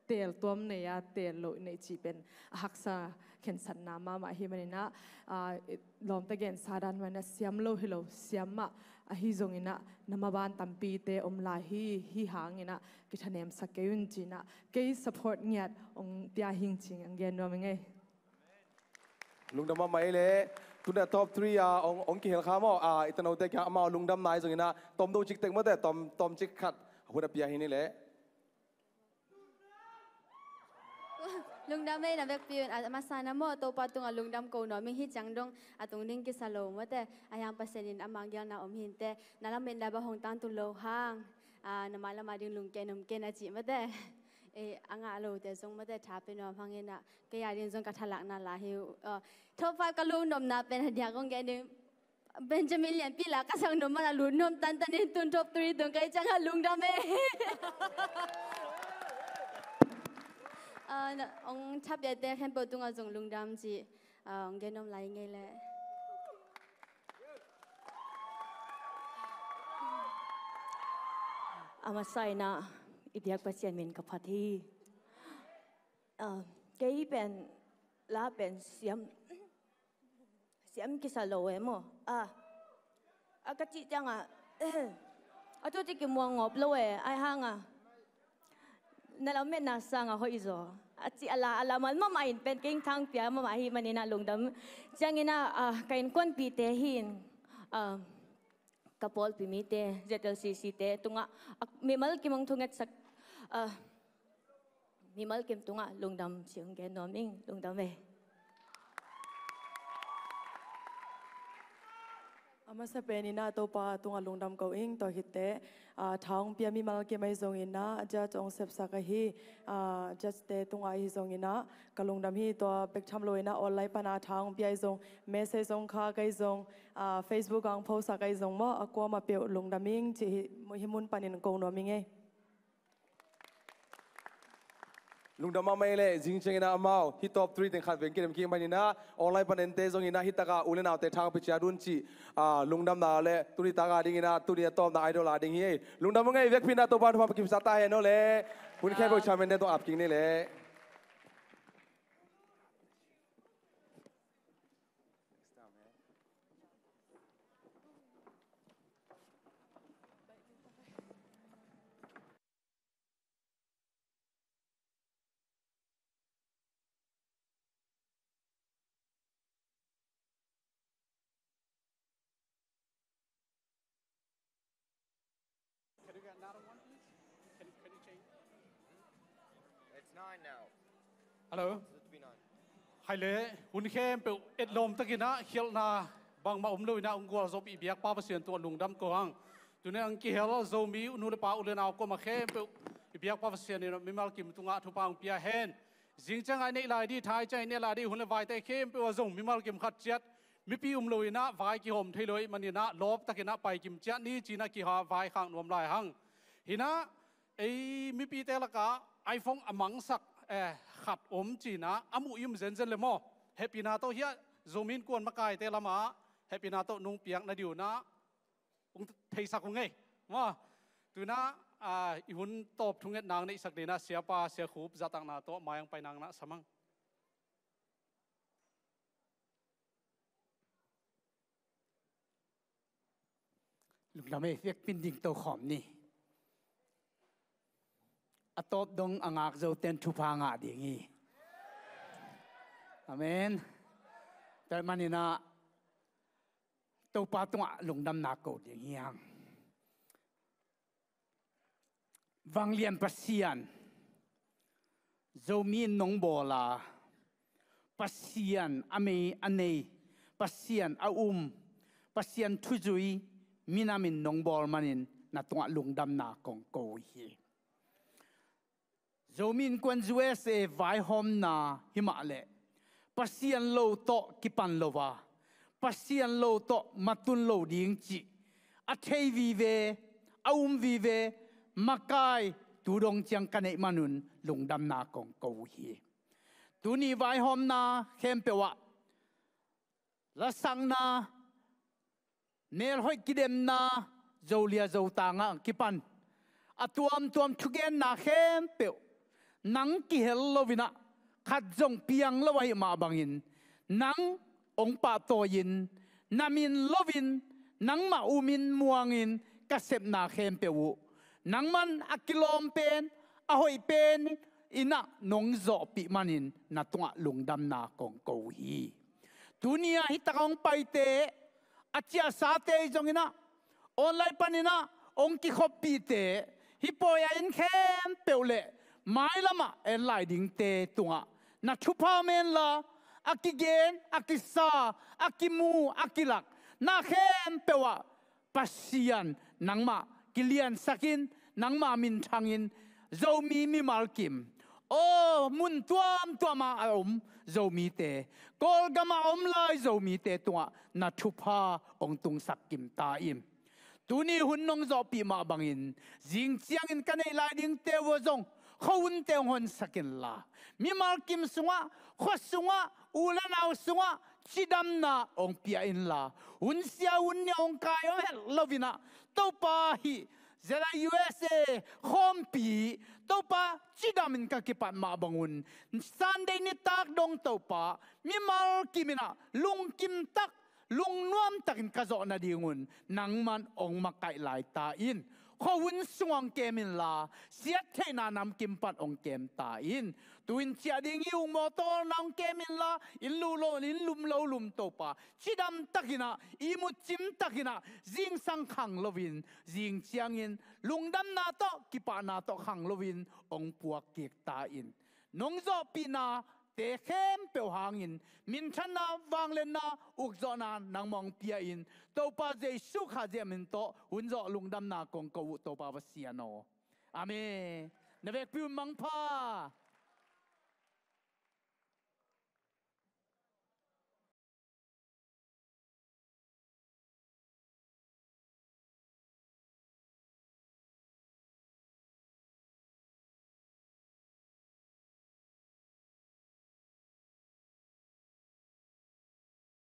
tel tuam nei a, tel loh nei cih pen a haksa khensatna mahmah hi manin ah, ah, lawmte gensa dan manin ah siam lo hi lo, siam mah ahi zongin ah na maban tampite om lai hi, hi hangin ah kithanemsak kei un ci-in ah kei support ngiat hong pia hing ci-in hong gen nuam ing ei. Lungdam mahmah ei le, tuna top three a hong, hong kihel kha maw, ah, i tanote kiang amau lungdam nai zongin ah tomno ciktek mawte, tom, tom cik khat hun a pia hi ni le. Lungdam ei na vekpi un, a masa na maw, Topa tungah lungdam ko nuam ing. Hih ciang dong a tung ding kisa lo mawte, a hiang Pasian in ama gelna om hinte, na lametna bang hong tangtun lo hang, ah, na mailam a ding lungken om ken a cih mawte. Eh, a ngah lote zong mawte tha pia nuam hang ina, kei a ding zong ka thalakna la hi uh. Ah, top five ka lut nopna pen a diak kong gen ding. Benjamin Lianpi la ka sang nuam a lut nuam tantan in tun top three tung kei ciang a lungdam ei. Ah, na, hong thapiate khempeuh tungah zong lungdam ci, ah, hong gen nuam lai ngei le. A masa in ah i biak Pasian min ka phat hi. Ah, kei pen la pen siam, siam kisa lo e maw. Ah, a ka cih ciangah a tu ci kimuang ngawp lo e, ai hang a na lametna sangah hoih zaw a cih a la, a la mal mahmah in pen kei thangpia mahmah ahih manin ah lungdam. Ciangin ah, ah, ka innkuanpihte hi in, ah, ka pawlpi mite, Z L C C te tungah, ah, mimal kim hong thungetsak, ah, mimal kim tungah lungdam ci hong gen nuam ing, lungdam e. A masa pen in ah Topa tungah lungdam ko ing, tua khit teh, ah, tha hong pia mimal kim ahi zongin ah, judge hong sepsak ahi, ah, judge te tungah ahi zongin ah ka lungdam hi. Tua bek tham lo in ah online pan a tha hong pia ahi zong, message hong khak ahi zong, ah, Facebook ah hong post sak ahi zong maw, a kuamah peuh lungdam ing ci hi, hih mun panin ko nuam ing ei. Lungdam mahmah ei leh, zing ciangin ah amau hih top three teng khat vei kidem kik manin ah online pan ente zongin ah hih takah u le naute tha hong pia ciat un cih, ah, lungdamna le tuni tak a dingin ah tuni a tawpna idol a ding hi ei. Lungdam ung ei, vekpi in ah Topa thupha hong pia kimsa ta hen aw le. Hun khempeuh chairman te tawh ap kik ni leh. Can you get another one, please? Can, can you change? It's nine now. Hello. It's to be nine. Hai le, hun khempeuh etlawm takin ah khialhna bangmah om lo in ah hong gualzawhpih biakpa Pasian tungah lungdam ko hang. Tuni a hong kihel Zomi nu le pa, u le nau kuamah khempeuh i biakpa Pasian in ah mimal kim tungah thupha hong pia hen. Zing ciangah i neih lai ding, thai ciangah i neih lai ding, hun le vaite khempeuh ah zong mimal kim khat ciat mipi um lo in ah vai kihawm thei lo ahih manin ah lawp takin ah pai kim ciat ni ci-in ah kiha vaikhak nuam lai hang. Hi in ah ei mipite lakah iPhone a mangsak, eh, khat om ci-in ah a muh i um zenzen le maw. Hehpihna tawh hiah Zomi Innkuan makaite lamah hehpihna tawh nong piak na ding un ah hong theisak ung ei. Maw, tu in ah, ah, i hun tawp thungetna hong neihsak dingin ah Siapa Sia Khup zahtakna tawh mai hong pai nang na sam hang. Lungdam ei, vekpi in ding to khawm ni. A tawp dong a ngak zote in thupha ngah ding hi. Amen. Tua ahih manin ah Topa tungah lungdamna ko ding hi hang. Vanglian Pasian, Zomi in nong bawl a, Pasian a mei a nei, Pasian a um, Pasian thuzui minam in nong bawl manin na tungah lungdamna kong ko hi. Zomi Innkuan U S A vaihawmna hi mah leh Pasian lo tawh kipan lo a, Pasian lo tawh matun lo ding cih a thei vive, a um vive makai tu dong ciang ka neih manun lungdamna kong ko uh hi. Tuni vaihawmna khempeuh ah lasakna, melhoih kidemna, Zolia Zotang ah kipan a tuamtuam thugenna khempeuh nang kihel lo in ah khat zong piang lo ahih mah bangin nang hong pahtawi-in, na min lo-in, nangmah umin muangin ka sepna khempeuh uh nangman a kilawm pen, a hoih pen in ah nong zawhpih manin na tungah lungdamna kong ko uh hi. Tuni-ah hih tak hong paite, a ciahsate hi zongin ah, online panin ah hong kikhoppihte, hih pawi-ah inn khempeuh le mailamah en lai dingte tungah na thupha om henla, a kigen, a kisa, a kimu, a kilak na khempeuh ah Pasian nangmah kiliansakin, nangmah minthangin, Zomi mimal kim, aw, mun tuamtuamah a om Zomite, Kawlgamah a om lai Zomite tungah na thupha hong tungsak kim ta in. Tuni hun nong zawhpih mah bangin zing ciangin ka neih lai dingte uh zong khuahunte hong honsak inla, mimal kim sungah, khua sungah, u le nau sungah cidamna hong pia inla, hun sia hun nia hong kai om het lo-in ah, Topa hih ZIUSA khawmpi, Topa, cidamin ka kipat mah bangun, Sunday nitak dong Topa, mimal kimin ah lungkim tak, lungnuam takin ka zawh nadingun nangman hong makaih lai ta in. Khuahun sungah hong kem inla, siattheihna namkim pan hong kem ta in. Tu-in ciah ding i uk mawtaw na hong kem inla, inn lu lo, inn lum lo lum Topa, cidam takin ah, ihmut cim takin ah, zingsang khang loin, zing ciangin lungdamna tawh, kipahna tawh khang loin hong puak kik ta in. Nong zawhpihna te khempeuh hangin minthanna, vangliatna, ukzawhna nangmah hong pia in. Topa Jesu Khazih min tawh hun zawh lungdamna kong ko uh, Topa Pasian aw. Amen. Na vekpi un mangpha.